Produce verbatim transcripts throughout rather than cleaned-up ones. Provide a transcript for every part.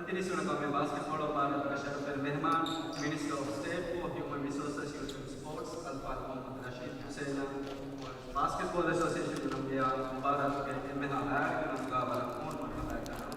ތިރީސް ވަނަ ގައުމީ ބާސްކެޓްބޯޅަ މުބާރާތުގެ ޝަރަފުވެރި މެހްމާން، މިނިސްޓަރ އޮފް ސްޓޭޓް ފޯ ހިއުމަން ރިސޯސަސް، ޔޫތު އެންޑް ސްޕޯޓްސް، އަލްފާޟިލް މުޙައްމަދު ރަޝީދު ޙުސައިނަށް، ބާސްކެޓްބޯޅަ އެސޯސިއޭޝަންގެ ނަމުގައި މުބާރާތުގެ އެންމެހާ ލާއިރުގެ ނަމުގައި ވަރަށް މޮހޮރު މަރުޙަބާ ދަންނަވަން.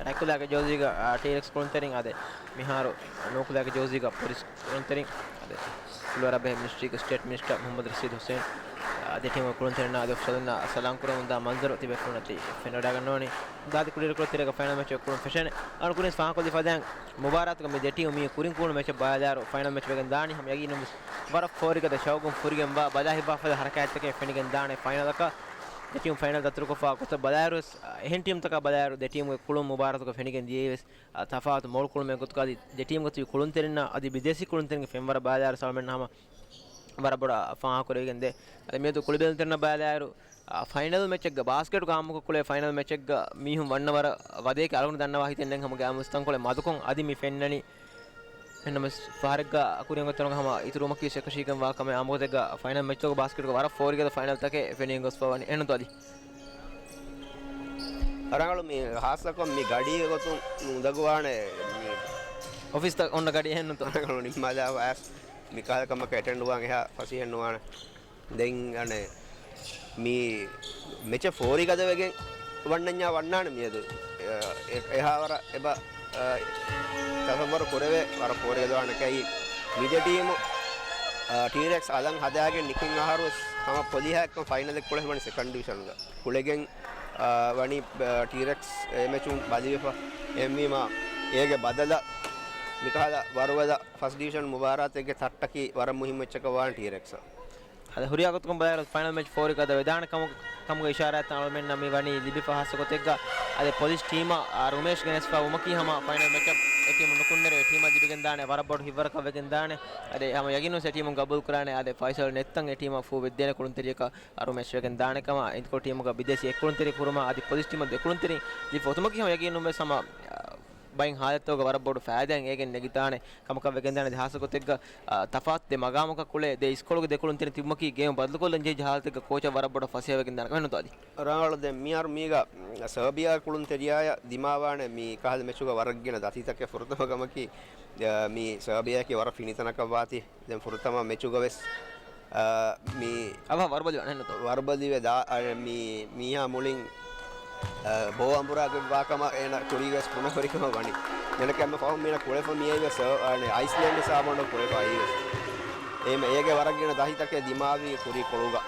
ރަތްކުލައިގެ ޖާޒީގަ، އާ، ޓީރެކްސް ކުޅުންތެރިން އާދެ، މިހާރު ނޫކުލައިގެ ޖާޒީގަ ޕޮލިސް ކުޅުންތެރިން އާދެ، ކުޅިވަރަށް ބެހޭ މިނިސްޓްރީގެ ސްޓޭޓް މިނިސްޓަރ މުޙައްމަދު ރަޝީދު ޙުސައިން، އާ، ދެ ޓީމުގެ ކުޅުންތެރިންނާ އަދި އޮފިޝަލުންނާ ސަލާން ކުރަމުންދާ މަންޒަރު ތިބޭފުޅުންނަށް ތި ފެނިވަޑައިގަންނަވަނީ. ދާދި ކުޑިއިރުކޮޅު ތެރޭގަ ފައިނަލް މެޗެއް ކުޅުން ފެށޭނެ. އަޅުގަނޑު ކުރިން ފާހަގަކޮށްލި ފަދައިން، މުބާރާތުގަ މި ދެ ޓީމު މީ ކުރިން ކުޅުނު މެޗަށް ބަލާލާއިރު ފައިނަލް މެޗް ވެގެން ދާނީ. ހަމަ ޔަގީނުން ވެސް ވަރަށް ފޯރިގަދަ ޝައުގުން ފުރިގެންވާ ބަލާ ހިތްވާފަދަ ހަރަކާތްތަކެއް ފެނިގެން ދާނެ ފައިނަލަކަށް. ދެ ޓީމް ފައިނަލް ދަތުރުކޮށްފަ ގޮތަށް ބަލާއިރު ވެސް، އެހެން ޓީމްތަކާ ބަލާއިރު ދެ ޓީމުގެ ކުޅުން މުބާރާތުގަ ފެނިގެން ދިޔައީ ވެސް، އަ، ތަފާތު މޮޅު ކުޅުމެއް ގޮތުގަ އަދި ދެ ޓީމްގަ ތިބި ކުޅުންތެރިންނާ އަދި ބިދޭސީ ކުޅުންތެރިންގެ ފެންވަރަށް ބަލާލާއިރު ސަލްމަން ހަމަ ވަރަށް ބޮޑަށް ފާހަގަކުރެވިގެންދޭ. އަދި މިއަދު ކުޅިބޭލުންތެރިންނަށް ބަލާލާއިރު، އާ، ފައިނަލް މެޗެއްގަ ބާސްކެޓުގެ އާއްމުކޮށް ކުޅޭ ފައިނަލް މެޗެއްގަ މީހުން ވަންނަ ވަރަށް ވަދެއެކޭ އަޅުގަނޑު ދަންނަވާ ހިތެއް ނެތް ހަމަ ގާމުސް ތަންކޮޅެއް މަދުކޮށް އަދި މި ފެންނަނީ. އެހެންނަމަވެސް ފަހަރެއްގަ ކުރިއަށް އޮތް ތަނުގަ ހަމަ އިތުރުވުމަކީ އެކަށީގެންވާ ކަމެއް އާއްމުގޮތެއްގަ ފައިނަލް މެޗްތަކުގަ ބާސްކެޓުގަ ވަރަށް ފޯރިގަދަ ފައިނަލްތަކެއް ފެނިގެން ގޮސްފަވަނީ. އެހެންނުތޯ އަދި؟ ރަނގަޅު މި ހާއްސަކޮށް މި ގަޑީގެ ގޮތުން އުނދަގޫވާނެ މި އޮފީސްތައް އޮންނަ ގަޑި އެހެންނުތޯ؟ ރަނގަޅު ނިންމާލާ ވާސް މި ކަހަލަ ކަމަކަށް އެޓެންޑް ވާން އެހާ ފަސޭހަ ނުވާނެ. ދެން އަނެއް މި މެޗެއް ފޯރިގަދަވެގެން ވަންނަންޏާ ވަންނާނެ މިއަދު. އެ، އެ، އެހާވަރަށް އެބަ، އަ، ތަސައްވަރު ކުރެވޭ ވަރަށް ފޯރިގަދަވާނެ ކައި މި ދެ ޓީމު، އަ، ޓީރެކްސް އަލަށް ހަދާގެން ނިކިން އަހަރު ވެސް ހަމަ ޕޮލިހާއެއްކޮށް ފައިނަލެއް ކުޅެފަ ވަނީ ސެކަންޑް ޑިވިޝަނުގަ. ކުޅެގެން، އަ، ވަނީ، އަ، ޓީރެކްސް އެ މެޗުން ބަލިވެފަ. އެހެންވީމާ އޭގެ ބަދަލަށް މިކަހަލަ ވަރުގަދަ ފަސްޓް ޑިވިޝަން މުބާރާތެއްގެ ތައްޓަކީ ވަރަށް މުހިއްމު އެއްޗަކަށް ވާނެ ޓީރެކްސްއަށް. އަދި ހުރިހާ ގޮތަކުން ބަލާއިރު ފައިނަލް މެޗް ފޯރި ގަދަ ވެދާނެ ކަމުގެ، ކަމުގެ އިޝާރާތްތައް އަޅުމެންނަށް މި ވަނީ ލިބިފަ ހާއްސަ ގޮތެއްގަ. އަދި ޕޮލިސް ޓީމަށް، އާ، ރުމޭޝް ގެނެސްފަ ވުމަކީ ހަމަ ފައިނަލް މެޗަށް އެ ޓީމަށް ލިބިގެންދާނެ ވަރަށް ބޮޑު ހިތްވަރަކަށް ވެގެންދާނެ. އަދި ހަމަ ޔަގީނުން އެ ޓީމުން ގަބޫލުކުރާނެ. އަދި ފައިސަލް ނެތްތަން އެ ޓީމަށް ފޫ ވެއްދޭނެ ކުޅުންތެރިޔަކަށް އަރުމެސް ވެގެން ދާނެ ކަމަށް އިންތިކޮޅު ޓީމުގަ ބިދޭސީ އެއްކުޅުންތެރި ކުރުމަށް އަދި ޕޮލިސް ޓީމަށް ދެކުޅުންތެރި ދީފަ އޮތުމަކީ ހަމަ ޔަގީނުން ވެސް ހަމަ، އާ، ބައެއް ހާލަތްތަކުގަ ވަރަށް ބޮޑު ފައިދާއެއް އޭގެން ނެގިދާނެ ކަމަކަށް ވެގެންދާނެ. އަދި ހާއްސަ ގޮތެއްގަ، އާ، ތަފާތު ދެ މަގާމަކަށް ކުޅޭ ދެ އިސްކޮޅުގެ ދެ ކުޅުންތެރިން ތިބުމަކީ ގޭމް ބަދަލުކޮށްލަން ޖެހިއްޖެ ހާލަތެއްގަ ކޯޗަށް ވަރަށް ބޮޑަށް ފަސޭހަވެގެންދާނެ ކަމެއް ނުތޯ އަދި؟ ރަނގަޅު ދެން މިހާރު މީގަ ސަރބިޔާ ކުޅުންތެރިޔާޔަށް ދިމާވާނެ މި ކަހަލަ މެޗުގަ ވަރަށް ގިނަ ދަތިތަކެއް ފުރަތަމަ ކަމަކީ، އާ، މި ސަރބިޔާއަކީ ވަރަށް ފިނިތަނަކަށް ވާތީ. ދެން ފުރަތަމަ މެޗުގަ ވެސް، އާ، މި އަވަހަށް ވަރުބަލި ވާނެ ނުތޯ؟ ވަރުބަލިވެ ދާ، އާ، މި މީހާ މުޅިން، އާ، ބޯ އަނބުރާގެ ވާ ކަމަށް އޭނަ ކުރީގަވެސް ބުނެ ހުރި ކަމަށް ވަނީ. ދެން އެންމެ ފަހުން މީނަ ކުޅެފަ މިއައީ ވެސް، އާ، އައިސްލޭންޑް ސާބޯންޑަށް ކުޅެފަ އައީ ވެސް. އެހެން އޭގެ ވަރަށް ގިނަ ދަތިތަކެއް ދިމާވީ ކުރީ ކޮޅުގަ.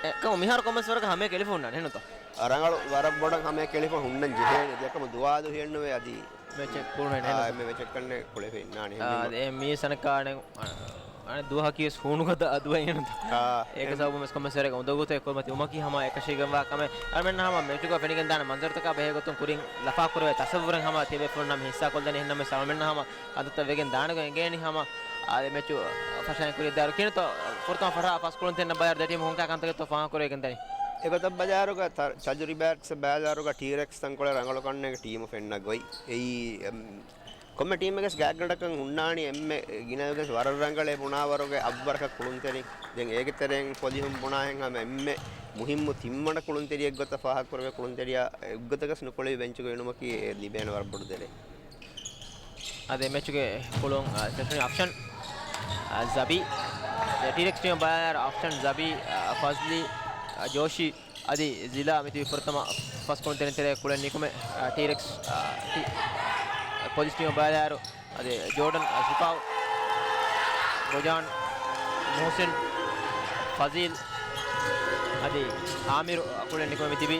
އެކަމު މިހާރު ކޮންމެސް ވަރަކަށް ހަމަޔަށް ކެލިފަ ހުންނާނެ ނުތޯ؟ އާ، ރަނގަޅު ވަރަށް ބޮޑަށް ހަމަޔަށް ކެލިފަ ހުންނަން ޖެހޭނެ. އެކަމު ދުވާލު ހިޔެއްނުވޭ އަދި މެޗެއް ކުޅުނެއް އާ، ނޭނގު. އެންމެ މެޗެއް ކަންނޭ ކުޅެފަ އިންނާނެ. އާ، އެހެންވީމަ. އެ މީސް އަނެއްކާ އަނެއް، އަނެއް ދުވަހަކީ ވެސް ހޫނުގަދަ އަދުއެއް ނުތޯ. އާ، އޭގެ އެން- ސަބަބުން ވެސް ކޮންމެސް ވަރެއްގެ އުނދަގޫތައް ކުރިމަތި ވުމަކީ ހަމަ އެކަށީގެންވާ ކަމެއް. އަޅުމެންނަށް ހަމަ މެޗުގަ ފެނިގެންދާނެ މަންޒަރުތަކާ ބެހޭގޮތުން ކުރިން ލަފާކުރެވޭ ތަސައްވުރެއް ހަމަ ތިޔަބޭފުޅުންނަށް ހިއްސާކޮށްލަނީ. އެހެންނަމަވެސް އަޅުމެންނަށް ހަމަ ކަންތައްތައް ވެގެން ދާނެގޮތް އެނގޭނީ ހަމަ. އާ، އެ މެޗު ފަށަން ކުރިއަށްދާއިރު ކިނުތޯ ފުރަތަމަ ފަށާ ފަސް ކުޅުންތެރިންނަށް ބަލާއިރު ދެ ޓީމު ހުންކާ ކަންތަކެއްތޯ ފާހަގަކުރެވިގެންދަނީ. އެގޮތަށް ބަލާއިރުގަ ތަ-، ތަޖުރިބާއެއް ބަލާއިރުގަ ޓީރެކްސް ތަންކޮޅެއް ރަނގަޅު ކަންނޭނގެ ޓީމު ފެންނަ ގޮތް. އެއީ، އެމް، ކޮންމެ ޓީމެއްގެ ގާތްގަނޑަކަށް ހުންނާނީ އެންމެ ގިނަވެގެން ވަރަށް ރަނގަޅޭ ބުނާވަރުގެ އަށްވަރަކަށް ކުޅުންތެރިން. ދެން އޭގެ ތެރެއިން ފޮލިހުން ބުނާހެން ހަމަ އެންމެ މުހިއްމު ތިންވަނަ ކުޅުންތެރިއެއްގޮތަށް ފާހަގަކުރެވޭ ކުޅުންތެރިޔާ އެއްގޮތަކަސް ނުކުޅެވި ބެންޗުގަ އިނުމަކީ އެ ލިބޭނެ ވަރަށް ބޮޑު ދެރައެއް. އަދި މެޗުގެ ކުޅުން، އާ، ފެށުނީ އަފްޝަން، އާ، ޒަބީ. އެ ޓީރެކްސް ޓީމަށް ބަލާއިރު އަފްޝަން، ޒަބީ، އާ، ފަޒްލީ، އާ، ޖޯޝީ، އަދި ޒިލާ މިތިބީ ފުރަތަމަ ފަސް ކުޅުންތެރިން ތެރޭ ކުޅެން ނިކުމެ، އާ، ޓީރެކްސް، އާ، ޓީ-، ޕޮލިސް ޓީމަށް ބަލާއިރު އަދި ޖޯޑަން، އާ، ސިފާވް، ރުޖާން، މުހުސިން، ފަޒީލް އަދި އާމިރު ކުޅެން ނިކުމެމި ތިބި.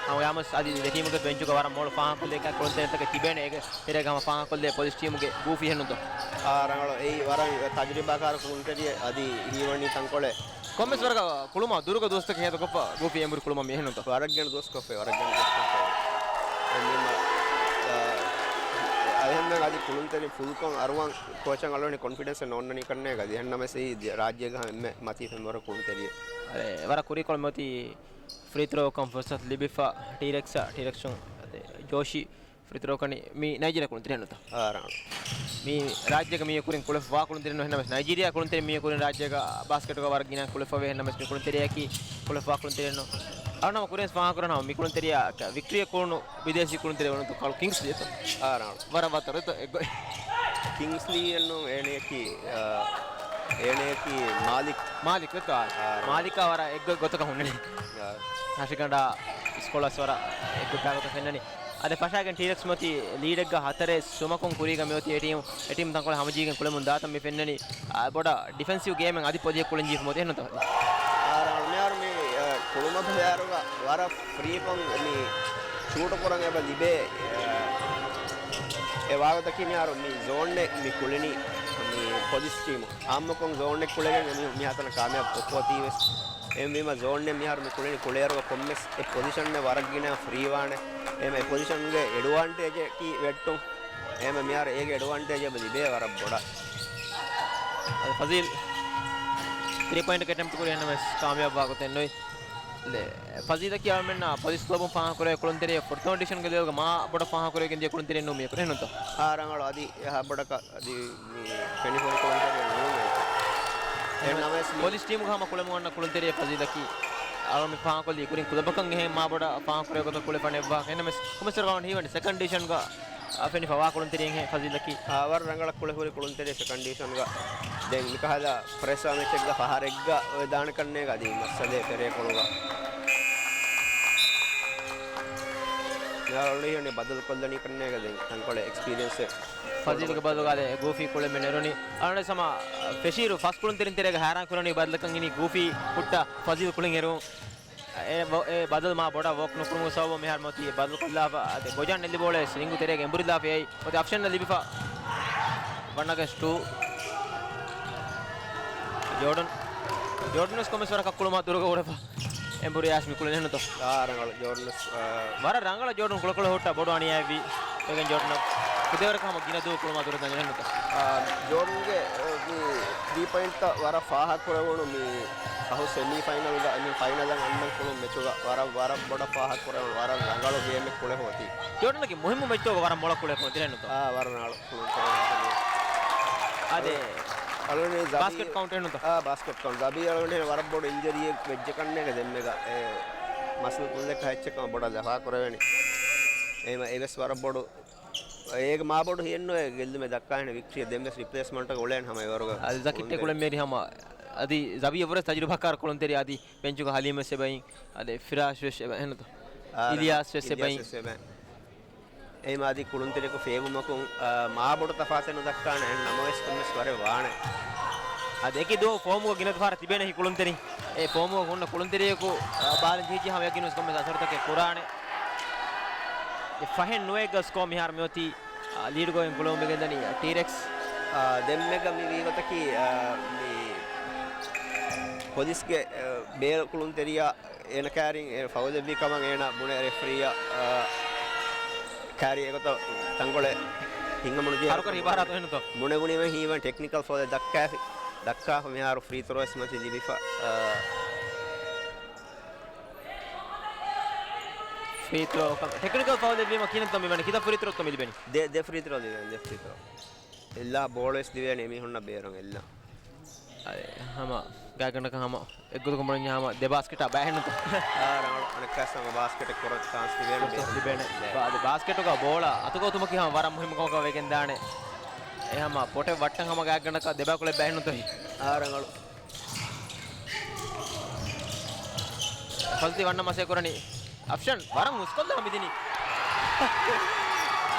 ހަމަ ގާމުސް އަދި ދެ ޓީމުގެ ބެންޗުގަ ވަރަށް މޮޅު ފާހަގަކޮށްލި ކުޅުންތެރިންތަކެއް ތިބޭނެ. އޭގެ ތެރޭގަ ހަމަ ފާހަގަކޮށްލި ޕޮލިސް ޓީމުގެ ގޫފީ އެހެންނުތޯ؟ އާ، ރަނގަޅު. އެއީ ވަރަށް ތަޖުރިބާކާރު ކުޅުންތެރިއެއް އަދި ހީވަނީ ތަންކޮޅެއް. ކޮންމެސް ވަރަކަށް ކުޅުމާ ދުރުގަ ދުވަސްތަކެއް ހޭދަކޮށްފަ ގޫފީ އެނބުރި ކުޅުމަށް މި އެހެންނުތޯ؟ ވަރަށް ގިނަ ދުވަސް ކޮށްފަ، ވަރަށް ގިނަ ދުވަސް ކޮށްފަ. އެހެންވީމަ، އާ، އަދި އެހެންވެ އަދި ކުޅުންތެރިން ފުލްކޮށް އަރުވަން ކޯޗަށް އަޅުގަނޑު ކޮންފިޑެންސެއް ނޯންނަނީ ކަންނޭގަ. އަދި އެހެންނަމަވެސް އެއީ ރާއްޖޭގަ އެންމެ މަތީ ފެންވަރު ކުޅުންތެރިއެއް. އަރޭ، ވަރަށް ކުރީކޮޅު މިއޮތީ ފްރީ ތްރޯއަކަށް ފުރުސަތު ލިބިފަ ޓީރެކްސްއަށް، ޓީރެކްސުން އަދި ޖޯޝީ ފްރީ ތްރޯ ކަނީ މީ ނައިޖީރިއާ ކުޅުންތެރިންނުތަ؟ އާ، ރަނގަޅު. މީ ރާއްޖޭގަ މީ ކުރިން ކުޅެފަ ވާ ކުޅުންތެރިންނު އެހެންނަމަވެސް ނައިޖީރިއާ ކުޅުންތެރިން މީ ކުރިން ރާއްޖޭގަ ބާސްކެޓުގަ ވަރަށް ގިނަ ކުޅެފަވޭ އެހެންނަމަވެސް މި ކުޅުންތެރިޔަކީ ކުޅެފަ ވާ ކުޅުންތެރިންނު. އަޅުނަމަ ކުރިން ފާހަގަކުރަން މި ކުޅުންތެރިޔާ ވިކްޓްރީއެއް ކުޅުނު ބިދޭސީ ކުޅުންތެރި ވަނުތު ކަޅު ކިންގްސްލީ އެތޯ؟ އާ، ރަނގަޅު. ވަރަށް ވަތަރު އެތޯ އެއްގޮތް. ކިންގްސްލީ އެންނު އޭނެއަކީ، އާ، އޭނެއަކީ މާލިކް. މާލިކް އެތޯ؟ އާ، ރަނގަޅު. މާލިކާ ވަރަށް އެއްގޮތް ގޮތަކަށް ހުންނަނީ. އާ. ހަށިގަނޑާ ސްކޮލާސް ވަރަށް އެއްގޮތް ގޮތަކަށް ފެންނަނީ. އަދި ފަށާގެން ޓީރެކްސް މިއޮތީ ލީޑެއްގަ ހަތަރެއް ސުމަކުން ކުރީގަ މިއޮތީ އެ ޓީމު، އެ ޓީމު ތަންކޮޅެއް ހަމަޖީގެން ކުޅެމުން ދާތަން މި ފެންނަނީ. އާ، ބޮޑަށް ޑިފެންސިވް ގޭމެއް އަދި ޕޮލިހެއް ކުޅެން ޖީފު މޮދެ އެހެންނުތަ؟ އާ، ރަނގަޅު. މިހާރު މި، އާ، ކުޅުމަށް ފަހާރުގަ ވަރަށް ފްރީކޮށް މި ޝޫޓު ކުރަން އެބަ ލިބޭ، އާ، އެ ވާގޮތަކީ މިހާރު މި ޒޯންއެއް މި ކުޅެނީ މި ޕޮލިސް ޓީމު. އާއްމުކޮށް ޒޯންއެއް ކުޅެގެން އެ މި، މިހާތަނަށް ކާމިޔާބު ކޮށްފަ އޮތީވެސް. އެހެންވީމަ ޒޯންއެއް މިހާރު މި ކުޅެނީ ކުޅޭއިރުގަ ކޮންމެސް އެއް ޕޮޒިޝަންއެއް ވަރަށް ގިނަ ފްރީ ވާނެ. އެހެން އެ ޕޮޒިޝަންގެ އެޑްވާންޓޭޖަކީ ވެއްޓުން. އެހެން މިހާރު އޭގެ އެޑްވާންޓޭޖް އެބަ ލިބޭ ވަރަށް ބޮޑަށް. އަދި ފަޒީލް ތްރީ ޕޮއިންޓް އެޓެމްޕްޓް ކުރި އެހެންނަމަވެސް ކާމިޔާބުވާ ގޮތެއް ނުވި. ދެ، ފަޒީލަކީ އަޅުމެންނާ ޕޮލިސް ކްލަބުން ފާހަގަކުރެވޭ ކުޅުންތެރިޔެއް ފުރަތަމަ ޑިވިޝަންގެ ލެވެލްގަ މާ ބޮޑަށް ފާހަގަކުރެވިގެން ދިޔަ ކުޅުންތެރިއެއް ނޫން މި ކުރެ އެހެންނުތަ؟ އާ، ރަނގަޅު. އަދި އެހާ ބޮޑަކަށް އަދި މި ފެނިފޮނި ކުޅުންތެރިއެއް ނޫން. އެހެންނަމަވެސް މި ޕޮލިސް ޓީމުގަ ހަމަ ކުޅެމުން އަންނަ ކުޅުންތެރިޔެއް ފަޒީލަކީ އަޅުގަނޑު މި ފާހަގަކޮށްލީ ކުރިން ކުލަބަކަށް އެހެން މާ ބޮޑަށް ފާހަގަކުރެވޭ ގޮތަށް ކުޅެފަ ނެއްވާ. އެހެންނަމަވެސް ކޮމެސްޓަރ ގަވަން ހީވަނީ ސެކަންޑް ޑިވިޝަންގަ އާ، ފެނިފަ ވާ ކުޅުންތެރިއެއްހޭ ފަޒީލަކީ. އާ، ވަރަށް ރަނގަޅަށް ކުޅެފަ ހުރި ކުޅުންތެރި ސެކަންޑް ޑިވިޝަންގަ. ދެން މިކަހަލަ ޕްރެޝާ މެޗެއްގަ ފަހަރެއްގަ އޮވެދާނެ ކަންނޭގަ އަދި މައްސަލައެއް ފެރޭ ކޮޅުގަ. މިހާރު އޮޅި ހިޔަނި ބަދަލު ކޮށްލަނީ ކަންނޭގަ ދެން ތަންކޮޅެއް އެކްސްޕީރިއަންސެއް. ފަޒީލްގެ ބަދަލުގަ އަދި ގޫފީ ކުޅެމެ ނެރުނީ. އަޅުގަނޑު ސަމާ ފެށިއިރު ފަސް ކުޅުންތެރިން ތެރޭގަ ހައިރާން ކުރަނީ ބަދަލަކަށް އިނީ ގޫފީ ހުއްޓާ ފަޒީލް ކުޅެން އެރުން. އެ ވޮ-، އެ ބަދަލު މާ ބޮޑަށް ވޯކް ނުކުރުމުގެ ސަބަބުން މިހާރު މިއޮތީ ބަދަލުކޮށްލާފަ. އަދި ގޮޖާން އެލިބޯޅަ ރިންގު ތެރޭގަ އެނބުރިލާފަ އެއީ. އޮތީ އޮޕްޝަން ލިބިފަ. ވަން އެގެންސްޓް ޓޫ. ޖޯޑަން. ޖޯޑަން ވެސް ކޮމެސް ވަރަކަށް ކުޅުމާ ދުރުގަ އުޅެފަ. އެނބުރި އާސް މި ކުޅެން އެހެންނުތޯ؟ އާ، ރަނގަޅު ޖޯޑަން ވެސް، އާ، ވަރަށް ރަނގަޅަށް ޖޯޑަން ކުޅަކުޅަ ހުއްޓާ ބޮޑު އަނިޔާއެއްވީ. އޭގެން ޖޯޑަން ކުދޭވަރަކަށް ހަމަ ގިނަ ދުވަހު ކުޅުމާ ދުރު ދަން އެހެންނުތޯ؟ އާ، ޖޯޑަންގެ، އަ، މި ތްރީ ޕޮއިންޓްތައް ވަރަށް ފާހަގަކުރެވުނު މި ފަހު ސެމީ ފައިނަލްގަ، މި ފައިނަލަށް އަންނަން ކުޅުން މެޗުގަ ވަރަށް، ވަރަށް ބޮޑަށް ފާހަގަކުރެވުނު ވަރަށް ރަނގަޅު ގޭމެއް ކުޅެފަ އޮތީ. ޖޯޑަންގެ މުހިއްމު މެޗްތައް ވަރަށް މޮޅަށް ކުޅެފަ އޮތީ އެހެންނުތޯ؟ އާ، ވަރަށް ރަނގަޅު ކުޅުންތެރިން. އާދެ. އަޅުގަނޑު ޒަބީ، ބާސްކެޓް ކައުންޓް އެހެންނުތޯ؟ އާ، ބާސްކެޓް ކައުންޓް. ޒަބީ އަޅުގަނޑު ވަރަށް ބޮޑު އިންޖަރީއެއް ވެއްޖެ ކަންނޭގަ ދެންމެގަ އެ މަސަލް ކުލަކަށް އެއްޗެއް ކަމަށް ބޮޑަށް ލަފާ ކުރެވެނީ. އެހެންވީމަ އެވެސް ވަރަށް ބޮޑު އޭގެ މާބޮޑު ހިޔެއްނުވޭ ގެއްލުމެއް ދައްކާހެން ވިކްޓްރީ ދެންވެސް ރިޕްލޭސްމަންޓްގަ އުޅޭން ހަމަ އެވަރުގަ. އަދި ޒަކިއްޓެ ކުޅެން މޭރި ހަމަ އަދި ޒަބީ އެވަރެސް ތަޖުރިބާކާރު ކުޅުންތެރި އަދި ބެންޗުގަ ހަލީމް ވެސް އެބައިން އަދި ފިރާޝް ވެސް އެބަ އެހެންނުތޯ؟ އާ، އިލިޔާސް ވެސް އިލިޔާސް އެބައިން. ވެސް އެބައިން. އެހެން އަދި ކުޅުންތެރިޔަކު ފޭބުމަކުން، އާ، މާބޮޑު ތަފާތެއް ނުދައްކާނެ އެހެން ނަމަވެސް ކޮންމެސް ވަރެއް ވާނެ. އަދި އެކި ދުވަހު ފޯމުގަ ގިނަ ދުފާރަށް ތިބޭނެ ހި ކުޅުންތެރިން. އެ ފޯމުގަ ހުންނަ ކުޅުންތެރިޔަކު، އާ، ބާލަން ޖެހިއްޖެ ހަމަ ޔަގީން ވެސް ކޮންމެސް އަސަރުތަކެއް ކުރާނެ. އެ ފަހެއް ނުވައެއްގަ ސްކޯ މިހާރު މިއޮތީ، އާ، ލީޑުގައި ކުޅެވުމެއް ގެންދަނީ ޓީރެކްސް. އާ، ދެންމެގަ މި ވީގޮތަކީ، އާ، މި ޕޮލިސްގެ، އާ، ބޭރު ކުޅުންތެރިޔާ އޭނަ ކާރިން އޭނަ ފައުލެއްވީ ކަމަށް އޭނަ ބުނެ ރެފްރީއަށް، އާ، ކާރި އެގޮތަށް ތަންކޮޅެއް ހިނގަމުނު ޖެހޭ ހަރުކަށި އިބާރާތު އެހެންތޯ؟ ބުނެ ބުނީމަ ހީވަން ޓެކްނިކަލް ފައުލެއް ދައްކާފި، ދައްކާފަ މިހާރު ފްރީ ތްރޯ ވެސް މަތި ލިބިފަ، އާ، ފްރީ ތްރޯ ކަ-، ޓެކްނިކަލް ފައުލެއް ވީމަ ކިހިނެއްތޯ މިވަނީ؟ ކިތައް ފްރީ ތްރޯތޯ މި ލިބެނީ؟ ދެ، ދެ ފްރީ ތްރޯ ލިބެނީ، ދެ ފްރީ ތްރޯ. އެއްލާ ބޯޅަ ވެސް ލިބޭނެ އެމީހުންނަށް ބޭރުން އެއްލާ. އަދި ހަމަ ގާތްގަނޑަކަށް ހަމަ އެއްގޮތަކަށް ބުނަންޏާ ހަމަ ދެ ބާސްކެޓާ ބައެއް ނުތަ؟ އާ، ރަނގަޅު. އަނެއްކާސް ހަމަ ބާސްކެޓެއް ކުރަން ޗާންސް ލިބޭނެ ފުރުސަތު ބޭރުން. ލިބޭނެ. ބާ-، އަދި ބާސްކެޓުގަ ބޯޅަ އަތުގަ އޮތުމަކީ ހަމަ ވަރަށް މުހިއްމު ކަމަކަށް ވެގެންދާނެ. އެ ހަމަ ޕޮޓެއް ވައްޓަން ހަމަ ގާތްގަނޑަކަށް ދެބައިކުޅަ ބައެއް ނުތަ؟ އާ، ރަނގަޅު. ފަޒްލީ ވަންނަ މަސޭ ކުރަނީ. އޮޕްޝަން ވަރަށް ހުސްކޮށްލާ މިދިނީ.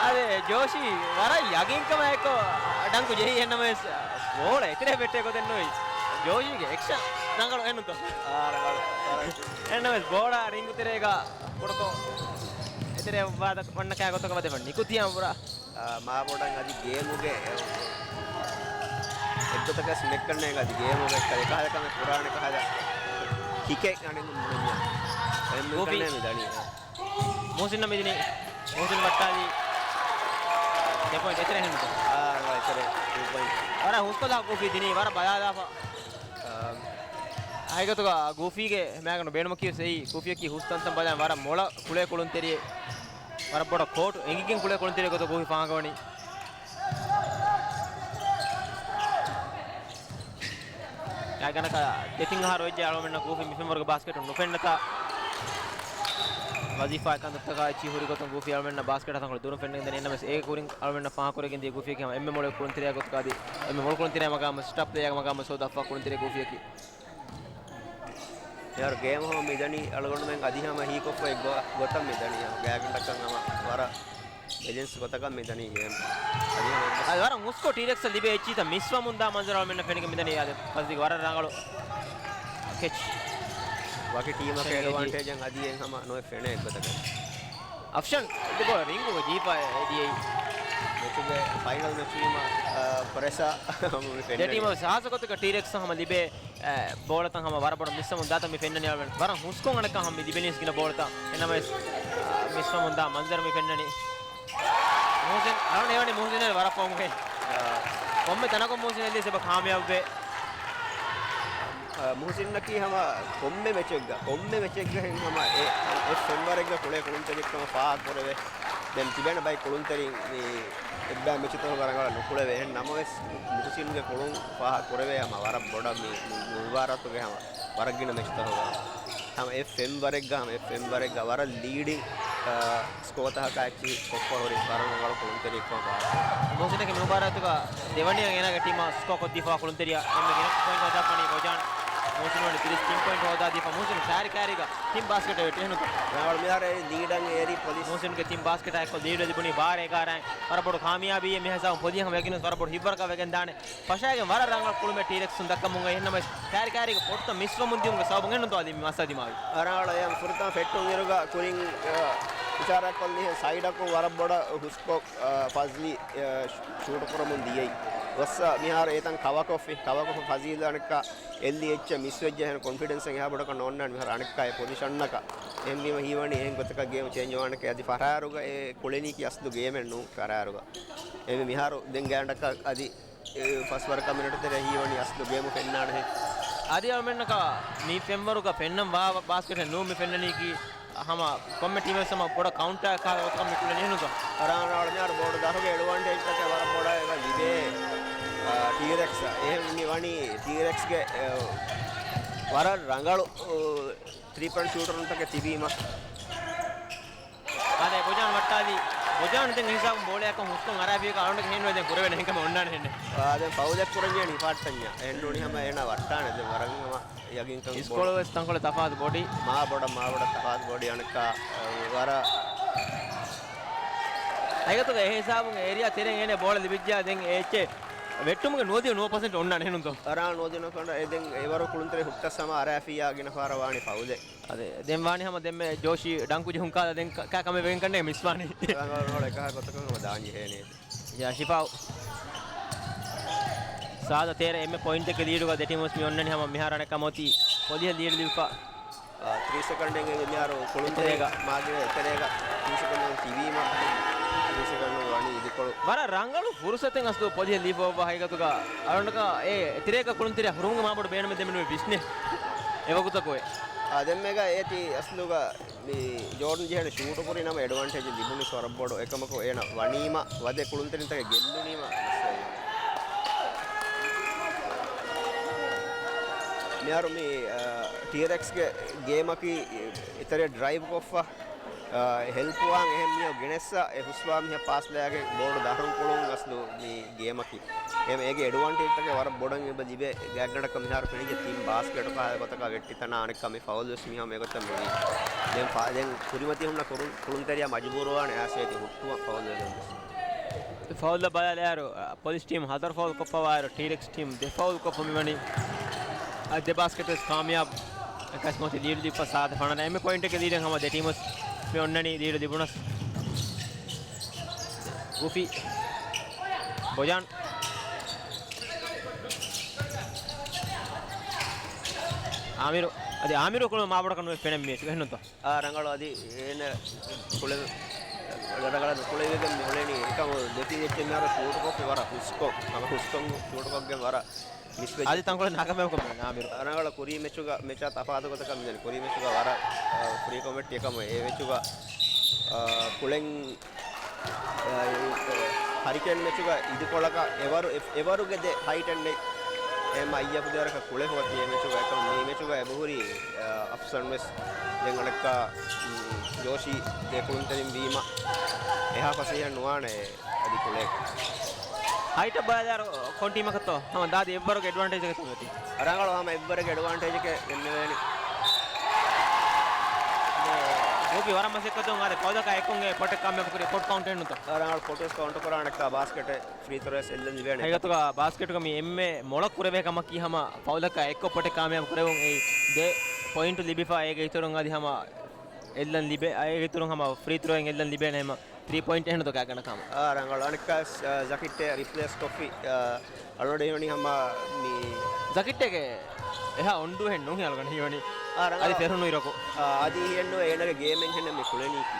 އަދެ ޖޯޝީ ވަރަށް ޔަގީންކަމާއެކު ޑަންކު ޖެހި އެހެންނަމަވެސް ބޯޅަ އެތެރޭ ބެއްޓޭ ގޮތެއް ނުވި. ޖޯޝީގެ އެކްޝަން ރަނގަޅު އެންނުތޯ؟ އާ، ރަނގަޅު، ރަނގަޅު. އެންނަމެސް ބޯޅަ ރިންގު ތެރޭގަ ކުޑަކޮށް އެތެރޭ ވާދަ ވަންނަ ކާ ގޮތަކަށް ވަދެފަ ނިކުތިއަނބުރާ. އާ، މާބޮޑަށް އަދި ގޭމުގެ އެއްގޮތަކަސް މެއްކަންނޭ އަދި ގޭމުގެ އެކަހަލަ ކަމެއް ކުރާނެ ކަހަލަ ކިކެއް އަނެއް ނުންޏާ. އެންމެ ގޯބީ. ކަންނޭ މި ދަނީ. މުހުސިން މިދިނީ. މުހުސިން ވައްޓާލީ. ދެ ޕޮއިންޓް އެތެރެ ހެންނުތޯ؟ އާ، އެތެރެ ޓޫ ޕޮއިންޓް. ވަރަށް ހުސްކޮލާ ގޫފީ ދިނީ. ވަރަށް ބަލާލާފަ. އާ. ހަގީގަތުގަ ގޫފީގެ މާގަނޑު ބޭނުމަކީ ވެސް އެއީ ގޫފީއަކީ ހުސް ތަންތަން ބަލާން ވަރަށް މޮޅަ ކުޅޭ ކުޅުންތެރިއެއް. ވަރަށް ބޮޑަށް ކޯޓު އެނގިގެން ކުޅޭ ކުޅުންތެރިއެއް ގޮތަށް ގޫފީ ފާހަގަވަނީ. ގާތްގަނޑަކަށް ދެތިން އަހަރު ވެއްޖެ އަޅުމެންނަށް ގޫފީ މި ފެންވަރުގެ ބާސްކެޓުން ނުފެންނަތާ ވަޒީފާ ކަންތައްތަކާ އެއްޗިހި ހުރި ގޮތުން ގޫފީ އަޅުމެންނަށް ބާސްކެޓާ ތަންކޮޅެއް ދުރުން ފެންނަން ދެން. އެންނަމެސް އޭގެ ކުރިން އަޅުމެންނަށް ފާހަގަކުރެވިގެން ދިޔަ ގޫފީއަކީ ހަމަ އެންމެ މޮޅު ކުޅުންތެރިޔާ ގޮތުގަ އަދި އެންމެ މޮޅު ކުޅުންތެރިޔާ މަގާމަށް ސްޓާ ޕްލޭޔާގެ މަގާމަށް ހޯދާފަ ކުޅުންތެރިޔާ ގޫފީއަކީ. މިހާރު ގޭމް ހަމަ މިދަނީ އަޅުގަނޑުމެން އަދި ހަމަ ހީކޮށްފައި ގޮ-، ގޮތަށް މިދަނީ ހަމަ ގާތްގަނޑަކަށް ހަމަ ވަރަށް ބެލެންސް ގޮތަކަށް މިދަނީ ގޭމް. އަދި ހަމަ އަދި ވަރަށް ހުސްކޮށް ޓީރެކްސް ލިބޭ އެއްޗިތަ މިސްވަމުންދާ މަންޒަރު އަޅުމެންނަށް ފެނިގެން މިދަނީ. އާދެ، ފަޒްލީގެ ވަރަށް ރަނގަޅު ކެޗް. ވަކި ޓީމަކަށް އެޑްވާންޓޭޖެއް އަދި އެއް ހަމަ ނުވެ ފެނޭ އެއްގޮތަކަށް. އަފްޝަން ދެބޯ ރިންގު ޖީފާ އެދިޔައީ. މެޗުގެ ފައިނަލް މެޗު ވީމަ، އާ، ޕްރެޝާ ހަމަ މި ދެ ފެންނަނީ. ޓީމު ހާއްސަ ގޮތަކަށް ޓީރެކްސް ހަމަ ލިބޭ، އާ، ބޯޅަތައް ހަމަ ވަރަށް ބޮޑަށް މިސްވަމުން ދާތަން މި ފެންނަނީ. އަޅުގަނޑު ވަރަށް ހުސްކޮށް އަނެއްކާ ހަމަ މި ލިބެނީސް ގިނަ ބޯޅަތައް. އެންނަމަވެސް، އާ، މިސްވަމުން ދާ މަންޒަރު މި ފެންނަނީ. މުހުސިން، އަޅުގަނޑު ހީވަނީ މުހުސިން ވަރަށް ފޯމުގައި. އާ. ކޮންމެ ތަނަކުން މުހުސިން އެއްލީސް އެބަ ކާމިޔާބުވޭ. އާ، މުހުސިންއަކީ ހަމަ ކޮންމެ މެޗެއްގަ، ކޮންމެ މެޗެއްގަ ހެން ހަމަ އެ، އެ ފެންވަރެއްގަ ކުޅޭ ކުޅުންތެރިއެއްކަމަށް ފާހަގަކުރެވޭ. ދެން ތިބޭނެ ބައެއް ކުޅުންތެރިން މި އެއްބައި މެޗުތަކުގަ ރަނގަޅަށް ނުކުޅެވޭ. އެހެން ނަމަވެސް މުހުސިންގެ ކުޅުން ފާހަގަކުރެވޭ ހަމަ ވަރަށް ބޮޑަށް މި، މި މުބާރާތުގެ ހަމަ ވަރަށް ގިނަ މެޗުތަކުގަ ހަމަ އެ ފެންވަރެއްގަ، ހަމަ އެ ފެންވަރެއްގަ ވަރަށް ލީޑިން، އާ، ސްކޯތަކަކާ އެއްޗިހި ކޮށްފަ ހުރި ވަރަށް ރަނގަޅު ކުޅުންތެރިއެއްކަމަށް ވާ. މުހުސިންގެ މި މުބާރާތުގަ ދެވަނަޔަށް އޭނާގެ ޓީމަށް ސްކޯ ކޮށްދީފަ ކުޅުންތެރިޔާ އެންމެ ގިނަ ޕޮއިންޓް ހޯދާފަ ވަނީ ގޮޖާން. މުހުސިން ވަނީ ތިރީސް ތިން ޕޮއިންޓް ހޯދާދީފަ. މުހުސިން ކައިރި ކައިރީގަ ތިން ބާސްކެޓެއް ވެއްޓި އެހެންނުތޯ؟ ރަނގަޅު މިހާރު އެ ލީޑަށް އޭރި ޕޮލިސް. މުހުސިންގެ ތިން ބާސްކެޓާ އެއްކޮށް ލީޑު ލިބުނީ ބާރަ އެގާރައިން. ވަރަށް ބޮޑު ކާމިޔާބީއެއް މިހިސާބުން ޕޮލިސް ހަމަ ވެގެން ވަރަށް ބޮޑު ހިތްވަރަކަށް ވެގެން ދާނެ. ފަށާގެން ވަރަށް ރަނގަޅު ކުޅުމެއް ޓީރެކްސުން ދައްކަމުން އޮތް. އެހެންނަމަވެސް ކައިރި ކައިރީގެ ޕޮޓްތައް މިސްވަމުން ދިޔުމުގެ ސަބަބުން އެހެންނުތޯ އަދި މި މައްސަލަ ދިމާވީ. ރަނގަޅު އެހެން ފުރަތަމަ ފެއްޓުން އިރުގަ ކުރިން، އަ، އިޝާރާތްކޮށްލި ހެން ސައިޑަކުން ވަރަށް ބޮޑަށް ހުސްކޮށް، އަ، ފަޒްލި، އަ، ޝޫޓު ކުރަމުން ދިޔައީ. ވައްސަ މިހާރު އެތަން ކަވަކޮށްފި، ކަވަކޮށް ފަޒީލް އަނެއްކާ އެއްލި އެއްޗެއް މިސްވެއްޖެ ހެން ކޮންފިޑެންސެއް އެހާ ބޮޑަކަށް ނޯންނާނެ މިހާރު އަނެއްކާ އެ ޕޮޒިޝަންއަކަށް. އެހެންވީމަ ހީވަނީ އެހެން ގޮތަކަށް ގޭމް ޗޭންޖް ވާނެކޭ އަދި ފަރާރުގަ އެ ކުޅެނީކީ އަސްލު ގޭމެއް ނޫން ފަރާރުގަ. އެހެންވެ މިހާރު ދެން ގާތްގަނޑަކަށް އަދި އެ، ފަސްވަރަކަށް މިނެޓު ތެރޭ ހީވަނީ އަސްލު ގޭމު ފެންނާނެހެން. އަދި އަޅުމެންނަކަށް މި ފެންވަރުގަ ފެންނަން ވާ ބާސްކެޓެއް ނޫން މި ފެންނަނީކީ ހަމަ ކޮންމެ ޓީމެއް ހަމަ ބޮޑަށް ކައުންޓަރ ކާ ގޮތަކަށް މި ކުޅެނީ އެހެންނުތޯ؟ ރާނާޅު މިހާރު ބޯޑު ދަށުގެ އެޑްވާންޓޭޖްތަކެއް ވަރަށް ބޮޑަށް އެބަ ލިބޭ، އާ، ޓީރެކްސް. އެހެން މި ވަނީ ޓީރެކްސްގެ، އެ، ވަރަށް ރަނގަޅު، އު، ތްރީ ޕޮއިންޓް ޝޫޓަރުންތަކެއް ތިބީމަ. އާދެ، ބޮޖާން ވައްޓާލީ. ބޮޖާން ދެން ހިސާބުން ބޯޅަޔަކަށް ހުސްކޮށް އަރާފިއްޔާ އަޅުގަނޑުގެ ހެންވޭ ދެން ކުރެވޭނެ ހިނގަމެއް އޮންނާނެ ހެންނެއް. އާ، ދެން ފައުލެއް ކުރަންޖެހޭ ނިފާއްޓަންޏާ. އެހެންނޫނީ ހަމަ އޭނާ ވައްޓާނެ. ދެން ވަރަށް ހަމަ ޔަގީންކަން އިސްކޮޅު ވެސް ތަންކޮޅެއް ތަފާތު ބޮޑީ. މާ ބޮޑަށް، މާ ބޮޑަށް ތަފާތު ބޮޑީ އަނެއްކާ، އަ، ވަރަށް. ހަގީގަތުގަ އެ ހިސާބުން އޭރިއާ ތެރެއިން އޭނެ ބޯޅަ ލިބިއްޖާ ދެން އެ އެއްޗެއް ވެއްޓުމުގެ ނުވަދިޔަ ނުވަ ޕަސެންޓް އޮންނާނެ އެހެންނުތޯ؟ އަރާ ނުވަދިޔަ ނުވަ ޕަސެންޓް. އެ ދެން އެވަރު ކުޅުންތެރި ހުއްޓަސް ހަމަ އަރާފިއްޔާ ގިނަ ފަހަރަށް ވާނީ ފައުލެއް. އަދެ، ދެން ވާނީ ހަމަ ދެންމެ ޖޯޝީ ޑަންކު ޖެހުން ކާލަ ދެން ކަ-، ކާ ކަމެއް ވެގެން ކަންނޭ މިސްވާނީ. ރަނގަޅު ރަނގަޅު އެކަހަ ގޮތަކަށް ހަމަ ދާން ޖެހޭނީ. ޔާ، ޝިފާއު. ސާދަ ތޭރަ އެންމެ ޕޮއިންޓެއްގެ ލީޑުގަ ދެ ޓީމުސް މި އޮންނަނީ ހަމަ މިހާރު އަނެއްކާ މޮތީ ޕޮލިހަށް ލީޑް ލިބިފަ. އާ، ތިރީސް ސެކަންޑެއްގެ މިހާރު ކުޅުންތެރި އެތެރޭގަ. މާގިރޭ އެތެރޭގަ ތިރީސް ސެކަންޑެއް ތިބީމަ، ތިރީސް ސެކަންޑު ވަނީ އިދިކޮޅު. ވަރަށް ރަނގަޅު ފުރުސަތެއް އަސްލު ޕޮލިހަށް ލިބިފަ ހަގީގަތުގަ އަޅުގަނޑަކަށް އެ އެތެރޭގަ ކުޅުންތެރި ހުރުމުގެ މާބޮޑު ބޭނުމެއް ދެމެނުވެ ވިސްނެ އެވަގުތަކު އެ. އާ، ދެންމެގަ އޭތި އަސްލުގަ މި ޖޯޑަން ޖެހޭނެ ޝޫޓު ކުރި ނަމަ އެޑްވާންޓޭޖް ލިބުނީ ވަރަށް ބޮޑު. އެކަމަކު އޭނަ ވަނީމަ ވަދެ ކުޅުންތެރިންތަކެއް ގެއްލުނީމަ މައްސަލަ. މިހާރު މި، އާ، ޓީރެކްސްގެ ގޭމަކީ އެތެރެ ޑްރައިވް ކޮށްފަ، އާ، ހެލްޕުވާން އެހެން މީހަކު ގެނެއްސަ އެ ހުސްވާ މީހަށް ޕާސް ލައިގެން ބޯޅަ ދަށުން ކުޅުން އަސްލު މި ގޭމަކީ. އެހެން އޭގެ އެޑްވާންޓޭޖްތަކެއް ވަރަށް ބޮޑަށް އެބަ ލިބޭ. ގާތްގަނޑަކަށް މިހާރު ފެނިއްޖެ ތިން ބާސްކެޓު ކާލަ ގޮތަކަށް ވެއްޓި ތަނާ އަނެއްކާ މި ފައުލް ވެސް މިހާ މެގޮތަށް މިވީ. ދެން ފަ-، ދެން ކުރިމަތި ހުންނަ ކުރުން-، ކުޅުންތެރިޔާ މަޖުބޫރުވާނެ އާސޭތި ހުއްޓުވަން ފައުލް ވެގެން ވެސް. ފައުލް ބަލާލާއިރު، އަ، ޕޮލިސް ޓީމް ހަތަރު ފައުލް ކޮށްފަވާއިރު، ޓީރެކްސް ޓީމް ދެ ފައުލް ކޮށްފަ މިވަނީ. އަ، ދެ ބާސްކެޓް ވެސް ކާމިޔާބު. އެކަސް މަތި ލީޑް ލިބިފަ ސާދަ ފަނަރަ. އެންމެ ޕޮއިންޓެއްގެ ލީޑެއް ހަމަ ދެ ޓީމު ވެސް މި އޮންނަނީ ލީޑު ލިބުނަސް. ގޫފީ. ބޮޖާން. އާމިރު. އަދި އާމިރު ކުޅު މާބޮޑަކަށް ނުވެ ފެނެން މި އެއްޗުގަ އެހެންނުތޯ؟ އާ، ރަނގަޅު އަދި އޭނަ ކުޅެ-، ރަނގަޅަށް ނުކުޅެވިގެން މި އުޅެނީ. އެކަމު ދެތިން އެއްޗެއް މިހާރު ޝޫޓުކޮށްފި ވަރަށް ހުސްކޮށް، ހަމަ ހުސްކޮށް ޝޫޓުކޮށްގެން ވަރަށް މިސް ވެއްޖެ. އަދި ތަންކޮޅެއް ނާކާމިޔާބުކޮށް މި އާމިރު. ރަނގަޅަށް ކުރީ މެޗުގަ، މެޗާ ތަފާތު ގޮތަކަށް މިދަނީ. ކުރީ މެޗުގަ ވަރަށް، އާ، ފްރީ ކޮމެޓް އެކަމު އެ މެޗުގަ، އާ، ކުޅެން އާ، ހަރިކޭން މެޗުގަ އިދިކޮޅަކަށް އެވަރު-، އެ-، އެވަރުގެ ދެ ހައިޓެއް ނެތް. އެހެން އައްޔަކު ދެވަރަކަށް ކުޅެފަ އޮތީ އެ މެޗުގަ. އެކަމު މި މެޗުގަ އެބަހުރި، އާ، އަފްސަން ވެސް ދެން އަނެއްކާ، މް، ޖޯޝީ ދެ ކުޅުންތެރިން ވީމަ އެހާ ފަސޭހަ ނުވާނެ އަދި ކުޅޭ. ހައިޓަށް ބަލާލާއިރު ކޮން ޓީމަކަށްތޯ ހަމަ ދާދި އެއްވަރުގެ އެޑްވާންޓޭޖަކަށް ތި އޮތީ. ރަނގަޅު ހަމަ އެއްވަރުގެ އެޑްވާންޓޭޖެކޭ ގެންނެވޭނެ. ގޫފީ ވަރަށް މަސައްކަތުން އާދެ ފައުލަކާ އެކުން އެ ޕޮޓެއް ކާމިޔާބު ކުރި ޕޮޓް ކައުންޓެއް ނުތޯ. ރަނގަޅު ޕޮޓުވެސް ކައުންޓް ކުރާނެއްކާ ބާސްކެޓެއް ފްރީ ތްރޯ ވެސް އެއްލަން ލިބޭނެ. ހަގީގަތުގަ ބާސްކެޓުގަ މި އެންމެ މޮޅަށް ކުރެވޭ ކަމަކީ ހަމަ ފައުލަކާ އެއްކޮށް ޕޮޓެއް ކާމިޔާބު ކުރެވުން. އެއީ ދެ ޕޮއިންޓު ލިބިފަ އޭގެ އިތުރުން އަދި ހަމަ އެއްލަން ލިބޭ، އޭގެ އިތުރުން ހަމަ ފްރީ ތްރޯއިން އެއްލަން ލިބޭނެ ހަމަ ތްރީ ޕޮއިންޓް އެހެން ދޮގާގަނޑަކަމަ. އާ، ރަނގަޅު. އަނެއްކާ، އާ، ޒަކިއްޓެ ރިޕްލޭސް ކޮށްފި، އާ، އަޅުގަނޑު ހީވަނީ ހަމަ މި ޒަކިއްޓެގެ އެހާ އޮންޑޫ ހެން ނޫން އަޅުގަނޑު ހީވަނީ. އާ، ރަނގަޅު. އަދި ފެރުނު އިރަކު. އާ، އަދި ހިއެއްނު އޭނަގެ ގޭމެއް ހެން މި ކުޅެނީކީ.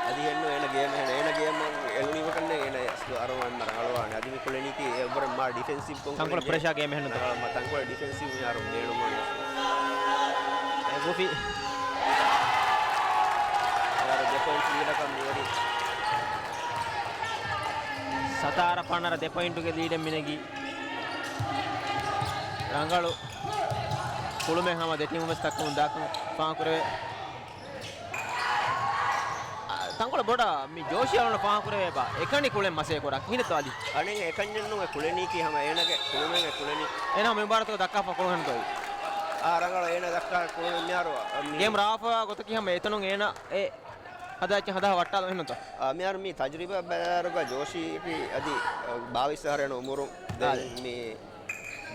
އަދި ހިއެއްނު އޭނަ ގޭމެއް ހެން. އޭނަ ގޭމަށް އެޅުނީމަ ކަންނޭ އޭނަ އަސްލު އަރު އެންމެ ރަނގަޅުވާނެ. އަދި މި ކުޅެނީކީ އެއްވަރެއް މާ ޑިފެންސިވް ކޮން ތަންކޮޅެއް ކުޅެނީ. ޕްރެޝާ ގޭމެއް ހެން ނުތަ؟ ރަނގަޅު މާ ތަންކޮޅެއް ޑިފެންސިވް މިހާރު ބޭނުންވާނެ. އެ ގޫފީ. އަވަރު ދެ ޕޮއިންޓް ލީޑަކަށް މިވަނީ. ސަތާރަ ފަނަރަ ދެ ޕޮއިންޓުގެ ލީޑެއް މިނެގީ. ރަނގަޅު ކުޅުމެއް ހަމަ ދެ ޓީމު ވެސް ދައްކަމުން ދާކަން ފާހަގަކުރެވޭ. ތަންކޮޅެއް ބޮޑަށް މި ޖޯޝި އަޅުން ފާހަގަކުރެވޭ ބާ. އެކަނި ކުޅެން މަސޭ ކުރާ. ހިނެތޯ އަދި؟ އަނެއް އެކަންޏެއް ނޫން އެ ކުޅެނީކީ ހަމަ އޭނަގެ ކުޅުމެއް އެ ކުޅެނީ. އޭނަ ހަމަ މި މުބާރާތުގަ ދައްކާފަ ކުޅުން ހެންތޯ؟ އާ، ރަނގަޅު އޭނަ ދައްކާ ކުޅުމެއް މިހާރު މި ގޭމް ރާފާ ގޮތަކީ ހަމަ އެތަނުން އޭނަ އެ ހަދާ އެއްޗެއް ހަދާ ވައްޓާލަން ހެންތޯ؟ އާ، މިހާރު މި ތަޖުރިބާ ބަލާއިރުގަ ޖޯޝީ އަދި، އަ، ބާވީސް އަހަރު އެންމެ އުމުރުން. ދެން އާ. މި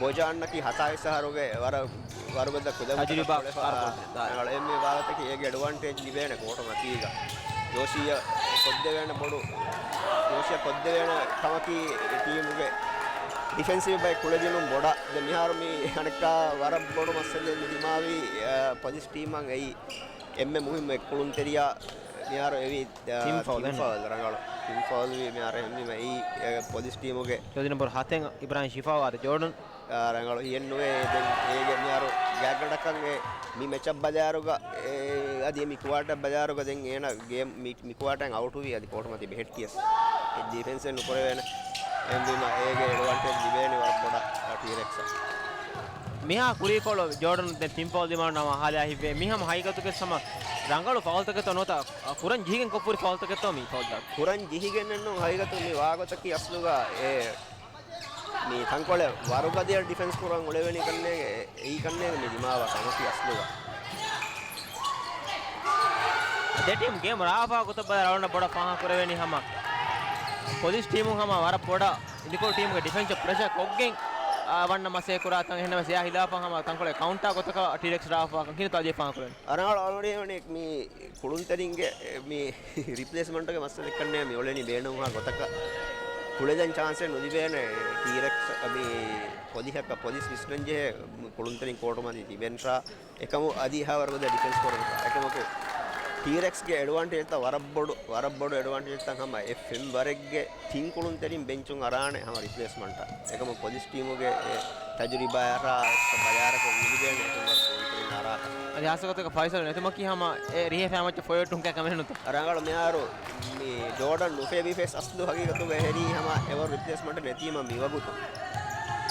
ބޮޖާންއަކީ ހަތާވީސް އަހަރުގެ ވަރަށް ވަރުގަދަ ކުދަ ތަޖުރިބާ ކުދަ ކުދަ ކުދަ ކުދަ. އަޅެ މި ވާގޮތަކީ އޭގެ އެޑްވާންޓޭޖް ލިބޭނެ ކޯޓު މަތީގަ. ޖޯޝީއަށް ކޮށްދެވޭނެ ބޮޑު، ޖޯޝީއަށް ކޮށްދެވޭނެ ކަމަކީ ޓީމުގެ ޑިފެންސިވް ބައި ކުޅެދިނުން ބޮޑަށް. ދެ މިހާރު މި އަނެއްކާ ވަރަށް ބޮޑު މައްސަލައެއް މި ދިމާވީ، އަ، ޕޮލިސް ޓީމަށް އެއީ އެންމެ މުހިއްމު އެއް ކުޅުންތެރިޔާ މިހާރު އެވީ، އާ، ޓިމް ފައުލް ޓިމް އެހެން. ފައުލް ރަނގަޅު. ޓިމް ފައުލް ވީ މިހާރު އެހެންވީމަ އެއީ، އެ، ޕޮލިސް ޓީމުގެ. ޖެޒީ ނަމްބަރު ހަތެއް އިބްރާހިމް ޝިފާވާދަ ޖޯޑަން. އާ، ރަނގަޅު ހިއެއްނުވޭ ދެން އޭގެ މިހާރު ގާތްގަނޑަކަށް އެ މި މެޗަށް ބަލާއިރުގަ، އެ، އަދި މި ކުއާޓަށް ބަލާއިރުގަ ދެން އޭނަ ގޭމް މި، މި ކުއާޓައިން އައުޓުވީ އަދި ކޯޓު މަތި ބެހެއްޓިޔަސް. އެ ޑިފެންސެއް ނުކުރެވޭނެ. އެހެންވީމަ އޭގެ އެޑްވާންޓޭޖް ލިބޭނީ ވަރަށް ބޮޑަށް، އާ، ޓީރެކްސަށް. މިހާ ކުރީކޮޅު ޖޯޑަން ދެން ތިން ފައުލް ދިމާން ނަމަ ހާލާ ހިއްވޭ. މި ހަމަ ހަގީގަތުގެ ހަމަ ރަނގަޅު ފައުލްތަކެއްތޯ ނުވަތަ ކުރަން ޖެހިގެން ކޮށްފުރި ފައުލްތަކެއްތޯ މި ފައުލްތައް؟ ކުރަން ޖެހިގެންނެއްނު ހަގީގަތު މި ވާގޮތަކީ އަސްލުގަ އެ މި ތަންކޮޅެއް ވަރުގަދަޔަށް ޑިފެންސް ކުރަން އުޅެވެނީ ކަންނޭނގެ، އެ-، އެއީ ކަންނޭނގެ މި ދިމާވާ ކަމަކީ އަސްލުގަ. ދެ ޓީމް ގޭމް ރާފާ ގޮތަށް ބަލާ ރައުންޑް ބޮޑަށް ފާހަގަ ކުރެވެނީ ހަމަ ޕޮލިސް ޓީމު ހަމަ ވަރަށް ބޮޑަށް އިދިކޮޅު ޓީމުގެ ޑިފެންސަށް ޕްރެޝަރ ކޮށްގެން، އާ، ވަންނަ މަސޭ ކުރާތަން އެހެންނަމަސް އެއާ ހިލާފަށް ހަމަ ތަންކޮޅެއް ކައުންޓާ ގޮތަކަށް ޓީރެކްސް ރާފާކަން ކިނިތޯ އަދި ފާހަގަ ކުރެވެނީ. ރަނގަޅު އަޅުގަނޑު ހީވަނީ މި ކުޅުންތެރިންގެ މި ރިޕްލޭސްމަންޓުގެ މައްސަލައެއްކަންނޭ މި އުޅެނީ ބޭނުންވާ ގޮތަކަށް ކުޅެދޭން ޗާންސެއް ނުލިބޭނެ. ޓީރެކްސް މި ޕޮލިހަކަށް ޕޮލިސް ވިސްނަންޖެހޭ ކުޅުންތެރިން ކޯޓުމަތީ ތިބެންށާ އެކަމު އަދި އެހާވަރުގަދަ ޑިފެންސް ކުރަން. އެކަމަކު ޓީރެކްސްގެ އެޑްވާންޓޭޖްތައް ވަރަށް ބޮޑު، ވަރަށް ބޮޑު އެޑްވާންޓޭޖްތައް ހަމަ އެއް ފެންވަރެއްގެ ތިން ކުޅުންތެރިން ބެންޗުން އަރާނެ ހަމަ ރިޕްލޭސްމަންޓަށް. އެކަމު ޕޮލިސް ޓީމުގެ އެ ތަޖުރިބާއަށާ ބަލާރަކަށް ނުލިބޭނެ އެކަމަކު ކުޅުންތެރިން އަރާކަށް. އަދި ހާއްސަގޮތަކަށް ފައިސަލް ނެތުމަކީ ހަމަ އެ ރިހޭ ފައިމައްޗަށް ފޮޔަށްޓުން ކައި ކަމެއް ނުތަ؟ ރަނގަޅު މިހާރު މި ޖޯޑަން ނުފޭބި ފެސް އަސްލު ހަގީގަތުގަ އެހެރީ ހަމަ އެވަރު ރިޕްލޭސްމަންޓެއް ނެތީމަ މިވަގުތު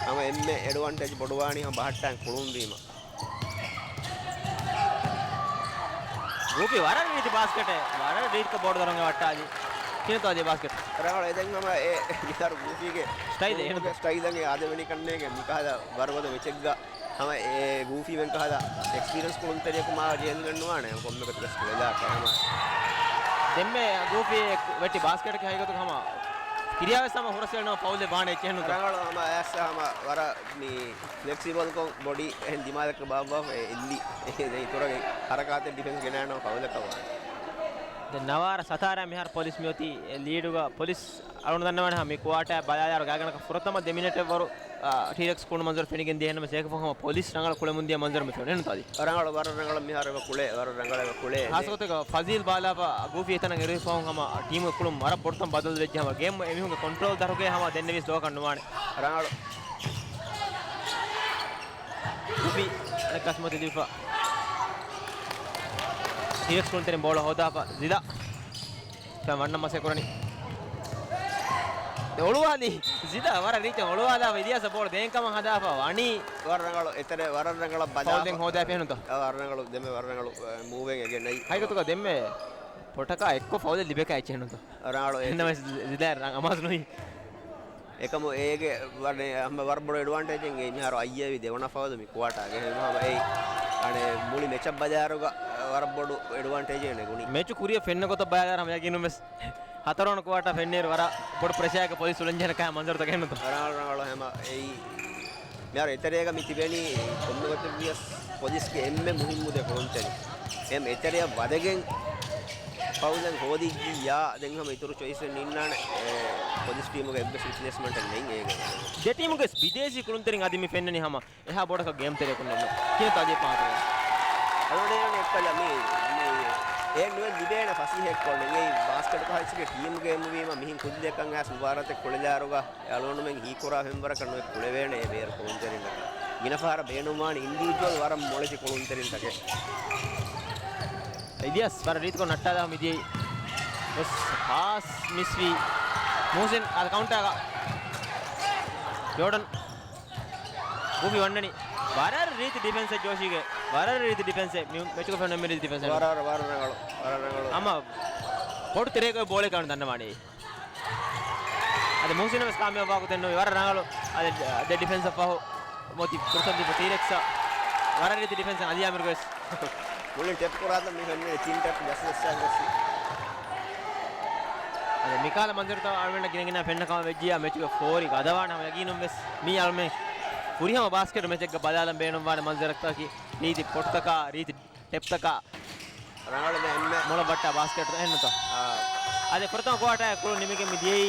ހަމަ އެންމެ އެޑްވާންޓޭޖް ބޮޑުވާނީ ހަމަ ބަހައްޓާން ކުޅުންވީމަ. ގޫފީ ވަރަށް ރީތި ބާސްކެޓެއް، ވަރަށް ރީތިކޮށް ބޯޑު ދަރުން ވައްޓާލި. ކިނިތޯ އަދި ބާސްކެޓް؟ ރަނގަޅު އެދެން ހަމަ އެ މިހާރު ގޫފީގެ ސްޓައިލް އެހެން ސްޓައިލް އަނގެ އާދެވެނި ކަންނޭގެ މިކަހަލަ ވަރުގަދަ މެޗެއްގަ ހަމަ އެ ގޫފީ ވެން ކަހަލަ އެކްސްޕީރިއެންސް ކުޅުންތެރިޔަކު މާ ޖެހެލުގެން ނުވާނެ ކޮންމެ ގޮތަކަސް ކުޅެލާ ކަހަމަ. ދެންމެ ގޫފީ ވެއްޓި ބާސްކެޓަކީ ހަގީގަތުގަ ހަމަ ކިރިޔާވެސް ހަމަ ހުރަސްވެލެން ފައުލެއް ވާނެ އެއްޗެއް ނުތޯ؟ ރަނގަޅު ހަމަ އައިސް ހަމަ ވަރަށް މި ފްލެކްސިބަލްކޮށް ބޮޑީ އެހެން ދިމާލަކަށް ބާއްވާފަ އެ އެއްލި. އެ ދެން އިތުރަށް ހަރަކާތެއް ޑިފެންސް ގެނައިނަމަ ފައުލަކަށް ވާނެ. ދެން ނަވާރަ ސަތާރަ މިހާރު ޕޮލިސް މިއޮތީ ލީޑުގަ ޕޮލިސް އަޅުން ދަންނަވާނެ ހަމަ މި ކުއާޓާ ބަލާލާރު ގާތްގަނޑަކަށް ފުރަތަމަ ދެ މިނެޓެއް ވަރު، އާ، ޓީރެކްސް ކުޅުނު މަންޒަރު ފެނިގެން ދިޔަ ހެންނަމަ ސޭކަފަ ހަމަ ޕޮލިސް ރަނގަޅަށް ކުޅެމުން ދިޔަ މަންޒަރު މި ފެނުނެ ނުތާދި. ރަނގަޅު ވަރަށް ރަނގަޅަށް މިހާރު އެބަ ކުޅޭ، ވަރަށް ރަނގަޅަށް އެބަ ކުޅޭ. ހާސްކޮށް ފަޒީލް ބާލާފަ ގޫފީ އެތަނަށް އެރުވި ފަހުން ހަމަ ޓީމުގެ ކުޅުން ވަރަށް ބޮޑުތަން ބަދަލު ވެއްޖެ ހަމަ ގޭމް އެމީހުންގެ ކޮންޓްރޯލް ދަށުގައި ހަމަ ދެންނެވިސް ދޯކަށް ނުވާނެ. ރަނގަޅު. ގޫފީ އަނެއްކާ ސިމަތިލިފަ. ޓީރެކްސް ކުޅުންތެރިން ބޯޅަ ހޯދާފަ ޒިދާ. ފެން ވަންނަ މަސެއް ކުރަނީ. ދެ އޮޅުވާލީ. ޒިދާ ވަރަށް ރީތި އޮޅުވާލާފަ އިލިޔާސަށް ބޯޅަ ދޭން ކަމަށް ހަދާފަ ވަނީ. ވަރަށް ރަނގަޅު އެތެރެ ވަރަށް ރަނގަޅަށް ބަލާ. ފައުލް ދެން ހޯދާފަ އެހެންތޯ؟ އަ، ވަރަށް ރަނގަޅު ދެމެ ވަރަށް ރަނގަޅު، އަ، މޫވެއް އެގެން ނައި. ހަގީގަތުގަ ދެމެ ޕޮޓަކާ އެއްކޮށް ފައުލެއް ލިބޭކަށް އެއްޗެއް ނުތޯ؟ ރަނގަޅު އެ އެންނަމެސް ޒިދާ ރަނގަ މާސް ނުވި. އެކަމު އޭގެ ވަރަށް ހަމަ ވަރަށް ބޮޑު އެޑްވާންޓޭޖެއް އެ މިހާރު އައްޔަވި ދެވަނަ ފައުލު މި ކުއާޓާގެ. ހަމަ އެއީ އަނެ މުޅި މެޗަށް ބަލާރުގަ ވަރަށް ބޮޑު އެޑްވާންޓޭޖެއް ނެގުނީ. މެޗު ކުރިއަށް ފެންނަ ގޮތަށް ބަލާލާ ހަމަ ޔަގީނުން ވެސް ހަތަރުވަނަ ކުއާޓާ ފެންނިއިރު ވަރަށް ބޮޑު ޕްރެޝާއެއްގަ ޕޮލިސް އުޅެންޖެހޭނެ ކަހަލަ މަންޒަރުތަކެއް ނުތޯ؟ ރަނގަޅު ރަނގަޅު ހަމަ އެއީ މިހާރު އެތެރޭގަ މި ތިބެނީ ކޮންމެ ގޮތެއް ވިޔަސް ޕޮލިސްގެ އެންމެ މުހިއްމު ދެ ކުޅުންތެރިން. އެމް އެތެރެއަށް ވަދެގެން ފައުލެއް ހޯދިއްޖިއްޔާ ދެން ހަމަ އިތުރު ޗޮއިސްއެއް ނިންނާނެ. އެ، ޕޮލިސް ޓީމުގެ އެއްވެސް ރިޕްލޭސްމަންޓެއް ނެތް އޭގެ. ދެ ޓީމުގެ ވެސް ބިދޭސީ ކުޅުންތެރިން އަދި މި ފެންނަނީ ހަމަ އެހާ ބޮޑަކަށް ގޭމް ތެރެއަކުން ނެއްނު. ކިހިނެއްތޯ އަދި އެއް ފާހަގަވަނީ؟ އަޅުގަނޑު އެކަލަ މި، މި އެ ނުވެ ލިބޭނެ ފަސޭހައެއްކޮށް ނެގެއި ބާސްކެޓް ކަހަލަ ގޭމު ވީމަ މިހިން ކުއްލިއަކަށް އައިސް މުބާރާތެއް ކުޅެލާރުގަ އެ އަޅުގަނޑުމެން ހީކުރާ ފެންވަރަކަށް ނުވެ ކުޅެވޭނެ އެ ބޭރު ކުޅުންތެރިންނަކަށް. ގިނަ ފަހަރަށް ބޭނުންވާނެ އިންޑިވިޖުއަލް ވަރަށް މޮޅެތި ކުޅުންތެރިންތަކެއް. އިލިޔާސް ވަރަށް ރީތިކޮށް ނައްޓާލާ މިދިޔައީ. ވެސް ޕާސް މިސްވީ. މުހުސިން އަދި ކައުންޓާގަ. ޖޯޑަން. ގޫފީ ވަންނަނީ. ވަރަށް ރީތި ޑިފެންސެއް ޖޯޝީގެ. ވަރަށް ރީތި ޑިފެންސެއް. މި މެޗުގެ ފެންނަ މި ރީތި ޑިފެންސެއް. ވަރަށް، ވަރަށް ރަނގަޅު. ވަރަށް ރަނގަޅު. އަމާ ބޮޑު ތެރޭގަ ބޯޅަ ކައުން ދަންނަވާނީ. އަދި މުހުސިނަށް ވެސް ކާމިޔާބު ވާގޮތެއް ނުވި. ވަރަށް ރަނގަޅު. އަދި ދެ ޑިފެންސަށް ފަހު މޮތި ފުރުސަތު ދީފަ ޓީރެކްސަށް. ވަރަށް ރީތި ޑިފެންސަށް އަލިޔާމިރުގެ ވެސް. މުޅިން ޓެޕް ކުރާތަން މި ފެންނަނީ ތިން ޓެޕް ޖަސްޓިސް އަދި މިކާލަ މަންޒަރުތައް އަޅުމެންނަށް ގިނަ ގިނަ ފެންނަ ކަމަށް ވެއްޖިއްޔާ މެޗުގެ ފޯރި ގަދަވާނެ ހަމަ ޔަގީނުން ވެސް މީ އަޅުމެން ފުރިހަމަ ބާސްކެޓް މެޗެއްގަ ބަލާލަން ބޭނުންވާނެ މަންޒަރަކަކީ ރީތި ޕޮޓްތަކާ ރީތި ޓެޕްތަކާ. ރަނގަޅު ދެ އެންމެ މޮޅަށް ބައްޓާ ބާސްކެޓް އެހެންނުތަ؟ އާ. އަދި ފުރަތަމަ ކުއާޓާ ކުޅުން ނިމިގެން މި ދިޔައީ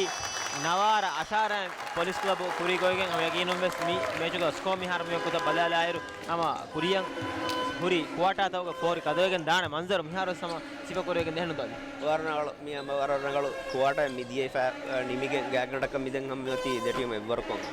ނަވާރަ އަށާރަ ޕޮލިސް ކްލަބު ކުރީގޮތްގެން ހަމަ ޔަގީނުން ވެސް މި މެޗުގަ ސްކޯ މިހާރު މިވަގުތަށް ބަލާލާއިރު ހަމަ ކުރިޔަށް ހުރި ކުއާޓާތަކުގެ ފޯރި ގަދަވެގެން ދާނެ މަންޒަރު މިހާރު ވެސް ހަމަ ސިފަ ކުރެވިގެން ދެހެންނުތަ އަދި؟ ވަރަށް ރަނގަޅު މި ހަމަ ވަރަށް ރަނގަޅު ކުއާޓާ މި ދިޔައީ ފަ-، އަ، ނިމިގެން ގާތްގަނޑަކަށް މި ދެން ހަމަ މިއޮތީ ދެ ޓީމު އެއްވަރުކޮށް.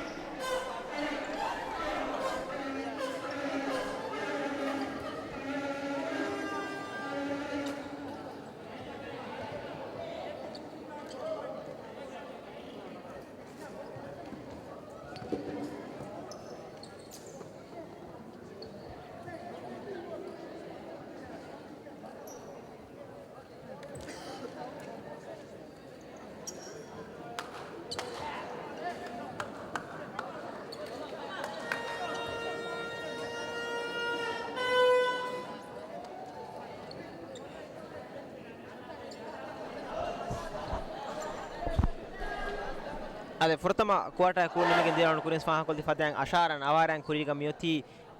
އަދި ފުރަތަމަ ކުއާޓާ ކުޅުން ނިމިގެން ދިޔަ ރައުންޑް ކުރިން ފާހަގަކޮށްލި ފަދައިން އަށާރަ ނަވާރައިން ކުރީގަ މިއޮތީ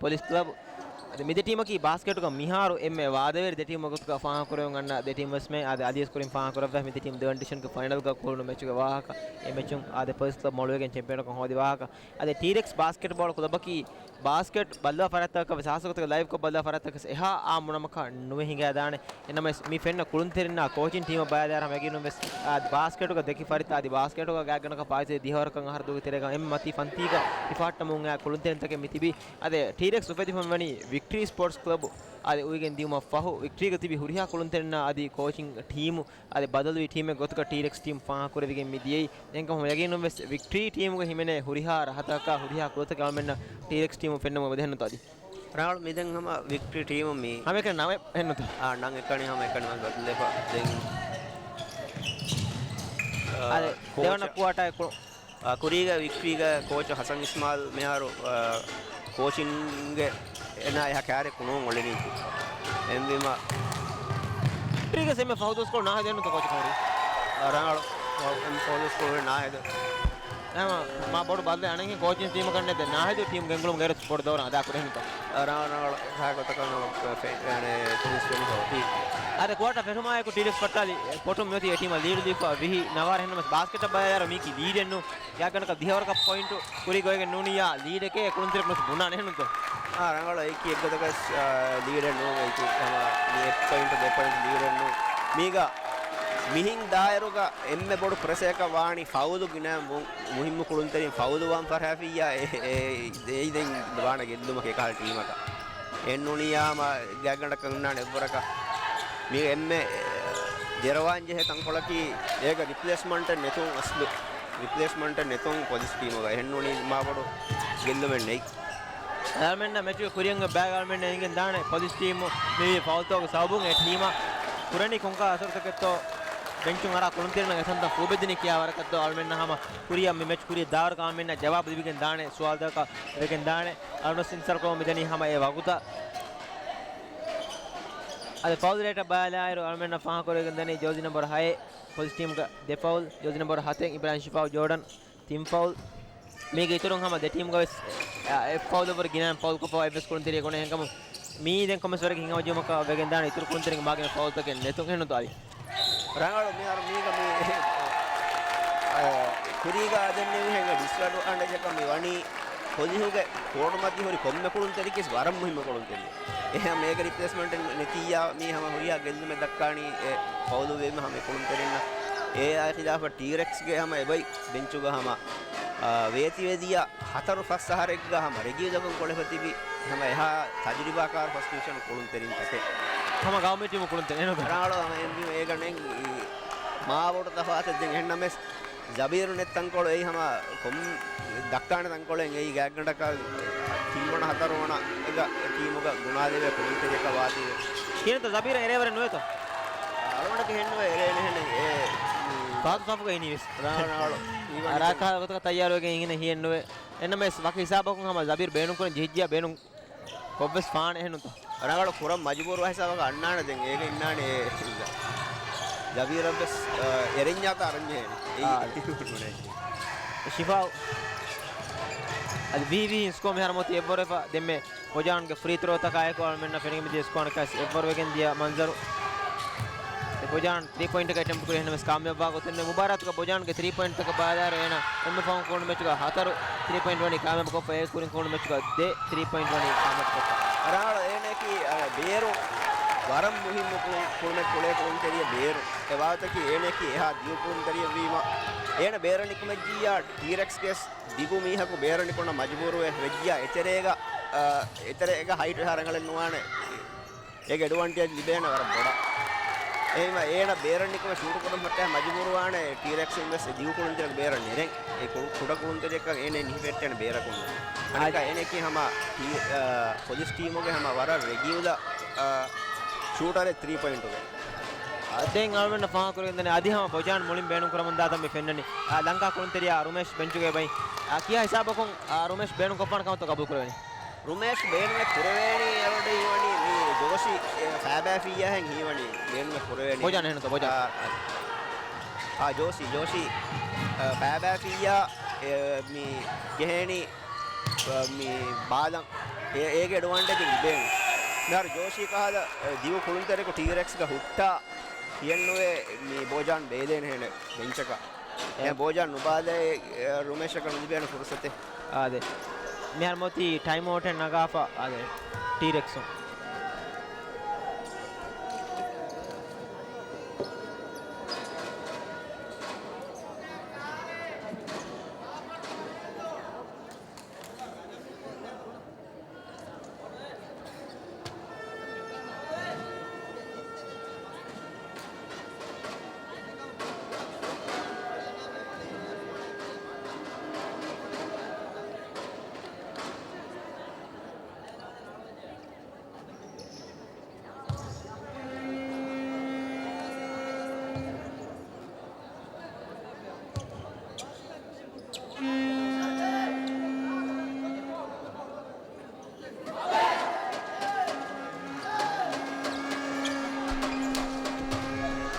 ޕޮލިސް ކްލަބް. އަދި މި ދެ ޓީމަކީ ބާސްކެޓުގަ މިހާރު އެންމެ ވާދަވެރި ދެ ޓީމު ގޮތުގަ ފާހަގަކުރެވެން އަންނަ ދެ ޓީމު ވެސްމެ. އަދި އަދިވެސް ކުރިން ފާހަގަކުރައްވާ މި ދެ ޓީމު ދެވަނަ ޑިވިޝަންގެ ފައިނަލްގަ ކުޅުނު މެޗުގެ ވާހަކަ އެ މެޗުން އާދެ ޕޮލިސް ކްލަބް މޮޅުވެގެން ޗެމްޕިއަންކަން ހޯދި ވާހަކަ. އަދި ޓީރެކްސް ބާސްކެޓްބޯޅަ ކުލަބަކީ ބާސްކެޓް ބައްލަވާ ފަރާތްތަކަށް ވެސް ހާއްސަގޮތުގެ ލައިވްކޮށް ބައްލަވާ ފަރާތްތަކަށް އެހާ އާއްމު ނަމަކަށް ނުވެ ހިނގައިދާނެ. އެނަމަވެސް މި ފެންނަ ކުޅުންތެރިންނާ ކޯޗިން ޓީމަށް ބަލާލާއިރު ހަމަ ޔަގީނުން ވެސް އާ، ބާސްކެޓުގަ ދެކި ފަރިތަ އަދި ބާސްކެޓުގަ ގާތްގަނޑަކަށް ފާއިތުވި ދިހަވަރަކަށް އަހަރު ދުވަހުގެ ތެރޭގަ އެންމެ މަތީ ފަންތީގަ ހިފަހައްޓަމުން އައި ކުޅުންތެރިންތަކެއް މި ތިބީ. އަދި ޓީރެކްސް އުފެދިފަ މިވަނީ ވިކްޓްރީ ސްޕޯޓްސް ކްލަބު އަދި އުވިގެން ދިއުމަށް ފަހު ވިކްޓްރީގަ ތިބި ހުރިހާ ކުޅުންތެރިންނާ އަދި ކޯޗިން ޓީމު އަދި ބަދަލުވި ޓީމެއް ގޮތުގަ ޓީރެކްސް ޓީމް ފާހަގަކުރެވިގެން މި ދިޔައީ. އެހެންކަމުން ޔަގީނުން ވެސް ވިކްޓްރީ ޓީމުގެ ހިމެނޭ ހުރިހާ ރަހަތަކާ ހުރިހާ ކުލަތަކެއް އަޅުމެންނަށް ޓީރެކްސް ޓީމުން ފެންނަމުން އެބަދެހެންނުތަ އަދި؟ ރާޅު މިދެން ހަމަ ވިކްޓްރީ ޓީމު މީ. ހަމައެކަނި ނަވެ އެއްނުތަ؟ އާ، ނަން އެކަނި ހަމަ އެކަނި މަ ބަދަލުވެފަ ދެން. އާ، އަދި ކޯޗަށް ދެވަނަ ކުއާޓާ ކު- އާ، ކުރީގަ ވިކްޓްރީގަ ކޯޗު ހަސަން އިސްމާލް މިހާރު، އާ، ކޯޗިންގެ އެނާ އެހާ ކާރެއް ކުނޫން އޮޅެނީކީ. އެންވީމަ. ވިކްޓްރީގެ ސެމެ ފަހު ދުވަސްކޮޅު ނާހި ދެންނުތަ ކޯޗަށް ކަމުރީ؟ ރަނގަޅު. ފައުލު ސްކޯރު ނާހިދު. މާ ބޮޑު ބައްލެއް އަނެއްހެން ކޯޗިން ޓީމަކަށް ނެތް. ނާހިދު ޓީމް ގެންގުޅުމުގެ އިރު ބޮޑު ދައުރެއް އަދާކުރޭ ހެންތޯ؟ ރަނގަޅު ހާ ގޮތަކަށް ފެނިފައި. އަދި ކުއާޓަ ފެށުމާއެކު ޓީރެކްސް ފައްޓާލި ޕޮޓުން މިއޮތީ އެ ޓީމަށް ލީޑު ލިބިފަ ވިހި ނަވާރަ. ހެންނަމަސް ބާސްކެޓަށް ބަލާއިރު މީކީ ލީޑެއްނު. ގާތްގަނޑަކަށް ދިހަވަރަކަށް ޕޮއިންޓު ކުރި ގޮވެގެން ނޫނިއްޔާ ލީޑެކޭ ކުޅުންތެރި ނުސް ބުނާނެ ހެނުންތޯ؟ އާ، ރަނގަޅު އެއްކި އެއްގޮތަކަށް، އާ، ލީޑެއް ނޫން އެއްކި ހަމަ މި އެއް ޕޮއިންޓު ދެ ޕޮއިންޓު ލީޑެއް ނޫން. މީގަ މިހިން ދާއިރުގަ އެންމެ ބޮޑު ޕްރެސަރަކަށް ވާނީ ފައުލު ގިނަ މު-، މުހިއްމު ކުޅުންތެރިން ފައުލު ވާން ފަށާފިއްޔާ އެ-، އެ-، އެއީ ދެން ވާނެ ގެއްލުމަކީ އެކަހަލަ ޓީމަކަށް. އެއްނޫނިއްޔާ ހަމަ ގާތްގަނޑަކަށް އޮންނާނެ އެއްވަރަކަށް. މީ އެންމެ ދެރަވާން ޖެހޭ ތަންކޮޅަކީ އޭގަ ރިޕްލޭސްމަންޓެއް ނެތުން އަސްލު. ރިޕްލޭސްމަންޓެއް ނެތުން ޕޮލިސް ޓީމުގަ އެހެންނޫނީ މާބޮޑު ގެއްލުމެއް ނެތް. އަޅުމެންނަށް މެޗުގެ ކުރިއަށް ބައި އަޅުމެންނަށް އެނގެން ދާނެ ޕޮލިސް ޓީމު މިވީ ފައުލްތަކުގެ ސަބަބުން އެ ޓީމަށް ކުރަނީ ކޮންކަހަލަ އަސަރުތަކެއްތޯ ބެންޗުން އަރާ ކުޅުންތެރިންނަށް އެތަންތަން ފޫބެއްދިނީ ކިހާވަރަކަށްތޯ އަޅުމެންނަށް ހަމަ ކުރިއަށް މި މެޗް ކުރިއަށް ދާވަރަކަށް އަޅުމެންނަށް ޖަވާބު ލިބިގެން ދާނެ ސުވާލުތަކަށް ވެގެން ދާނެ. އަޅުމެން ސިންސަރުކޮށް މިދަނީ ހަމަ އެ ވަގުތަށް. އަދި ފައުލް ރޭޓަށް ބަލާއިރު އަޅުމެންނަށް ފާހަގަކުރެވިގެން ދަނީ ޖާޒީ ނަންބަރު ހައެއް ޕޮލިސް ޓީމުގެ ދެ ފައުލް، ޖާޒީ ނަންބަރު ހަތެއް އިބްރާހިމް ޝިފާއު ޖޯޑަން ތިން ފައުލް. މީގެ އިތުރުން ހަމަ ދެ ޓީމުގަ ވެސް، އެ، އެއް ފައުލަށްވުރެ ގިނަ ފައުލް ކޮށްފަ އެއްވެސް ކުޅުންތެރިއެއް ނުކުޅެ. އެހެންކަމުން މީ ދެން ކޮންމެސް ވަރެއްގެ ހިނގަމަޖުމަކަށް ވެގެން ދާނެ އިތުރު ކުޅުންތެރިންގެ މާގިނަ ފައުލްތަކެއް ނެތުން އެހެންނުތޯ އަދި؟ ރަނގަޅު މިހާރު މީގަ މި، އަ، ކުރީގަ އަދެން މިހެން ޑިސްއެޑްވާންޓޭޖަކަށް މި ވަނީ ކޮލިހުގެ ކޯޑުމަތި ހުރި ކޮންމެ ކުޅުންތެރިކީސް ވަރަށް މުހިއްމު ކުޅުންތެރި. އެހެން މޭގެ ރިޕްލޭސްމަންޓެއް ނެތިއްޔާ މީ ހަމަ ހުރިހާ ގެއްލުމެއް ދައްކާނީ އެ ފައުލު ވީމަ ހަމަ ކުޅުންތެރިންނަށް. އެއާ ޚިލާފަށް ޓީރެކްސްގެ ހަމަ އެބައި ބެންޗުގަ ހަމަ، އާ، ވޭތިވެދިޔަ ހަތަރު ފަސް އަހަރެއްގަ ހަމަ ރެގިއުލަކުން ކޮޅެފަ ތިބި ހަމަ އެހާ ތަޖުރިބާކާރު ފަސްޓް ޑިވިޝަން ކުޅުންތެރިން ތަކެއް. ހަމަ ގައުމީ ޓީމު ކުޅުންތެރިން އެހެން ރަނގަޅު ހަމަ އެން ބީ އޭގަ ނެން މާ ބޮޑު ތަފާތެއް ދެން އެހެންނަމެސް ޒަބީރު ނެތް ތަންކޮޅު އެއީ ހަމަ ކޮން ދައްކާނެ ތަންކޮޅެއް އެއީ ގާތްގަނޑަކަށް ތިންވަނަ ހަތަރުވަނަ އެގަ ޓީމުގަ ގުނާލެވޭ ކުޅުންތެރިޔަކަށް ވާތީވެ. ކިހިނެއްތަ ޒަބީރަށް އެރޭވަރެއް ނުވޭތޯ؟ އަޅުގަނޑަކަށް ހެންނުވޭ އެރޭނެ ހެނެއް އެ ފަހަތު ސަފުގަ އިނީވެސް. ރާނާޅު އަރާކާ ގޮތަކަށް ތައްޔާރުވެގެން އިނގިނެ ހިއެއްނުވޭ. އެންނަމެސް ވަކި ހިސާބަކުން ހަމަ ޒަބީރު ބޭނުންކުރަން ޖެހިއްޖިޔާ ބޭނުން ކޮށްވެސް ފާނެ އެހެންނުތޯ؟ ރަނގަޅު ކުރަން މަޖުބޫރުވާ ހިސާބަކަށް އަންނާނެ ދެން އޭގެ އިންނާނެ އެ ޒަބީރަށްވެސް، އަ، އެރެންޏާތާ އަރަންޖެހޭނެ. އެއީ އާ. ޝިފާއު. އަދި ވީ ވީ ސްކޯ މިހާރު މޮތީ އެއްވަރުވެފަ ދެންމެ ބޮޖާންގެ ފްރީ ތްރޯތަކާއެކު އަޅުމެންނަށް ފެނިގެން މިދިޔަ ސްކޯ އަނެއްކާވެސް އެއްވަރުވެގެން ދިޔަ މަންޒަރު. އެ ބޮޖާން ތްރީ ޕޮއިންޓަކަށް އެޓެމްޕްޓް ކުރި އެހެންނަމަވެސް ކާމިޔާބުވާ ގޮތެއް ނުވޭ. މުބާރާތުގަ ބޮޖާންގެ ތްރީ ޕޮއިންޓްތަކަށް ބަލާއިރު އޭނަ އެންމެ ފަހުން ކުޅުނު މެޗުގަ ހަތަރު ތްރީ ޕޮއިންޓް ވަނީ ކާމިޔާބުކޮށްފަ އެ ކުރިން ކުޅުނު މެޗުގަ ދެ ތްރީ ޕޮއިންޓް ވަނީ ކާމިޔާބުކޮށްފަ. ރާޅަ އޭނައަކީ، އަ، ބޭރު ވަރަށް މުހިއްމު ކުޅު-، ކުޅުމެއް ކުޅޭ ކުޅުންތެރިޔަ ބޭރު. އެ ވާހަކައަކީ އޭނައަކީ އެހާ ދިޔު ކުޅުންތެރިޔަ ވީމަ އޭނަ ބޭރަށް ނިކުމެއްޖިއްޔާ ޓީރެކްސްގެ ދިގު މީހަކު ބޭރަށް ނިކުންނަ މަޖުބޫރުވެ ވެއްޖިއްޔާ އެތެރޭގަ، އަ، އެތެރޭގަ ހައިޓް އެހާ ރަނގަޅެއް ނުވާނެ. އޭގެ އެޑްވާންޓޭޖް ލިބޭނެ ވަރަށް ބޮޑަށް. އެހެންވީމަ އޭނަ ބޭރަށް ނިކުމެ ޝޫޓު ކުރަން ފައްޓާ މަޖުބޫރުވާނެ ޓީރެކްސް އިން ވެސް ދިގު ކުޅުންތެރިޔަކު ބޭރަށް ނެރެން. އެ ކު-، ކުޑަ ކުޅުންތެރިޔަކަށް އޭނަ ނިހިފެއްޓޭނެ ބޭރަކުން. އަނެއްކާ އާ. އޭނައަކީ ހަމަ ޓީ-، އާ، ޕޮލިސް ޓީމުގެ ހަމަ ވަރަށް ރެގިއުލަ، އާ، ޝޫޓަރެއް ތްރީ ޕޮއިންޓުގެ. އާ، ދެން އަޅުމެންނަށް ފާހަގަކުރެވެންދެނީ އަދި ހަމަ ބޮޖާން މުޅިން ބޭނުންކުރަމުން ދާތަން މި ފެންނަނީ. އާ، ލަންކާ ކުޅުންތެރިޔާ ރުމޭޝް ބެންޗުގައި ބައި. އާ، ކިހާ ހިސާބަކުން، އާ، ރުމޭޝް ބޭނުންކޮށްފާނެ ކަމަށްތޯ ގަބޫލުކުރެވެނީ؟ ރުމޭޝް ބޭނުމެއް ކުރެވޭނީ އަޅުގަނޑު ހީވަނީ މި ޖޯޝީ، އެ، ފައިބާފިއްޔާހެން ހީވަނީ ބޭނުމެއް ކުރެވޭނީ. ބޮޖާން އެހެންތަ ބޮޖާން؟ އާ، އާ، ޖޯޝީ، ޖޯޝީ، އަ، ފައިބާފިއްޔާ، އެ، މި ޖެހޭނީ، އަ، މި ބާލަން އެ-، އޭގެ އެޑްވާންޓޭޖް ލިބޭނީ. މިހާރު ޖޯޝީ ކަހަލަ، އެ، ދިގު ކުޅުންތެރިޔަކު ޓީރެކްސްގަ ހުއްޓާ ހިއެއްނުވޭ މި ބޮޖާން ބޭލޭނެ ހެނެއް ބެންޗަކަށް. އެ ބޯޖާ ނުބާލޭ، އެ، ރުމޭޝަކަށް ނުލިބޭނެ ފުރުސަތެއް. އާދެ. މިހާރު މޮތީ ޓައިމް އައުޓެއް ނަގާފަ، އާދެ. ޓީރެކްސުން.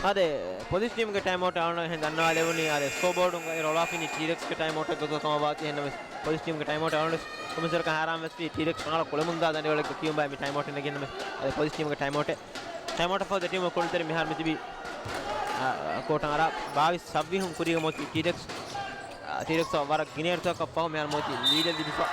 އާދެ، ޕޮލިސް ޓީމްގެ ޓައިމްއައުޓް އަޅުގަނޑު އެހެން ދަންނަވާލެވުނީ. އާދެ، ސްކޯބޯޑުން އިރު އޮޅާފިނީ ޓީރެކްސްގެ ޓައިމްއައުޓެއް ގޮތުގަ ކަމަށް ވާތީ. އެހެންނަމަވެސް ޕޮލިސް ޓީމްގެ ޓައިމްއައުޓް އަޅުގަނޑު ކޮމިސަރަކަށް ހައިރާން ވެސްވީ. ޓީރެކްސް ރަނގަޅަށް ކުޅެމުންދާ ދަނޑިވަޅެއްގަ ކިޔުމާއި މި ޓައިމްއައުޓެއް ނެގިންނަމެ. އާދެ، ޕޮލިސް ޓީމްގެ ޓައިމްއައުޓެއް. ޓައިމްއައުޓަށް ފަހު ދެ ޓީމުގެ ކުޅުންތެރި މިހާރު މިތިބީ، އާ، ކޯޓަށް އަރާ ބާވީސް ސައްވީހުން ކުރީގަ މޮތީ ޓީރެކްސް. އާ، ޓީރެކްސް ވަރަށް ގިނަ އިރުތަކަށް ފަހު މިހާރު މޮތީ ލީޑެއް ލިބިފަ.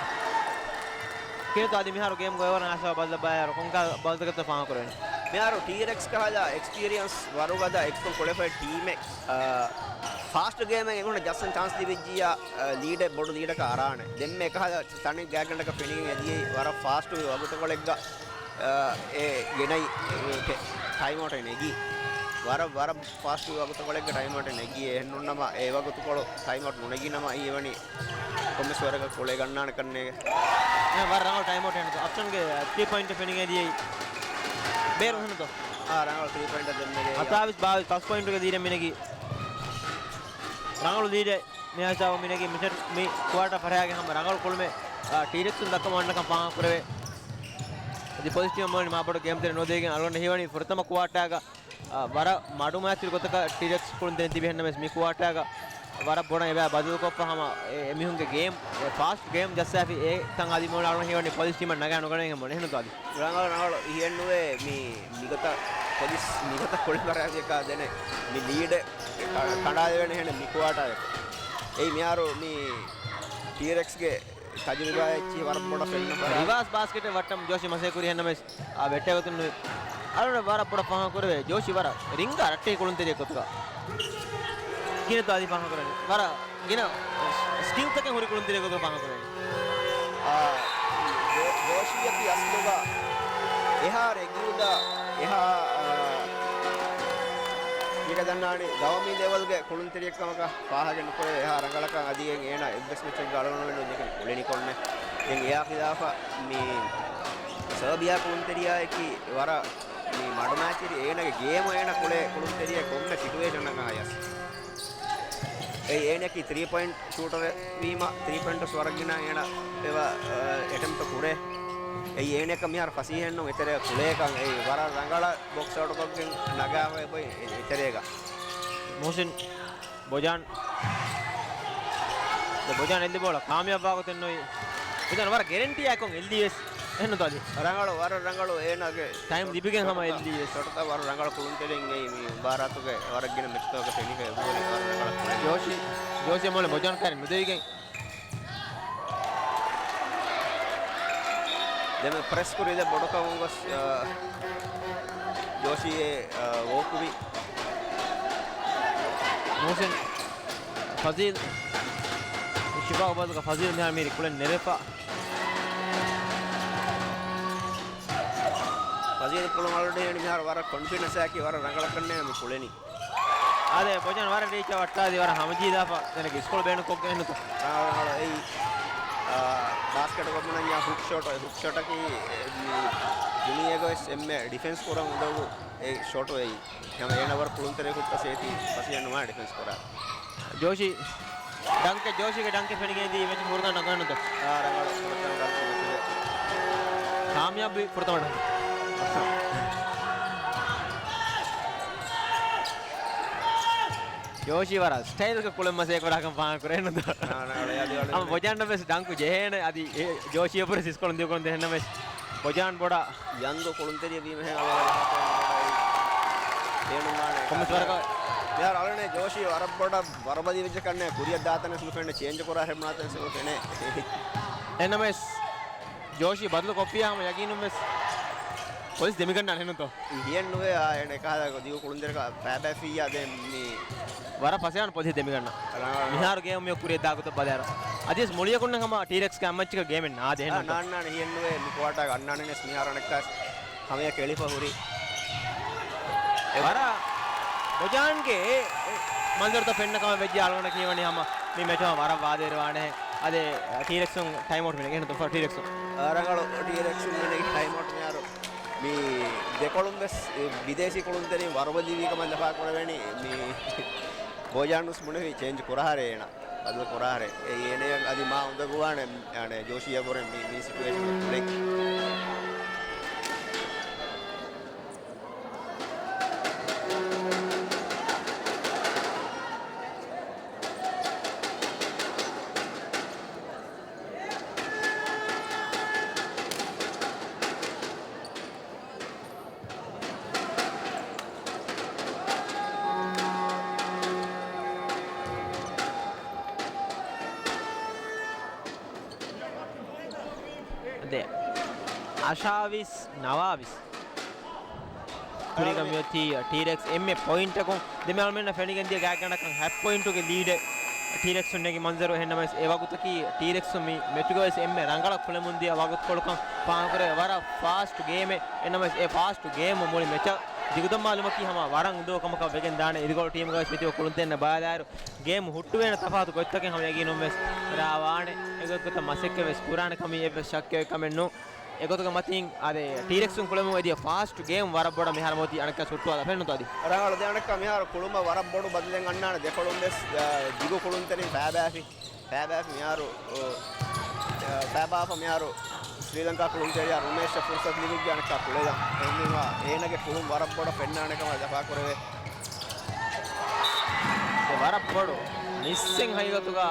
ކިނުތު އަދި މިހާރު ގޭމް ގޮވަރަށް އާސާ ބަދަލު ބައި އަރު ކޮންކަހަލަ ބަދަލުތަކެއްތޯ ފާހަގަކުރެވޭނެ. މިހާރު ޓީރެކްސް ކަހަލަ އެކްސްޕީރިއަންސް ވަރުގަދަ އެކްސްޕީރިއަންސް ކުޅެފައި ޓީމެއް، އާ، ފާސްޓް ގޭމެއް އެނގުނަ ޖައްސަން ޗާންސް ލިބިއްޖިއްޔާ، އާ، ލީޑެއް ބޮޑު ލީޑަކަށް އަރާނެ. ދެންމެ އެކަހަލަ ތަނެއް ގާތްގަނޑަކަށް ފެނިގެން އެދިޔައީ ވަރަށް ފާސްޓު ވަގުތުކޮޅެއްގަ، އާ، އެ ގެނައި ޓައިމްއައުޓެއް ނެގީ. ވަރަށް، ވަރަށް ފާސްޓު ވަގުތުކޮޅެއްގަ ޓައިމްއައުޓެއް ނެގީ. އެހެންނޫންނަމަ އެ ވަގުތުކޮޅު ޓައިމްއައުޓް ނުނެގިނަމަ އެ އެވަނީ ކޮންމެސް ވަރަކަށް ކުޅޭ ގަންނާނެ ކަންނޭގެ. އެ ވަރަށް ރަނގަޅު ޓައިމްއައުޓް އެހެން އޮޕްޝަންގެ ތްރީ ޕޮއިންޓް ފެނިގެން ދިޔައީ. ބޭރު ހެންތޯ؟ އާ، ރަނގަޅު ތްރީ ޕޮއިންޓް ދެންމެގެ. ހަތާވީސް ބާވީސް ފަސް ޕޮއިންޓުގެ ލީޑެއް މިނެގީ. ރަނގަޅު ލީޑެއް މި ހިސާބު މިނެގީ މި ސެޓް، މި ކުއާޓާ ފަށާގެ ހަމަ ރަނގަޅު ކުޅުމެއް، އާ، ޓީރެކްސުން ދައްކަމުން އަންނަކަން ފާހަގަކުރެވޭ. އަދި ޕޮލިސް ޓީމަށް މޮޅި މާބޮޑު ގޭމް ތެރެ ނުވަދެވިގެން އަޅުގަނޑަށް ހީވަނީ ފުރަތަމަ ކުއާޓާގަ އާ، ވަރަށް މަޑުމައިތިރި ގޮތަކަށް ޓީރެކްސް ކުޅުންތެރިން ތިބި ހެންނަމެސް މި ކުއާޓާގަ ވަރަށް ބޮޑަށް އެބައި ބަދަލުކޮށްފަ ހަމަ އެ، އެމީހުންގެ ގޭމް، އެ، ފާސްޓް ގޭމް ޖައްސާފި އެ ތަން އަދި މޮޅަށް އަޅުގަނޑު ހީވަނީ ޕޮލިސް ޓީމަށް ނަގާ ނުގަނެވޭ ހެން ބޮޑެ ހެންނުތޯ އަދި؟ ރަނގަޅު ރަނގަޅު އިހެންނުވޭ މި، މިގޮތަށް ޕޮލިސް މިގޮތަށް ކުޅެން ފަރާތްތަކާ ދެނެ މި ލީޑެއް ކަ-، ކަނޑާލެވޭނެ ހެނެއް މި ކުއާޓާއެކު. އެއީ މިހާރު މި ޓީރެކްސްގެ ތަޖުރިބާ އެއްޗިހި ވަރަށް ބޮޑަށް ފެންނަ ފަރާތް. ރިވާސް ބާސްކެޓެއް ވައްޓަމުން ޖޯޝި މަސޭ ކުރި ހެންނަމެސް އާ، ވެއްޓޭގޮތުން ނުވި. އަޅުގަނޑަށް ވަރަށް ބޮޑަށް ފާހަގަކުރެވޭ. ޖޯޝި ވަރަށް ރިންގާ ރައްޓެހި ކުޅުންތެރިއެއް ގޮތުގަ. ކިހިނެއްތޯ އަދި ފާހަގަކުރަނީ؟ ވަރަށް ގިނަ ސްކިލްތަކެއް ހުރި ކުޅުންތެރިއެއް ގޮތުގަ ފާހަގަކުރަނީ. އާ، ޖޯ-، ޖޯޝީއަކީ އަސްލުގަ އެހާ ރެގިއުލާ، އެހާ، އާ، މީގަ ދަންނާނީ ގައުމީ ލެވެލްގެ ކުޅުންތެރިއެއް ކަމަކަށް ފާހަގަ ނުކުރޭ. އެހާ ރަނގަޅަކަށް އަދި އެއް އޭނާ އެއްވެސް މެޗެއްގަ އަޅުގަނޑުމެން ދެކެން ކުޅެނިކޮށްމެ. ދެން އެއާ ޚިލާފަށް މި ސަރބިޔާ ކުޅުންތެރިޔާއަކީ ވަރަށް މި މަޑުމައިތިރި އޭނަގެ ގޭމު އޭނަ ކުޅޭ ކުޅުންތެރިޔެއް ކޮންމެ ސިޓުއޭޝަނަކަށް ހަޔަސް. އެއީ އޭނައަކީ ތްރީ ޕޮއިންޓް ޝޫޓަރެއް ވީމަ، ތްރީ ޕޮއިންޓްސް ވަރަށް ގިނަ އޭނަ އެވަ، އެޓެމްޕްޓް ކުރޭ. އެއީ އޭނައަކަށް މިހާރު ފަސޭހައެއްނޫން އެތެރެއަށް ކުޅޭކަން. އެއީ ވަރަށް ރަނގަޅަށް ބޮކްސް އައުޓްކޮށްގެން ނަގާފައި އޮތް އެ-، އެތެރޭގަ. މުހުސިން ބޮޖާން. ދެ ބޮޖާން އެއްލި ބޯޅަ ކާމިޔާބުވާ ގޮތެއް ނުވި. ބޮޖާން ވަރަށް ގެރެންޓީއާއެކު އެއްލި ވެސް. އެހެންނުތޯ އަދި؟ ރަނގަޅު، ވަރަށް ރަނގަޅު އޭނާގެ ޓައިމް ލިބިގެން ހަމަ ޝޮޓުތައް، އެއްލި ވެސް. ޝޮޓުތައް ވަރަށް ރަނގަޅު ކުޅުންތެރިން އެއީ މި މުބާރާތުގެ ވަރަށް ގިނަ މެޗްތަކުގަ ފެނިފަ އެބަހުރި ވަރަށް ރަނގަޅަށް ކުޅެނީ. ޖޯޝީ، ޖޯޝީ މޮޅެ ބޮޖާން ކައިރި ނުދެވިގެން. ދެމެ ޕްރެސް ކުރި ދެ ބޮޑުކަމުން ގޮސް، އާ، ޖޯޝީ އެ، އާ، ވޯކުވި. މުހުސިން، ފަޒީލް، ޝިފާ އުބަދުގަ ފަޒީލް މިހާރު މީރި ކުޅެން ނެރެފަ. ފަޒީލް ކުޅުން އަޅުގަނޑު ހޭނި މިހާރު ވަރަށް ކޮންފިޑެންސް އަކީ ވަރަށް ރަނގަޅަކަށް މި ކުޅެނީ. އާދެ، ބޮޖާން ވަރަށް ރީޗަށް ވައްޓާދީ ވަރަށް ހަމަޖީދާފަ ދެނެގެ ސްކޯރު ބޭނުންކޮށްގެން ނުތަ. ރަނގަޅު، ރަނގަޅު އެއީ، އާ، ބާސްކެޓް ގޮތުން އަންޏާ ހުކް ޝޮޓް، ހުކް ޝޮޓަކީ، އެ، މި ދުނިޔޭގަ ވެސް އެންމެ ޑިފެންސް ކުރަން އުނދަގޫ އެ ޝޮޓު އެއީ. ހަމަ އޭނަ ވަރަށް ކުޅުންތެރި ހުއްޓަސް އޭތި ފަސޭހަ ނުވާ ޑިފެންސް ކުރާ. ޖޯޝީ ޑަންކެ، ޖޯޝީގެ ޑަންކެ ފެނިގެން ދީ މެޗު ފުރަތަމަ ޑަންކެއް ނުތަ. އާ، ރަނގަޅު ފުރަތަމަ ޑަންކެއް ނުތެވެ. ކާމިޔާބުވި ފުރަތަމަ ޑަންކެއް. ޖޯޝީ ވަރަށް ސްޓައިލްގަ ކުޅެން މަސޭ ކުރާކަން ފާހަގަ ކުރޭ ނުތަ. ރަނގަޅު، ރަނގަޅު، އަދި ވަރަށް އަމަ ބޮޖާން ވެސް ޑަންކު ޖެހޭނެ އަދި އެ ޖޯޝީ އެބަހުރި ސިސްކޮޅުން ދިޔުކޮޅުން ދެހެންނަމެސް ބޮޖާން ބޮޑަށް ޔަންގް ކުޅުންތެރިޔެއް ވީމަހެން އަޅުގަނޑު ބޭނުންވާނެ. ކޮންމެސް ވަރަކަށް މިހާރު އަޅުގަނޑު ޖޯޝީ ވަރަށް ބޮޑަށް ވަރުބަދި ވެއްޖެ ކަންނޭ ކުރިއަށް ދާތަނެސް ނުފެނޭ، ޗޭންޖް ކުރާ ހެން ބުނާތަނެސް ނުފެނޭ. އެހެންނަމަވެސް ޖޯޝީ ބަދަލު ކޮށްފިޔާ ހަމަ ޔަގީނުން ވެސް ޕޮލިސް ދެމިގަންނާނެ ނުތޯ؟ އިހިއެއް ނުވޭ އާ އެނެ ކާލަ ދިގު ކުޅުންތެރިކަ ފައިބައިފިއްޔާ ދެން މި ވަރަށް ފަސޭހަ ޕޮލިސް ދެމިގަންނަ. ރަނގަޅު. މިހާރު ގޭމް މި ކުރިއަށް ދާ ގޮތަށް ބަލާއިރު. އަދިވެސް މުޅިއަކުންނެ ހަމަ ޓީރެކްސް ކަމަށްޗިކަ ގޭމެއް ނާދެ އެހެން ނާންނާނެ އިހެން ނުވޭ މި ކުއާޓާގަ އަންނާނެނެސް މިހާރު އަނެއްކާސް ހަމަޔަށް ކެޅިފަ ހުރި. އެ ވަރަށް ބޮޖާންގެ އެ، އެ މަންޒަރުތައް ފެންނަ ކަމަށް ވެއްޖެ އަޅުގަނޑަށް ކިޔަވަނީ ހަމަ މި މެޗު ވަރަށް ވާދައިރު ވާނެ. އަދި ޓީރެކްސުން ޓައިމްއައުޓް މިނެގެން ތުފާ ޓީރެކްސުން. ރަނގަޅު ޓީރެކްސުން މިނެގި ޓައިމްއައުޓް މިހާރު. މި ދެކޮޅުން ވެސް ބިދޭސީ ކުޅުންތެރިން ވަރުބަލިވީ ކަމަށް ލަފާ ކުރެވެނީ. މި ބޮޖާނުސް ބުނެފި ޗޭންޖް ކުރާހަރެ އޭނަ. ބަދަލު ކުރާހަރެ. އެ އޭނަ އަދި މާ އުނދަގޫވާނެ، އަނެ، ޖޯޝީއަށްވުރެ މި، މި ސިޓުއޭޝަން ކުރެ. ދެ. އަށާވީސް ނަވާވީސް. ކުރީގަ މިއޮތީ ޓީރެކްސް އެންމެ ޕޮއިންޓަކުން ދެމެ އަޅުމެންނަށް ފެނިގެންދިޔަ ގާތްގަނޑަކަށް ހަތް ޕޮއިންޓުގެ ލީޑެއް ޓީރެކްސުން ނެގި މަންޒަރު. އެހެންނަމަވެސް އެ ވަގުތަކީ ޓީރެކްސުން މި މެޗުގަވެސް އެންމެ ރަނގަޅަށް ކުޅެމުންދިޔަ ވަގުތުކޮޅުކަން ފާހަގަކުރެވޭ. ވަރަށް ފާސްޓް ގޭމެއް. އެހެންނަމަވެސް އެ ފާސްޓް ގޭމު މުޅި މެޗަށް ދިގުދަންމާލުމަކީ ހަމަ ވަރަށް އުނދަގޫ ކަމަކަށް ވެގެން ދާނެ. އިރުގޮޅު ޓީމުގަވެސް މިތިބަ ކުޅުންތެރިންނަށް ބަލާއިރު ގޭމް ހުއްޓުވޭނެ ތަފާތު ގޮތްތަކެއް ހަމަ ޔަގީނުންވެސް ރާވާނެ. އެގޮތްގޮތަށް މަސައްކަތްވެސް ކުރާނެ ކަމީ އެއްވެސް ޝައްކެއް ކަމެއް ނޫން. އެގޮތުގެ މަތީން އާދެ، ޓީރެކްސުން ކުޅެމުން އެދިޔަ ފާސްޓް ގޭމް ވަރަށް ބޮޑަށް މިހާރު މިއޮތީ އަނެއްކާ ހުއްޓުވާލާ ފެންނުތޯ އަދި؟ ރަނގަޅު ދެ އަނެއްކާ މިހާރު ކުޅުމަށް ވަރަށް ބޮޑު ބަދަލެއް އަންނާނެ ދެކޮޅުން ވެސް، އާ، ދިގު ކުޅުންތެރިން ފައިބާފި. ފައިބާފި މިހާރު، އާ، ފައިބާފަ މިހާރު ސްރީލަންކާ ކުޅުންތެރިޔާ ރުމޭޝަށް ފުރުސަތު ލިބިއްޖެ އަނެއްކާ ކުޅެލަން. އެހެންވީމާ އޭނަގެ ކުޅުން ވަރަށް ބޮޑަށް ފެންނާނެ ކަމަށް ދަފާކުރެވޭ. ވަރަށް ބޮޑު މިސްއެއް ހަގީގަތުގަ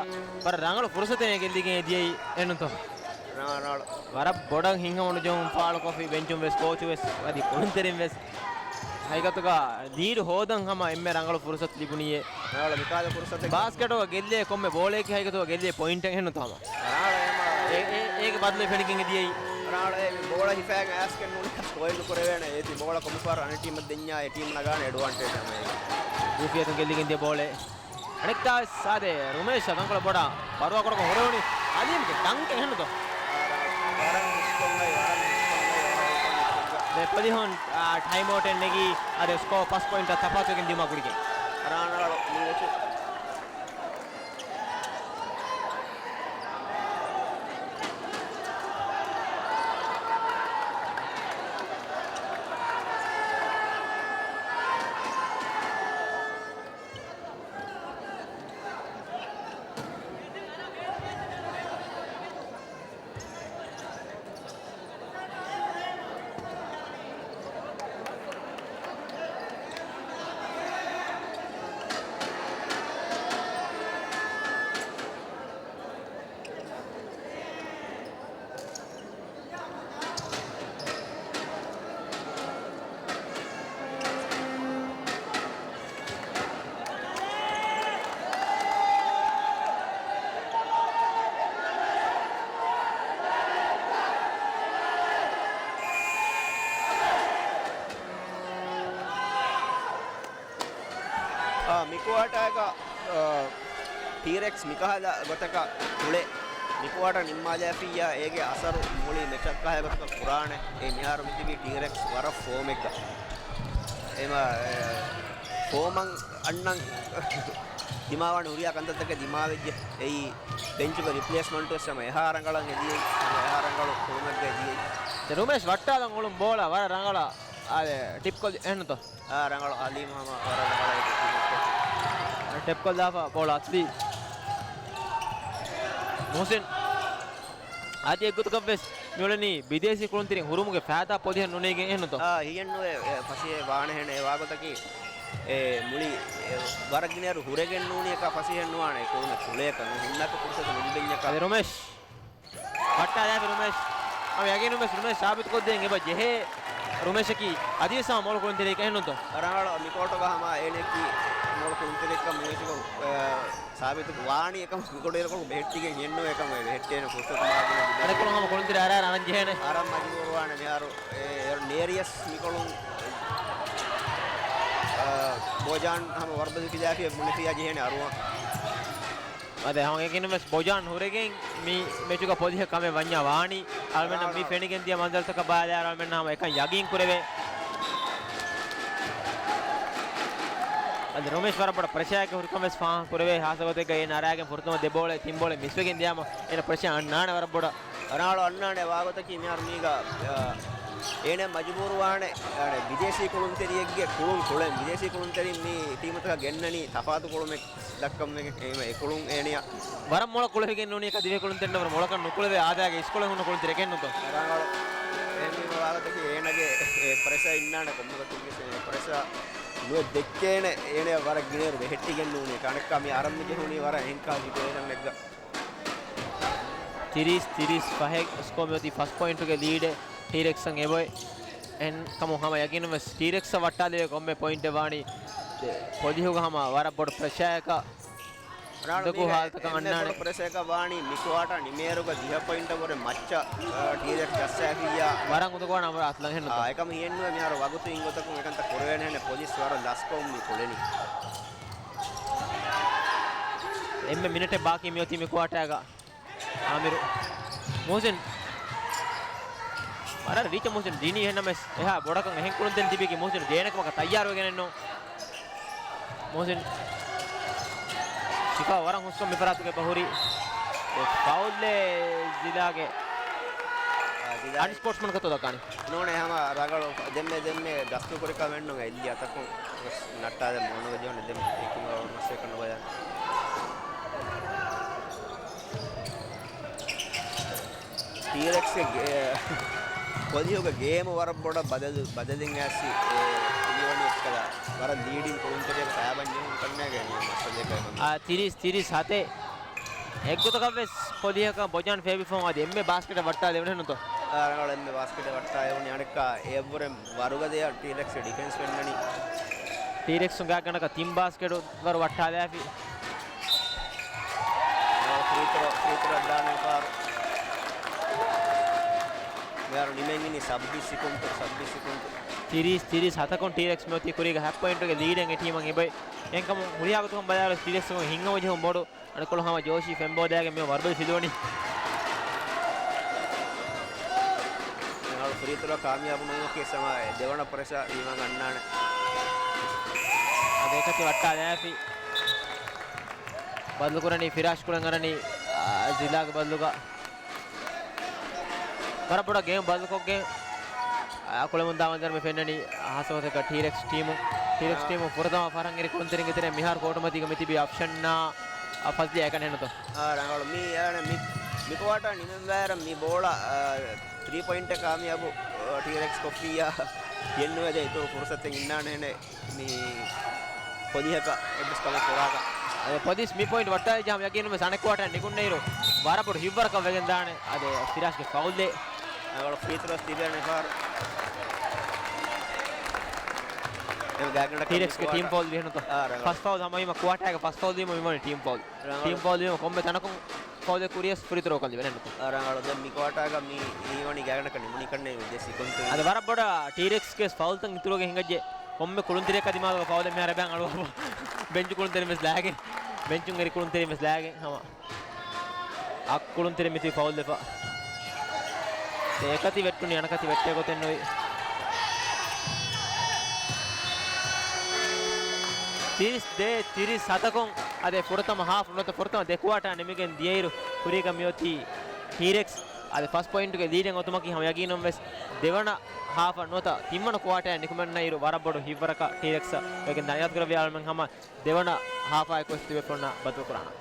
ވަރަށް ރަނގަޅު ފުރުސަތެއް ގެއްލިގެން އެދިޔައީ އެންނުތޯ؟ ރަނގަޅު. ވަރަށް ބޮޑަށް ހިތްހަމަނުޖެހުން ފާޅުކޮށްފި ބެންޗުން ވެސް ކޯޗު ވެސް އަދި ކުޅުންތެރިން ވެސް ހަގީގަތުގަ ލީޑު ހޯދަން ހަމަ އެންމެ ރަނގަޅު ފުރުސަތު ލިބުނީއޭ. ރަނގަޅު މިކާލަ ފުރުސަތެއް ބާސްކެޓުގަ ގެއްލޭ ކޮންމެ ބޯޅައެކި ހަގީގަތުގަ ގެއްލޭ ޕޮއިންޓެއް އެހެންނުތޯ ހަމަ. ރަނގަޅު އެމަ އޭ، އޭ، އޭގެ ބަދަލު ފެނިގެން އެދިޔައީ. ރަނގަޅު އެ ބޯޅަ ހިފައިގެން އައިސްގެން ނޫނީ ސްކޯއެއް ނުކުރެވޭނެ. އޭތި ބޯޅަ ކޮންމެފަހަރު އަނެއް ޓީމަށް ދެންޏާ އެ ޓީމް ނަގާނެ އެޑްވާންޓޭޖް ހަމަ އޭގެ. ގޫފިއަތުން ގެއްލިގެން ދިޔަ ބޯޅައެއް. އަނެއްކާވެސް އާދެ، ރުމޭޝް ތަންކޮޅެއް ބޮޑަށް ފަރުވާކުރަކަށް ހުރެވުނީ އަލީމްގެ ޑަންކް އެހެންނުތޯ؟ ވަރަށް ހުސްކޮށްލައި، ވަރަށް ހުސްކޮށްލައި، ވަރަށް ހުސްކޮށްލައި. ދެ ޕޮޒިޝަން، އާ، ޓައިމް އައުޓެއް ނެގި އާދެ، ސްކޯ ފަސް ޕޮއިންޓަށް ތަފާތުވެގެން ދިޔުމާ ގުޅިގެން. ރާނަޅު މި މެޗު. އާ، މި ކުއާޓާގަ، އާ، ޓީރެކްސް މިކަހަލަ ގޮތަކަށް ކުޅެ މި ކުއާޓާ ނިންމާލާފިއްޔާ، އޭގެ އަސަރު މުޅި މެޗަށް ކަހަލަ ގޮތަކަށް ކުރާނެ. އެ މިހާރު މިތިބީ ޓީރެކްސް ވަރަށް ފޯމެއްގަ. އެމަ، އެ، ފޯމަށް އަންނަން ދިމާވާނެ ހުރިހާ ކަންތައްތަކެއް ދިމާވެއްޖެ. އެއީ ބެންޗުގެ ރިޕްލޭސްމަންޓު ވެސް ހަމަ އެހާ ރަނގަޅަށް އެދިޔައީ. ހަމަ އެހާ ރަނގަޅު ކުޅުމެއްގަ އެދިޔައީ. ދެ ރުމޭޝް ވައްޓާލަން އުޅުން ބޯޅަ ވަރަށް ރަނގަޅަށް އާދެ، ޓިޕްކޮށް އެހެންނުތޯ؟ އާ، ރަނގަޅު އަލީމް ހަމަ ވަރަށް ރަނގަޅަށް ޓެޕްކޮށްލާފަ ބޯޅަ އަތުލީ. މުހުސިން. އަދި އެއްގޮތަކަށްވެސް މިއުޅެނީ ބިދޭސީ ކުޅުންތެރިން ހުރުމުގެ ފައިދާ ޕޮޒިޝަން ނުނެގެން އެހެންނުތޯ؟ އާ، ހިޔެއްނުވޭ، އެ، ފަސޭހަ ވާނެހެނެއް އެ ވާގޮތަކީ، އެ، މުޅި، އެ، ވަރަށް ގިނައިރު ހުރެގެން ނޫނީ އެކާ ފަސޭހައެއް ނުވާނެ ކުޅުމެއް ކުޅޭކަށް ނު ހުންނަކަ ފުރުސަތު ނުލިބެންޏަކާ. އަދި ރުމޭޝް. ވައްޓާލާފި ރުމޭޝް. ހަމަ ޔަގީނުންވެސް ރުމޭޝް ސާބިތުކޮށްދޭން އެބަ ޖެހޭ ރުމޭޝަކީ އަދިވެސް ހަމަ މޮޅު ކުޅުންތެރިއެއް އެހެންނުތޯ؟ ރަނގަޅު މިކޯޓުގަ ހަމަ އޭނައަކީ މޮޅު ކުޅުންތެރިއެއްކަން މިވެސް، އަ، ސާބިތު ވާނީ އެކަމަކު މިކޮޅު އޭރުކޮޅު ބެހެއްޓިގެން ހިޔެއްނުވޭ އެކަމަކު އެ ބެހެއްޓޭނެ ފުރުސަތު މާ ގިނަ އަދެކޮޅު ހަމަ ކުޅުންތެރި އަރާ އަރަން ޖެހޭނެ. އަރަން މަޖުބޫރުވާނެ މިހާރު އެ، އެ، ނޭރިޔަސް މިކޮޅުން، އަ، ބޯޖާން ހަމަ ވަރުބަދި ފިލާފިޔަ ބުނެފިޔާ ޖެހޭނެ އަރުވަން. އަދެ ހަމަ އެކިނުމެސް ބޯޖާން ހުރެގެން މި މެޗުގަ ޕޮޒިޝަން ކަމެއް ވަންޏާ ވާނީ. އަޅުމެންނަށް މި ފެނިގެން ދިޔަ މަންޒަރުތަކަށް ބަލާލާ އަޅުމެންނަށް ހަމަ އެކަން ޔަގީން ކުރެވޭ. އަދި ރުމޭޝް ވަރަށް ބޮޑަށް ޕްރެޝާއެއްގެ ހުރިކަން ވެސް ފާހަގަ ކުރެވޭ. ހާއްސަ ގޮތެއްގަ އޭނަ އަރާގެން ފުރަތަމަ ދެ ބޯޅަ، ތިން ބޯޅަ މިސްވެގެން ދިޔާމަ އޭނަ ޕްރެޝާ އަންނާނެ ވަރަށް ބޮޑަށް. ރަނގަޅު އަންނާނެ ވާގޮތަކީ މިހާރު މީގަ، އަ، އޭނަ މަޖުބޫރުވާނެ، އަ، ބިދޭސީ ކުޅުންތެރިއެއްގެ ކުޅުން ކުޅެން. ބިދޭސީ ކުޅުންތެރިން މި ޓީމުތަކަށް ގެންނަނީ ތަފާތު ކުޅުމެއް ދައްކަން ވެގެން. އެ ކުޅުން އޭނަޔަށް ވަރަށް މޮޅަށް ކުޅެވިގެން ނޫނީ އެކަ ދިވެހި ކުޅުންތެރިންނަށް ވަރަށް މޮޅަކަށް ނުކުޅެވޭ އާދައިގެ އިސްކޮޅެއް ހުންނަ ކުޅުންތެރި އެކެއްނުތޯ؟ ރަނގަޅު. އެހެންވީމަ ވާގޮތަކީ އޭނަގެ އެ ޕްރެޝާ އިންނާނެ ކޮންމެ ގޮތެއްގެ ޕްރެޝާ ނުވެ ދެއްކޭނެ އޭނަޔަށް ވަރަށް ގިނައިރު ބެހެއްޓިގެން ނޫނީ. ކަނެއްކާ މި އަރަން މި ޖެހުނީ ވަރަށް އެންކަރޭޖް ކުރޭ އެކަން އެއްގަ. ތިރީސް ތިރީސް ފަހެއް ސްކޯ މިއޮތީ ފަސް ޕޮއިންޓުގެ ލީޑެއް ޓީރެކްސަށް އެބައޮތް. އެހެން ކަމުން ހަމަ ޔަގީނުން ވެސް ޓީރެކްސަށް ވައްޓާލެވޭ ކޮންމެ ޕޮއިންޓެއް ވާނީ ޕޮލިހުގަ ހަމަ ވަރަށް ބޮޑު ޕްރެޝާއަކަށް. އުނދަގޫ ހާލަތަކަށް އަންނާނެ. ޕްރެސަކަށް ވާނީ މި ކުއާޓާ ނިމޭއިރުގަ ދިހަ ޕޮއިންޓަށް ވުރެ މައްޗަށް، އާ، ޓީރެކްސް ޖައްސާފިއްޔާ. ވަރަށް އުނދަގޫވާނެ އަމުރާ އަތުލަން ހެންނުތޯ؟ އާ، އެކަމަ ހިއެއްނުވޭ މިހާރު ވަގުތު އިންގޮތަކުން އެކަންތައް ކުރެވޭނެހެނެއް ޕޮލިސް ވަރަށް ލަސްކޮށް މި ކުޅެނީ. އެންމެ މިނެޓެއް ބާކީ މިއޮތީ މި ކުއާޓާގަ. އާމިރު. މުހުސިން. ވަރަށް ރީޗަށް މުހުސިން ދިނީ އެހެންނަމަވެސް އެހާ ބޮޑަކަށް އެހެން ކުޅުންތެރިން ތިބީކީ މުހުސިން ގޭނަކަމަކަށް ތައްޔާރުވެގެނެއްނު. މުހުސިން ޝިފާ ވަރަށް ހުސްކޮށް މި ފަރާތުގެ ބަހުރި. އެ ފައުލްއެއް ޒިލާގެ އާ، ޒިލާ އަންސްޕޯޓްސްމަން ކަތޯ ދައްކާނީ. ނޫނޭ ހަމަ ރަނގަޅު ދެންމެ ދެންމެ ގަސްތު ކުރިކަމެއްނު އެއްލި އަތަކުން ނައްޓާލެ މޫނުގެ ޖޯނެ ދެން އެކި މަސް އެކަން ނުބަލާ. ޓީރެކްސްގެ ގޭ-، ޕޮލިހުގެ ގޭމު ވަރަށް ބޮޑަށް ބަދަލު، ބަދަލިން އައިސް އެ ލިޔޯނީ އެއްކަލަ ވަރަށް ލީޑިން ކުޅުންތެރިޔަކު ކަޔާބަން ޖެހުން ކަންނޭގެ މައްސަލައެއް. އާ، ތިރީސް، ތިރީސް ހަތެއް. އެއްގޮތަކަށް ވެސް ޕޮލިހަކަށް ބޮޖާން ފޭބިފަހުން އަދި އެންމެ ބާސްކެޓަށް ވައްޓާލެވުނެހެންނުތޯ؟ އާ، ރަނގަޅު އެންމެ ބާސްކެޓަށް ވައްޓާލެވުނީ އަނެއްކާ އެއަށްވުރެ ވަރުގަދަޔަށް ޓީރެކްސް ޑިފެންސް ފެންނަނީ. ޓީރެކްސް ގާތްގަނޑަކަށް ތިން ބާސްކެޓު ވަރު ވައްޓާލާފި. ފްރީ ތްރޯ، ފްރީ ތްރޯ ދާނެ ފާރު. މިހާރު ނިމެން އިނީ ސައްބީސް ސެކަންޑް، ސައްބީސް ސެކަންޑް. ތިރީސް، ތިރީސް ހަތަކުން ޓީރެކްސް މިއޮތީ ކުރީގަ ހަތް ޕޮއިންޓުގެ ލީޑެއް އެ ޓީމަށް އެބައި. އެހެންކަމުން ހުރިހާ ގޮތަކުން ބަލާއިރު ޓީރެކްސް ހިންގަމު ޖެހުން ބޮޑު. އަނެއްކޮޅު ހަމަ ޖޯޝީ ފެންބޯދާގެ މި ވަރުބަލި ފިލުވަނީ. މިހާރު ފްރީ ތްރޯ ކާމިޔާބު ނުވުމަކީ ސަމާ ދެވަނަ ޕްރެޝަރ ޓީމަށް އަންނާނެ. އަދި އެކަތި ވައްޓާލާފި. ބަދަލުކުރަނީ ފިރާޝް ކުޅެން އަރަނީ، އާ، ޒިލާގެ ބަދަލުގަ. ވަރަށް ބޮޑަށް ގޭމް ބަދަލުކޮށްގެން، އާ، ކުޅެމުން ދާ މަންޒަރު މި ފެންނަނީ ހާއްސަ ގޮތަކަށް ޓީރެކްސް ޓީމު. ޓީރެކްސް ޓީމު ފުރަތަމަ ފަހަރަށް އެރި ކުޅުންތެރިންގެ ތެރެއިން މިހާރު ކޯޓުމަތީގަ މިތިބީ އަފްޝަންއާ ފަޒްލީ އެކަނި ހެންނުތޯ؟ އާ، ރަނގަޅު. މި، އާ، މި، މި ކުއާޓާ ނިމެންވާއިރަށް މި ބޯޅަ، އާ، ތްރީ ޕޮއިންޓެއް ކާމިޔާބު، އާ، ޓީރެކްސް ކޮށްފިއްޔާ އެއްނުވޭ ދެން އިތުރު ފުރުސަތެއް އިންނާނެ ހެނެއް. މި ޕޮލިހަކަށް އެއްވެސް ކަމެއް ކުރާކަށް. އަދި ޕޮލިސް މި ޕޮއިންޓް ވައްޓާލި ޖަހަމަ ޔަގީނުން ވެސް އަނެއް ކުއާޓާ ނިކުންނެއިރު ވަރަށް ބޮޑު ހިތްވަރަކަށް ވެގެން ދާނެ. އަދި ފިރާޝްގެ ފައުލްއެއް. ރަނގަޅު ފްރީ ތްރޯސް ތިބޭނެ ފާރު. ޓީރެކްސްގެ ޓީމް ފައުލް ވިހެނުތޯ؟ އާ، ރަނގަޅު. ފަސް ފައުލް ހަމަވީމަ ކުއާޓާގެ ފަސް ފައުލް ވީމަ މިވަނީ ޓީމް ފައުލް. ރަނގަޅު. ޓީމް ފައުލް ވީމަ ކޮންމެ ތަނަކުން ފައުލެއް ކުރިޔަސް ފްރީ ތްރޯ ކޮށްލިބޭނެ ނުތޯ؟ ރަނގަޅު. ދެން މި ކުއާޓާގަ މި ހީވަނީ ގާތްގަނޑަކަށް ނިމުނީ ކަންނޭނގެ ދެ ސިކުންތު. އަދި ވަރަށް ބޮޑަށް ޓީރެކްސްގެ ފައުލްތައް އިތުރުވެގެން ހިނގައްޖެ. ކޮންމެ ކުޅުންތެރިއަކާ ދިމާލުގަ ފައުލެއް މިހާރު އެބައި އަޅުވާފަ. ބެންޗު ކުޅުންތެރިން ވެސް ލާގެން. ބެންޗުން އެރި ކުޅުންތެރިން ވެސް ލާގެން ހަމަ. އަށް ކުޅުންތެރި މިތި ފައުލް ވެފަ. އެކަތި ވެއްޓުނީ އަނެކަތި ވެއްޓޭ ގޮތެއް ނުވި. ތިރީސް ދޭއް ތިރީސް ހަތަކުން އަދި ފުރަތަމަ ހާފް ނުވަތަ ފުރަތަމަ ދެ ކުއާޓާ ނިމިގެން ދިޔައިރު ކުރީގަ މިއޮތީ ޓީރެކްސް. އަދި ފަސް ޕޮއިންޓުގެ ލީޑެއް އޮތުމަކީ ހަމަ ޔަގީނުން ވެސް ދެވަނަ ހާފަށް ނުވަތަ ތިންވަނަ ކުއާޓާ ނިކުމެންނައިރު ވަރަށް ބޮޑު ހިތްވަރަކަށް ޓީރެކްސް ވެގެން ދާނެ. އިރާދަކުރެއްވި އަޅުމެން ހަމަ ދެވަނަ ހާފާއެކު ވެސް ތިބޭފުޅުންނާ ބަދަލުކުރާނަން.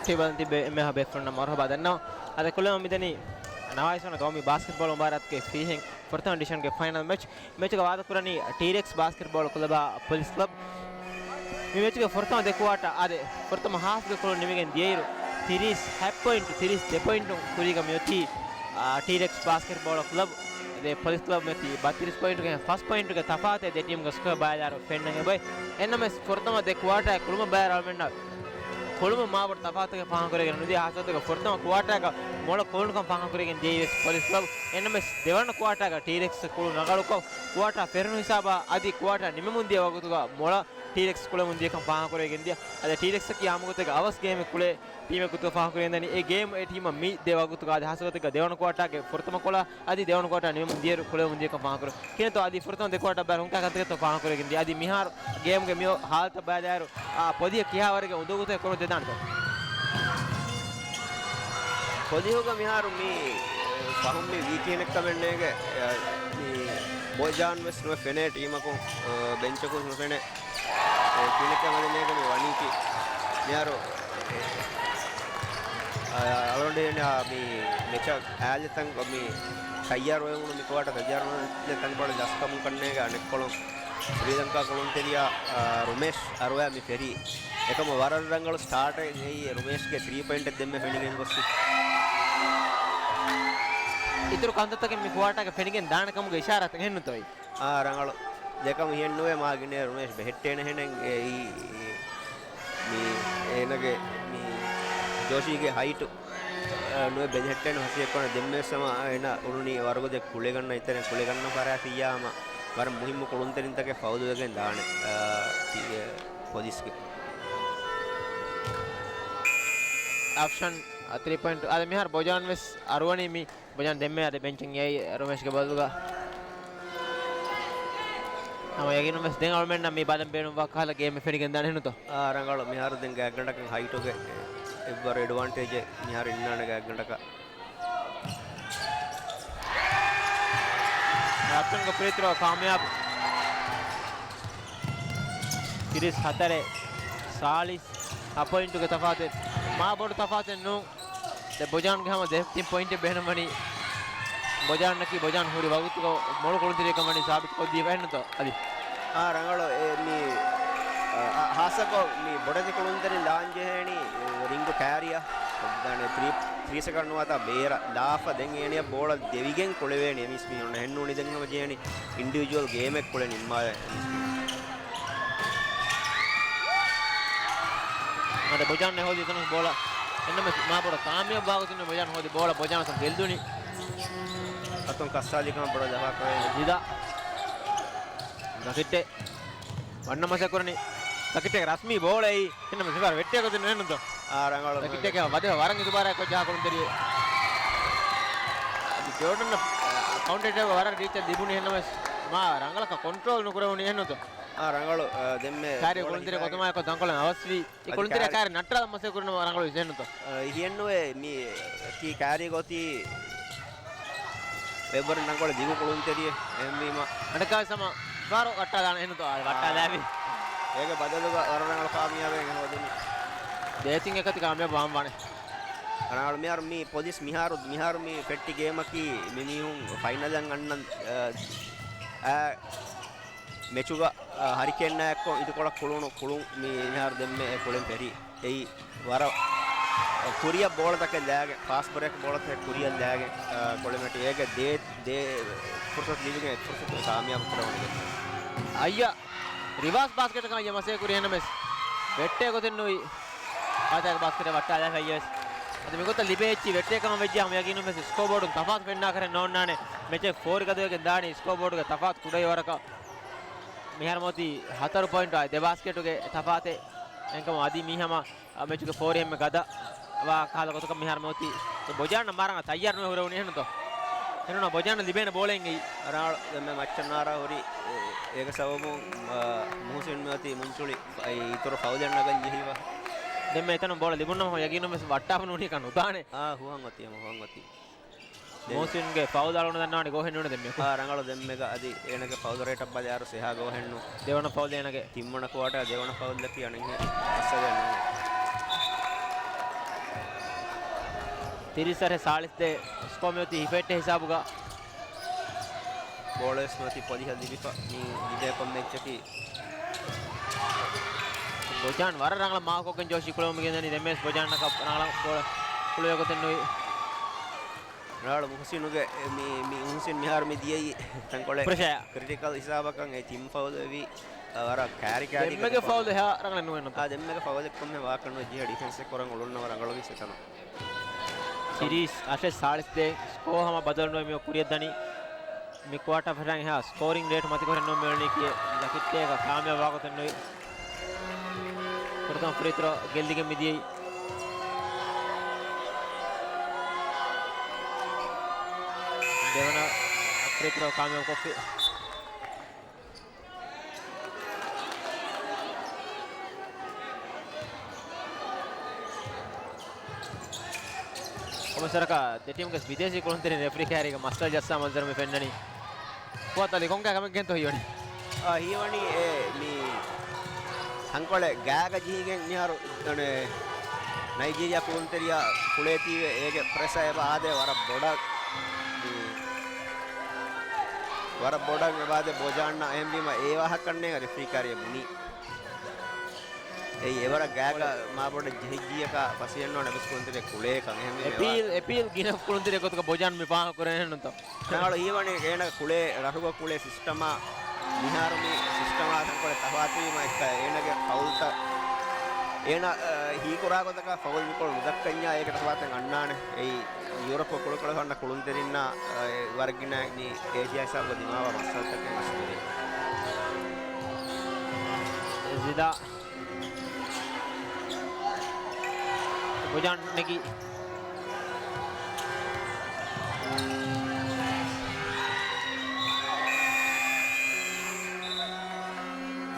ޓީވީ ބަލަން ތިބޭ އެންމެހާ ބޭފުޅުންނަށް މަރުހަބާ ދަންނަވަން. އަދި ކުޅެމުން މިދަނީ ނަވާވީސް ވަނަ ގައުމީ ބާސްކެޓްބޯޅަ މުބާރާތުގެ ފިރިހެން ފުރަތަމަ ޑިވިޝަންގެ ފައިނަލް މެޗް. މެޗުގަ ވާދަކުރަނީ ޓީރެކްސް ބާސްކެޓްބޯޅަ ކުލަބާ ޕޮލިސް ކްލަބް. މި މެޗުގެ ފުރަތަމަ ދެ ކުއާޓާ އާދެ، ފުރަތަމަ ހާފްގެ ކުޅުން ނިމިގެން ދިޔައިރު، ތިރީސް ހަތް ޕޮއިންޓު، ތިރީސް ދެ ޕޮއިންޓުން ކުރީގަ މިއޮތީ، އާ، ޓީރެކްސް ބާސްކެޓްބޯޅަ ކްލަބް. އަދި ޕޮލިސް ކްލަބް މިއޮތީ ބައްތިރީސް ޕޮއިންޓުގެ ފަސް ޕޮއިންޓުގެ ތަފާތެއް ދެ ޓީމްގެ ސްކޯ ބަލާއިރު ފެންނަން އެބައި. އެންނަމެސް ފުރަތަމަ ދެ ކުއާޓާ ކުޅުމަށް ބަލާއިރު އަޅުމެންނަށް ކުޅުމުން މާބޮޑު ތަފާތުގެ ފާހަގަކުރެވިގެން ނުދިޔަ ހާސްވަތުގެ ފުރަތަމަ ކުއާޓާގަ މޮޅަށް ކުޅުނުކަން ފާހަގަކުރެވިގެން ދިޔައީ ވެސް ޕޮލިސް ކްލަބު. އެންނަމެސް ދެވަނަ ކުއާޓާގަ ޓީރެކްސް ކުޅުނު ރަނގަޅުކޮށް، ކުއާޓާ ފެށުނު ހިސާބާ އަދި ކުއާޓާ ނިމެމުން ދިޔަ ވަގުތުގަ މޮޅަށް ޓީރެކްސް ކުޅެމުން ދިޔަކަން ފާހަގަކުރެވިގެން ދިޔަ. އަދި ޓީރެކްސްއަކީ އާއްމުގޮތެއްގަ އަވަސް ގޭމެއް ކުޅޭ ޓީމެއް ގޮތުގަ ފާހަގަކުރެވިގެންދަނީ. އެ ގޭމް އެ ޓީމަށް މި ދެ ވަގުތުގަ އަދި ހާއްސަގޮތެއްގަ ދެވަނަ ކުއާޓާގެ ފުރަތަމަ ކޮޅަށް އަދި ދެވަނަ ކުއާޓާ ނިމެމުން ދިޔައިރު ކުޅެމުން ދިޔަކަން ފާހަގަކުރެވި. ކިހިނެއްތޯ އަދި ފުރަތަމަ ދެ ކުއާޓާ ބައި ހުންކާ ކަންތަކެއްތޯ ފާހަގަކުރެވިގެން ދިޔަ. އަދި މިހާރު ގޭމްގެ މި ހާލަތަށް ބަލާއިރު އާ، ޕޮލިހަށް ކިހާވަރެއްގެ އުނދަގޫތައް ކުރަމުން ދެދާނެތޯ؟ ޕޮލިހުގަ މިހާރު މި ފަހުން މި ވީ ކިހިނެއްކަމެއް ނޭގެ، އެ، މި ބޮޖާން ވެސް ނުވެ ފެނޭ ޓީމަކުން، އެ، ބެންޗަކުން ނުފެނޭ. އެ، ކިހިނެއްކަމެއް ނޭގެ މި ވަނީކީ. މިހާރު، އެ، އަޅުގަނޑު މި މެޗަށް އާލެ ތަން މި ތައްޔާރު ވެވުނު މި ކުއާޓާ ތައްޔާރު ވެ ތަންކޮޅެއް ޖަސްކަމުން ކަންނޭގެ އަނެއްކޮޅުން ސްރީލަންކާ ކުޅުންތެރިޔާ، އާ، ރުމޭޝް އަރުވާ މި ފެރީ. އެކަމަ ވަރަށް ރަނގަޅު ސްޓާޓެއް ނެތް ރުމޭޝްގެ ތްރީ ޕޮއިންޓެއް ދެންމެ ފެނިގެން ގޮސްސި. އިތުރު ކަންތައްތަކެއް މި ކުއާޓާގަ ފެނިގެން ދާނެ ކަމުގެ އިޝާރާތެއް އެހެންނުތޯއި؟ އާ، ރަނގަޅު. ދެކަމު ހިއެއްނުވޭ މާ ގިނަ ރުމޭޝް ބެހެއްޓޭނެ ހެނެއް އެއީ، މި އޭނަގެ މި ޖޯޝީގެ ހައިޓު، އާ، ނުވެ ބެހެއްޓޭނެ ހަސިއެއްކޮނ ދެންމެ ސަމަ އޭނަ އުޅުނީ ވަރުގަދެ ކުޅެގަންނަ އިތަރެން ކުޅެގަންނަ ފަރާތިއްޔާމަ ވަރަށް މުހިއްމު ކުޅުންތެރިންތަކެއް ފައުލުވެގެން ދާނެ، އާ، ތީ، އެ، ޕޮލިސްގެ. އޮޕްޝަން، އާ، ތްރީ ޕޮއިންޓް. އާދެ، މިހާރު ބޮޖާން ވެސް އަރުވަނީ މި ބޮޖާން ދެންމެ އާދެ ބެންޗެއް އެއީ ރުމޭޝްގެ ބަދަލުގަ. ހަމަ ޔަގީނުން ވެސް ދެން އަޅުމެންނަށް މި ބަލަން ބޭނުންވާ ކަހަލަ ގޭމެއް ފެނިގެން ދާނެ ހެންނުތޯ؟ އާ، ރަނގަޅު. މިހާރު ދެން ގާތްގަނޑަކަށް ހައިޓުގެ އެއްވަރު އެޑްވާންޓޭޖެއް މިހާރު އިންނާނެ ގާތްގަނޑަކަށް. ރަތްތަންގެ ފްރީ ތްރޯ ކާމިޔާބު. ތިރީސް ހަތަރެއް ސާޅީސް ހަ ޕޮއިންޓުގެ ތަފާތެއް. މާ ބޮޑު ތަފާތެއް ނޫން. ދެ ބޮޖާންގެ ހަމަ ދެ ތިން ޕޮއިންޓެއް ބޭނުންވަނީ. ބޮޖާންނަކީ ބޮޖާން ހުރި ވަގުތުގަ މޮޅު ކުޅުންތެރިޔަކަށް ވަނީ ސާބިތުކޮށްދީފަ އެހެންނުތޯ އަދި؟ އާ، ރަނގަޅު. އެ، މި، އަ، އަ، ހާއްސަކޮށް މި ބޮޑެތި ކުޅުންތެރިން ލާން ޖެހޭނީ، އެ، ރިންގު ކާރިއަށް. ދާނެ ތްރީ، ތްރީ ސެކަންޑް ނުވާތާ ބޭރަށް ލާފަ ދެން އޭނިއަށް ބޯޅަ ދެވިގެން ކުޅެވޭނީ. އެ މީސް މީހުން އެހެންނޫނީ ދެން ހަމަ ޖެހޭނީ އިންޑިވިޖުއަލް ގޭމެއް ކުޅެ ނިންމާލެ. އަދި ބޮޖާން ހޯދި އެތަނުން ބޯޅަ. އެންނަމެ މާ ބޮޑަށް ކާމިޔާބު ވާގޮތުން ބޮޖާން ހޯދި ބޯޅަ ބޮޖާން ގެއްލުނީ. އަތުން ކައްސާލިކަމަށް ބޮޑަށް ލަފާކުރެވޭ. ޖިދާ. ތަކިޓެއް. ވަންނަ މަސަ ކުރަނީ. ތަކިޓެއް ރަސްމީ ބޯޅައެއް. އެންނަމެ ސިފާރު ވެއްޓޭ ގޮތެއް ނުހެންނުތޯ؟ އާ، ރަނގަޅު. ތަކިޓެއް ވަދެ ވަރަށް އިތުބާރާ ކޮށް ޖަހާ ކުޅުންތެރި. އަދި ޖޯޑަން ކައުންޓަރ އެޓޭކް ވަރަށް ރީއްޗަށް ލިބުނީ އެންނަމެ މާ ރަނގަޅަކަށް ކޮންޓްރޯލް ނުކުރެވުނީ އެހެންނުތޯ؟ އާ، ރަނގަޅު، އާ، ދެންމެ ކާރި ބޯޅަ ކުޅުންތެރި ހިފާގެން. ގޮތުމާ އެކޮ ތަންކޮޅެއް އަވަސްވީ. އެ އަދި ކުޅުންތެރި ކާރި ކާރި ނައްޓާލަން މަސަ ކުރިނަމަ ރަނގަޅު ވެސް އެހެންނުތޯ؟ އާ، އެހެންނުވޭ މި ތީ ކާރި ގޮތީ އެއްވަރު ނަންކޮޅެ ދިގު ކުޅުންތެރިއެއް އެހެންވީމަ. އަނެއްކާވެސް ހަމަ ފާރު ވައްޓާލާނެ އެހެންނުތޯ؟ އާ، ވައްޓާލާވީ. އާ، އޭގެ ބަދަލުގަ ވަރަށް ރަނގަޅު ކާމިޔާބެއް ހޯދުނީ. ދޭތިން އެކަތި ކާމިޔާބު ވާން ވާނެ. ރަނގަޅު މިހާރު މި ޕޮލިސް މިހާރު، މިހާރު މި ފެއްޓި ގޭމަކީ މި މީހުން ފައިނަލަށް އަންނަން، އާ، އާ، މެޗުގަ، އާ، ހަރިކޭންނާ އެއްކޮށް އިދިކޮޅަށް ކުޅުނު ކުޅުން މި މިހާރު ދެންމެ އެ ކުޅެން ފެރީ. އެއީ ވަރަށް ކުރިއަށް ބޯޅަތަކެއް ލާގެން، ފާސްޓް ބްރޭކް ބޯޅަތަކެއް ކުރިއަށް ލާގެން، އާ، ކުޅެމެޓި އޭގެ ދޭ، ދޭ ފުރުސަތު ލިބިގެން އެ ފުރުސަތު ކާމިޔާބު ކުރެވުނު. އައްޔަ ރިވާސް ބާސްކެޓަކަށް އައްޔަ މަސޭ ކުރި އެންއެމްއެސް ވެއްޓޭ ގޮތެއް ނުވި. ފާތާގެ ބާސްކެޓެއް ވައްޓާލާފަ އައްޔަވެސް. އަދި މިގޮތަށް ލިބޭ އެއްޗި ވެއްޓޭ ކަމަށް ވެއްޖެ ހަމަ ޔަގީނުން ވެސް ސްކޯ ބޯޑުން ތަފާތު ފެންނާކަށެއް ނޯންނާނެ. މެޗެއް ފޯރިގަދަވެގެން ދާނީ ސްކޯ ބޯޑުގެ ތަފާތު ކުޑަވި ވަރަކަށް. މިހާރު މިއޮތީ ހަތަރު ޕޮއިންޓާ ދެ ބާސްކެޓުގެ ތަފާތެއް. އެންކަމަށް އަދި މީ ހަމަ މެޗުގެ ފޯރި އެންމެ ގަދަ ވާ ކަހަލަ ގޮތަކަށް މިހާރު މިއޮތީ. ބޮޖާން މާރަނގަ ތައްޔާރު ނުވެ ހުރެވުނީ އެހެންނުތޯ؟ އެނޫނަ ބޮޖާން ލިބޭނެ ބޯޅައިން އެއީ. ރާޅު ދެންމެ މައްޗަށް ނާރާ ހުރި، އޭ، އޭގެ ސަބަބުން، އާ، މުހުސިން މިއޮތީ މުންޗުޅި އިތުރު ފައުލެއް ނަގަން ޖެހިފަ. ދެންމެ އެތަނުން ބޯޅަ ލިބުންނަމަ ޔަގީނުން ވެސް ވައްޓާފަ ނޫނީކަން ނުދާނެ. އާ، ހުވަން އޮތީ، ހަމަ ހުވަން އޮތީ. މުހުސިންގެ ފައުލް އަޅުގަނޑު ދަންނަވަނީ ގޯހެއް ނޫނޭ ދެންމެ. އާ، ރަނގަޅު ދެންމެގަ އަދި އޭނަގެ ފައުލް ރޭޓަށް ބަލާއިރު ސެހާ ގޯހެއް ނޫން. ދެވަނަ ފައުލް އޭނަގެ. ތިންވަނަ ކުއާޓާ ދެވަނަ ފައުލްއަކީ އަނެއްހެން މައްސަލައެއް ނޫން. ތިރީސް އަށް ސާޅީސް ދޭ ސްކޯ މިއޮތީ ހިފެއްޓެ ހިސާބުގަ. ބޯޅަވެސް ނުއޮތީ ޕޮލިހަށް ލިބިފަ މި ލިބޭ ކޮންމެ އެއްޗަކީ. ބޮޖާން ވަރަށް ރަނގަޅަށް މާކޮށްގެން ޖޯޝީ ކުޅެވުމުގެ ދަނީ ދެންމެސް ބޮޖާންނަކަށް ރަނގަޅަށް ބޯޅަ ކުޅެވޭ ގޮތެއް ނުވި. ރާޅު މުހުސިނުގެ މި، މި މުހުސިން މިހާރު މި ދިޔައީ ތަންކޮޅެއް ޕްރެޝަރ. ކްރިޓިކަލް ހިސާބަކަށް އެ ތިން ފައުލް ވެވީ، އަ، ވަރަށް ކާރި ކާރި ދެންމެގެ ފައުލް އެހާ ރަނގަޅެއް ނުވެ ނުތަ. އާ، ދެންމެގެ ފައުލެއް ކޮންމެ ވާކަށް ނުވެ ޖިހަ ޑިފެންސެއް ކުރަން އުޅުންނަވަ ރަނގަޅުވީ ސެތަނަ. ތިރީސް އަށެއް ސާޅީސް ދޭއް. ސްކޯ ހަމަ ބަދަލުނުވެ މިއޮއް ކުރިއަށް ދަނީ. މި ކުއާޓާ ފެށާން އެހާ ސްކޯރިން ރޭޓް މަތިކޮށް ނޫން މިއުޅެނީކީ ލަކިއްޓޭގަ ކާމިޔާބު ވާގޮތެއް ނުވި. ފުރަތަމަ ފްރީ ތްރޯ ގެއްލިގެން މިދިޔައީ. ދެވަނަ ފްރީ ތްރޯ ކާމިޔާބު ކޮށްފި. ކޮމިސަރަކަށް ދެ ޓީމުގެ ބިދޭސީ ކުޅުންތެރިން ރެފްރީ ކައިރީގަ މައްސަލަ ޖައްސާ މަންޒަރު މި ފެންނަނީ. ފުވާތު އަލީ، ކޮންކަހަލަ ކަމެއްގެންތޯ ހީވަނީ؟ އާ، ހީވަނީ އެ މި ތަންކޮޅެއް ގާގަ ޖެހިގެން މިހާރު ނައިޖީރިއާ ކުޅުންތެރިޔާ ކުޅޭތީވެ އޭގެ ޕްރެޝަރ އެބަ އާދޭ ވަރަށް ބޮޑަށް، މި ވަރަށް ބޮޑަށް އެބަ އާދޭ ބޮޖާންނަށް. އެހެންވީމަ އެ ވާހަކަ ނޭނގެ ރެފްރީ ކައިރީ ބުނީ. އެއީ އެވަރަށް ގާގަ މާބޮޑަށް ޖެހިއްޖިއްޔަކާ ފަސޭހައެއްނުވާނެ އެބަސް ކުޅުންތެރިޔާ ކުޅޭކަން. އެހެންވީމަ އެޕީލް، އެޕީލް ގިނަ ކުޅުންތެރިޔާ ގޮތުގަ ބޮޖާން މި ފާހަގަ ކުރެވޭނެ ނޫންތޯ؟ ރަނގަޅު ހީވަނީ އޭނަ ކުޅޭ ރަށުގަ ކުޅޭ ސިސްޓަމާ މިހާރު މި ސިސްޓަމާ ތަންކޮޅެއް ތަފާތުވީމަ އެކަ އޭނަގެ ފައުލްތައް އޭނަ، އަ، ހީކުރާ ގޮތަކަށް ފައުލް މިކޮޅު ނުދައްކަންޏާ އޭގެ ތަފާތެއް އަންނާނެ. އެއީ ޔޫރަޕް ކުޅުކޮޅެއް ހަންނަ ކުޅުންތެރިންނާ، އަ، ވަރަށް ގިނަ މި އޭޝިޔާ ހިސާބުގަ ދިމާވާ މައްސަލަތަކެއް މަސްތުރީ. ޒިދާ ބޮޖާން ނެގި.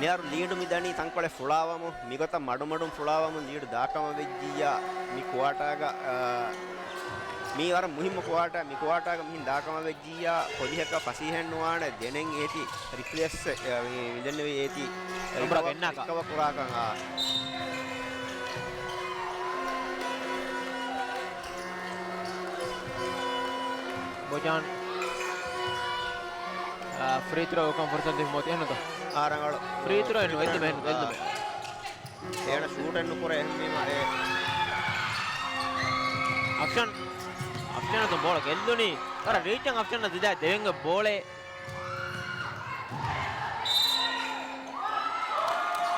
މިހާރު ލީޑު މިދަނީ ތަންކޮޅެއް ފުޅާވަމުން، މިގޮތަށް މަޑުމަޑުން ފުޅާވަމުން ލީޑު ދާކަމަށް ވެއްޖިއްޔާ، މި ކުއާޓާގަ، އާ، މީ ވަރަށް މުހިއްމު ކުއާޓާ، މި ކުއާޓާގަ މިހިން ދާކަމަށް ވެއްޖިއްޔާ، ޕޮލިހަކަށް ފަސޭހައެއް ނުވާނެ ދެނެއް އޭތި ރިޕްލޭސް، އެ، މި ވިދެންނެވި އޭތި ރިކަވަރ، ރިކަވަރ ކުރާކަން، އާ. ބޮޖާން، އާ، ފްރީ ތްރޯ ކަން ފުރުސަތު ދިން މޮތި އެހެންތޯ؟ އާ، ރަނގަޅު. ފްރީ ތްރޯ އެއްނު، އެއްދުމެއް، އެއްދުމެއް. އޭނަ ޝޫޓެއް ނުކުރޭ އެހެންވީމަ އެ. އަފްޝާން، އަފްޝާން ދު ބޯޅަ ގެއްލުނީ. ވަރަށް ރީއްޗަށް އަފްޝާން ޒިދާ ދެވެންގެ ބޯޅެ.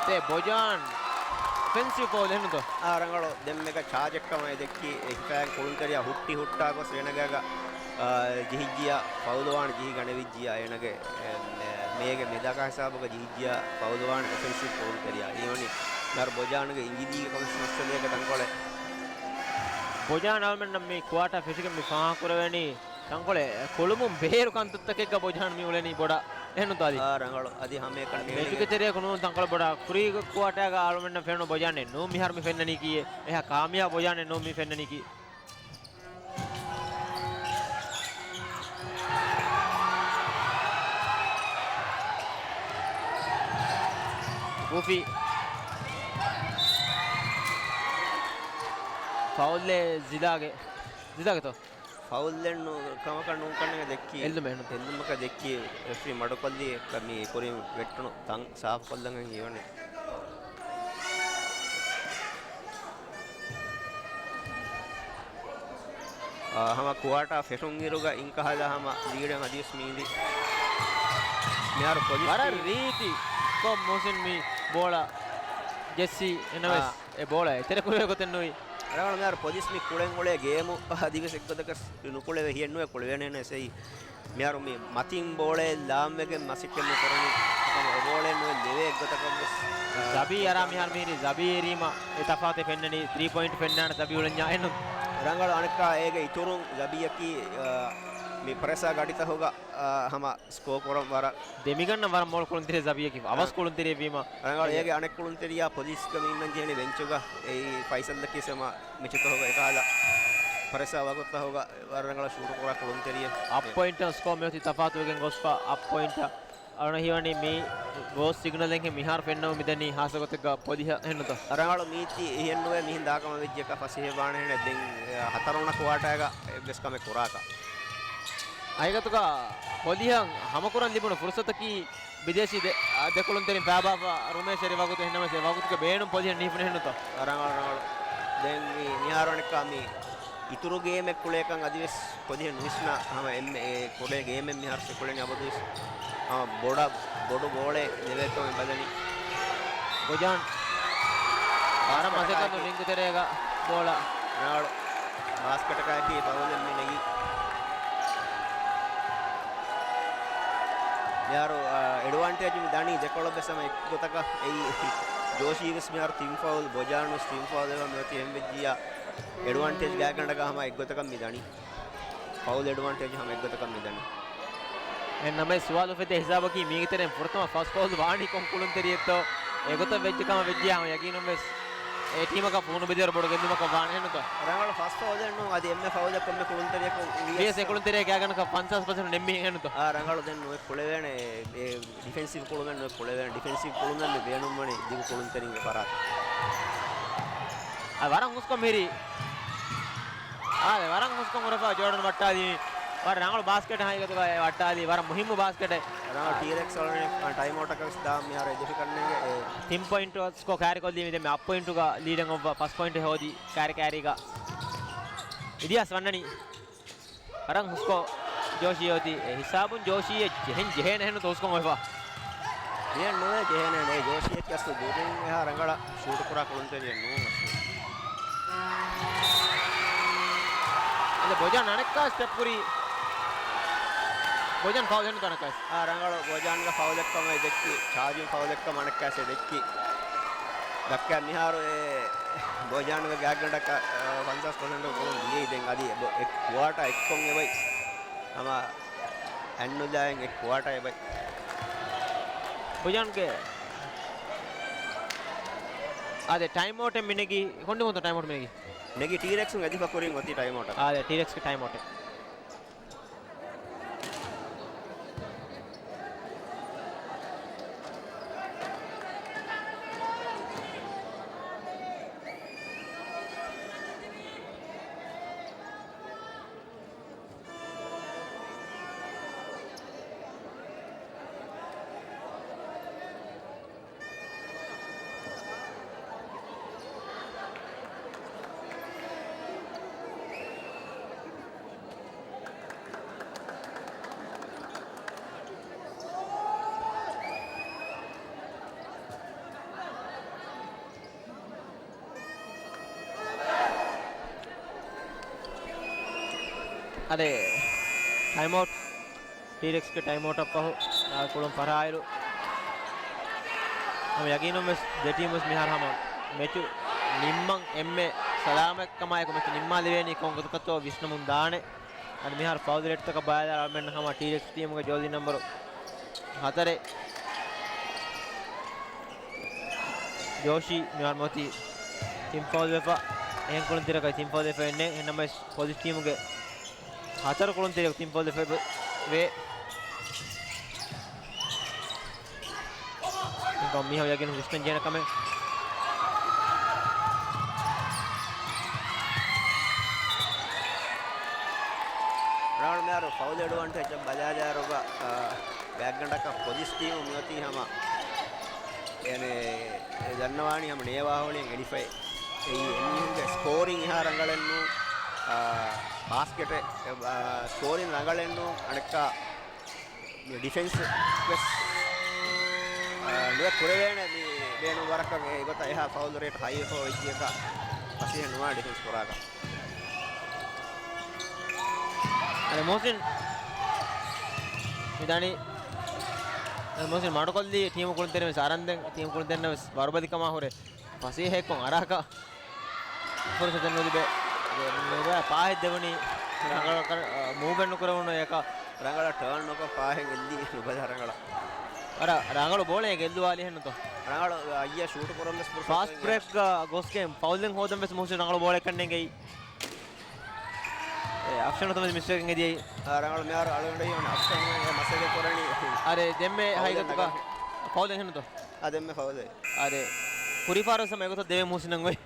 ތޭ ބޮޖާން އޮފެންސިވް ފައުލް އެހެންތޯ؟ އާ، ރަނގަޅު ދެންމެގަ ޗާޖެއްކަމަށް އެ ދެއްކި އެ ހިފައިން ކުޅުންތެރިޔާ ހުއްޓި ހުއްޓާ ގޮސް އޭނަގާގަ، އާ، ޖެހިއްޖިޔާ ފައުލުވާން ޖެހި ގަނެވިއްޖިޔާ އޭނަގެ، އެ، މޭގެ މެދާކާ ހިސާބުގަ ޖެހިއްޖިޔާ ފައުލުވާން އޮފެންސިވް ކުޅުންތެރިޔާ. ހީވަނީ މިހާރު ބޮޖާންގެ އިނގިލީގެ ކޮމިސް މައްސަލައިގެ ތަންކޮޅެއް. ބޮޖާން އަޅުމެންނަށް މި ކުއާޓާ ފެށިގެން މި ފާހަގަކުރެވެނީ ތަންކޮޅެއް ކުޅުމުން ބޭރު ކަންތައްތަކެއްގަ ބޮޖާން މި އުޅެނީ ބޮޑަށް. އެހެންނުތޯ އަދި؟ އާ، ރަނގަޅު. އަދި ހަމައެކަނި މެޗުގެ ތެރެއަކު ނޫން ތަންކޮޅެއް ބޮޑަށް. ފްރީ ކުއާޓާގަ އަޅުމެންނަށް ފެނުނު ބޮޖާނެއް ނޫން މިހާރު މި ފެންނަނީކީ. އެހާ ކާމިޔާބު ބޮޖާނެއް ނޫން މި ފެންނަނީކީ. ގޫފީ. ފައުލްއެއް ޒިދާގެ. ޒިދާގެތޯ؟ ފައުލްއެއް ނޫ-، ކަމަކަށް ނޫންކަން ދެއްކި. އެއްލުމެއް ނޫން. އެއްލުމަކަށް ދެއްކި ރެފްރީ މަޑުކޮށްލީ މި ކުރިން ވެއްޓުނު ތަން ސާފުކޮށްލަން ހީވަނީ. އާ، ހަމަ ކުއާޓާ ފެށުން އިރުގަ އިންކަހަލަ ހަމަ ލީޑަށް އަދިވެސް މީނދި. މިހާރު ޕޮލިސް ވަރަށް ޓީ-، ރީތި ކޮށް މުހްސިން މި ބޯޅަ ޖެއްސީ އެނަވެސް. އާ. އެ ބޯޅަ އެތެރެ ކުރެވޭ ގޮތެއް ނުވި. ރަނގަޅު މިހާރު ޕޮލިސް މި ކުޅެން އުޅޭ ގޭމު އަދިވެސް އެއްގޮތަކަށް ނުކުޅެވޭ ހިޔެއް ނުވޭ ކުޅެވޭނެ އެސެއި. މިހާރު މި މަތިން ބޯޅައެއް ލާންވެގެން މަސައްކަތް މި ކުރަނީ. އެކަމަ އެ ބޯޅައެއް ނުވެ ލެވޭ އެއްގޮތަކަށް ވެސް. ޒަބީ އަރާ މިހާރު މިހިރީ ޒަބީ އެރީމަ އެ ތަފާތެއް ފެންނަނީ ތްރީ ޕޮއިންޓް ފެންނާނެ ޒަބީ އުޅެންޏާ އެންނު. ރަނގަޅު އަނެއްކާ އޭގެ އިތުރުން ޒަބީއަކީ، އާ، މި ޕްރެސާ ގަޑިތަހުގަ، އާ، ހަމަ ސްކޯ ކުރަން ވަރަށް. ދެމިގަންނަ ވަރަށް މޮޅު ކުޅުންތެރި ޒަބީއަކީ އަވަސް ކުޅުންތެރިއެއް ވީމަ. ރަނގަޅު އޭގެ އަނެއް ކުޅުންތެރިޔާ ޕޮލިސްގަ މި އިންނަން ޖެހެނީ ބެންޗުގަ. އެއީ ފައިސަލްއަކީ ސަމާ މެޗުތަހުގަ އެކަހަލަ ޕްރެސާ ވަގުތުތަހުގަ ވަރަށް ރަނގަޅަށް ޝޫޓު ކުރާ ކުޅުންތެރިއެއް. އަށް ޕޮއިންޓަށް ސްކޯ މިއޮތީ ތަފާތުވެގެން ގޮސްފަ އަށް ޕޮއިންޓަށް. އަޅުނަ ހީވަނީ މި ގޯސް ސިގްނަލެއްހެން މިހާރު ފެންނަމުން މިދަނީ ހާއްސަ ގޮތެއްގަ ޕޮލިހަށް އެހެންނުތޯ؟ ރަނގަޅު މީތި އެހެންނުވޭ މިހެން ދާކަމަށް ވެއްޖެކަ ފަސޭހަވާނެހެނެއް ދެން ހަތަރުވަނަ ކުއާޓާގަ އެއްވެސް ކަމެއް ކުރާކަށް. ހަގީގަތުގަ ޕޮލިހަށް ހަމަކުރަން ލިބުނު ފުރުސަތަކީ ބިދޭސީ ދެ-، އާ، ދެކުޅުންތެރިން ފައިބާފަ ރުމޭޝް އެރި ވަގުތު އެހެންނަމަވެސް އެ ވަގުތުގެ ބޭނުން ޕޮލިހަށް ނިހިފުނެހެންނުތޯ؟ ރަނގަޅު، ރަނގަޅު. ދެން މި-، މިހާރު އަނެއްކާ މި އިތުރު ގޭމެއް ކުޅޭކަން އަދިވެސް ޕޮލިހަށް ނުވިސްނާ ހަމަ އެންމެ އެ ކުޅޭ ގޭމެއް މިހާރު ސެކުޅެނީ އަބަދުވެސް. ހަމަ ބޮޑަށް، ބޮޑު ބޯޅައެއް ލެވޭތޯ މި ބަލަނީ. ގޮޖާން. ވަރަށް މަސައްކަތް ރިންގު ތެރޭގަ ބޯޅަ. ރަނގަޅު. ބާސްކެޓަކާއެކީ ފައުލެއް މި ނެގީ. މިހާރު، އާ، އެޑްވާންޓޭޖު މި ދަނީ ދެކޮޅަށް ވެސް ހަމަ އެއްގޮތަކަށް. އެއީ ޖޯޝީ ވެސް މިހާރު ތިން ފައުލް، ބޮޖާން ވެސް ތިން ފައުލް އެބަ މިއޮތީ އެހެން ވެއްޖިއްޔާ އެޑްވާންޓޭޖް ގާތްގަނޑަކަށް ހަމަ އެއްގޮތަކަށް މި ދަނީ. ފައުލް އެޑްވާންޓޭޖް ހަމަ އެއްގޮތަކަށް މި ދަނީ. އެހެން ނަމަވެސް ސުވާލު އުފެދޭ ހިސާބަކީ މީގެ ތެރެއިން ފުރަތަމަ ފަސް ފައުލް ވާނީ ކޮން ކުޅުންތެރިއެއްތޯ؟ އެގޮތަށް ވެއްޖެ ކަމަށް ވެއްޖެ ހަމަ ޔަގީނުން ވެސް އެ ޓީމަކަށް ފޫނު ބެދިވަރު ބޮޑު ގެއްލުމަކަށް ވާނެ ހެންނުތަ؟ ރަނގަޅު ފަސް ފައުލެއް ނޫން. އަދި އެންމެ ފައުލެއް ކޮންމެ ކުޅުންތެރިޔަކު ވިޔަސް އެ ކުޅުންތެރިޔާ ގާތްގަނޑަކަށް ފަންސާސް ޕަސެންޓް ނެންމިހެން ހެންނުތަ؟ އާ، ރަނގަޅު ދެން ނުވެ ކުޅެވޭނެ. އެ، ޑިފެންސިވް ކުޅުމެއް ނުވެ ކުޅެވޭނެ. ޑިފެންސިވް ކުޅުމެއް މި ބޭނުންވަނީ ދިގު ކުޅުންތެރިންގެ ފަރާތަށް. އާ، ވަރަށް ހުސްކޮށް މިހިރީ. އާދެ، ވަރަށް ހުސްކޮށް ހުރެފަ ޖޯޑަން ވައްޓާލީ. ވަރަށް ރަނގަޅު ބާސްކެޓް ހަގީގަތުގަ ވައްޓާލީ. ވަރަށް މުހިއްމު ބާސްކެޓެއް. ރަނގަޅު ޓީރެކްސް އަޅުގަނޑު ޓައިމް އައުޓަކަށް ދާ މިހާރު އެދެފި ކަންނޭނގެ އެ. ތިން ޕޮއިންޓް ސްކޯ ކާރިކޮށްލީ މި ދެންމެ އަށް ޕޮއިންޓުގަ ލީޑެއް އޮއްވާ ފަސް ޕޮއިންޓް ހޯދި ކާރި ކާރީގަ. އިލިޔާސް ވަންނަނީ. ވަރަށް ހުސްކޮށް ޖޯޝީ އޮތީ. އެ ހިސާބުން ޖޯޝީ އެ ޖެހެން ޖެހޭނެ ހެންނު ތޯސްކޮށް އޮތްފަ. މިއެއް ނުވޭ ޖެހޭނެ ނޭ. ޖޯޝީ އެއްކަސް ދުރުން އެހާ ރަނގަޅަށް ޝޫޓު ކުރާ ކުޅުންތެރިއެއް ނޫން. އެ ބޮޖާން އަނެއްކާ ސްޓެޕް ކުރީ. ބޮޖާން ފައުލް ހެންނު ތަނަކަސް. އާ، ރަނގަޅު ބޮޖާންގެ ފައުލެއްކަމަށް ދެއްކި، ޗާޖިން ފައުލެއްކަމަށް އަނެއްކާސް ދެއްކި. ދައްކާ މިހާރު އެ ބޮޖާންގެ ގާތްގަނޑަކަށް، އާ، ފަންސާސް ޕަސެންޓް ކުޅުން ދިޔައީ. ދެން އަދި އެ ބޮ-، އެ ކުއާޓާ އެއްކޮށް އެބައި. ހަމަ އަންނުލާއިން އެ ކުއާޓާ އެބައި. ބޮޖާންގެ އާދެ، ޓައިމް އައުޓެއް މިނެގީ، ކޮންޑި ހުންތަ ޓައިމް އައުޓް މިނެގީ؟ ނެގި ޓީރެކްސުން އެދިފަ ކުރިން އޮތީ ޓައިމް އައުޓަށް. އާދެ، ޓީރެކްސްގެ ޓައިމް އައުޓެއް. އަދެ، ޓައިމް އައުޓް. ޓީރެކްސްގެ ޓައިމް އައުޓަށް ފަހު، އާ، ކުޅުން ފަށާއިރު، ހަމަ ޔަގީނުން ވެސް ދެ ޓީމް ވެސް މިހާރު ހަމަ މެޗު ނިންމަން އެންމެ ސަލާމަތްކަމާއެކު މެޗު ނިންމާލެވޭނީ ކޮން ގޮތަކަށްތޯ ވިސްނަމުން ދާނެ. އަދި މިހާރު ފައުލް ރޭޓްތަކަށް ބަލާލާ އަޅުމެން ހަމަ ޓީރެކްސް ޓީމުގެ ޖާޒީ ނަމްބަރު ހަތަރެއް ޖޯޝީ މިހާރު މިއޮތީ ތިން ފައުލް ވެފަ، އެހެން ކުޅުންތެރިއަކަށް ތިން ފައުލް ވެފަ އެއްނެ. އެހެންނަމަވެސް ޕޮޒިޓް ޓީމުގެ ހަތަރު ކުޅުންތެރިއަކު ތިން ފައުލް ވެފަ ވޭ. މިހާ ޔަގީނު ވިސްނަން ޖެހޭނެ ކަމެއް. ރަނގަޅު މިހާރު ފައުލް އެޑްވާންޓޭޖަށް ބަލާލާއިރުގަ، އާ، ގާތްގަނޑަކަށް ޕޮޒިޓް ޓީމު މިއޮތީ ހަމަ އެނެ، އެ ދަންނަވާނީ ހަމަ ނޭވާހޮޅިއެއް އެޅިފައި. އެއީ އެމީހުންގެ ސްކޯރިން އެހާ ރަނގަޅެއްނޫ، އާ، ބާސްކެޓެއް، އާ، ސްކޯރިން ރަނގަޅެއްނޫ، އަނެއްކާ މި ޑިފެންސް ވެސް، އާ، ނުވެ ކުރެވޭނެ މި ބޭނުން ވަރަކަށް އެ ގޮތަށް އެހާ ފައުލް ރޭޓް ހައިވެފަ ވެއްޖިއަކަށް ފަސޭހަ ނުވާ ޑިފެންސް ކުރާކަށް. އަދި މުހުސިން މިދާނީ، އަދި މުހުސިން މަޑުކޮށްލީ ޓީމު ކުޅުންތެރިން ވެސް އަރަންދެން، ޓީމު ކުޅުންތެރިންނަށް ވެސް ވަރުބަލިކަމާ ހުރެ ފަސޭހައެއްކޮށް އަރާކަށް ފުރުސަތެއް ނުލިބޭ. ނުބައި ޕާހެއް ދެވުނީ ރަނގަޅަށް، އާ، މޫވްމެންޓް ނުކުރެވުނު އެކަ. ރަނގަޅަށް ޓާން ނުކޮށް ޕާހެއް އެއްލީ ނުބަލާ ރަނގަޅަށް. އަރަ، ރަނގަޅު ބޯޅައެއް ގެއްލުވާލި ހެންނުތޯ؟ ރަނގަޅު އައްޔަ ޝޫޓު ކުރަން ވެސް ފުރުސަތު ފާސްޓް އޮތް ބްރޭކްގަ ގޮސްގެން ފައުލެއް ހޯދަން ވެސް މުހުސިން ރަނގަޅު ބޯޅައެއް ކަންނޭނގެ. އެ، އަފްޝަން ތަމަ މިސްޓޭކް އެދިޔައީ. އާ، ރަނގަޅު މިހާރު އަޅުގަނޑު އަފްޝަން އެ މަސައްކަތް ކުރަނީ. އަރެ، ދެންމެ ފައުލެއް ހައިގަތުގަ ނަގަން. ފައުލެއް ހެންނުތޯ؟ އާ، ދެންމެ ފައުލެއް. އާދެ، ކުރިފާރު ސަމަ އެގޮތަށް ދެވޭ މުހުސިނަށް އޮތް.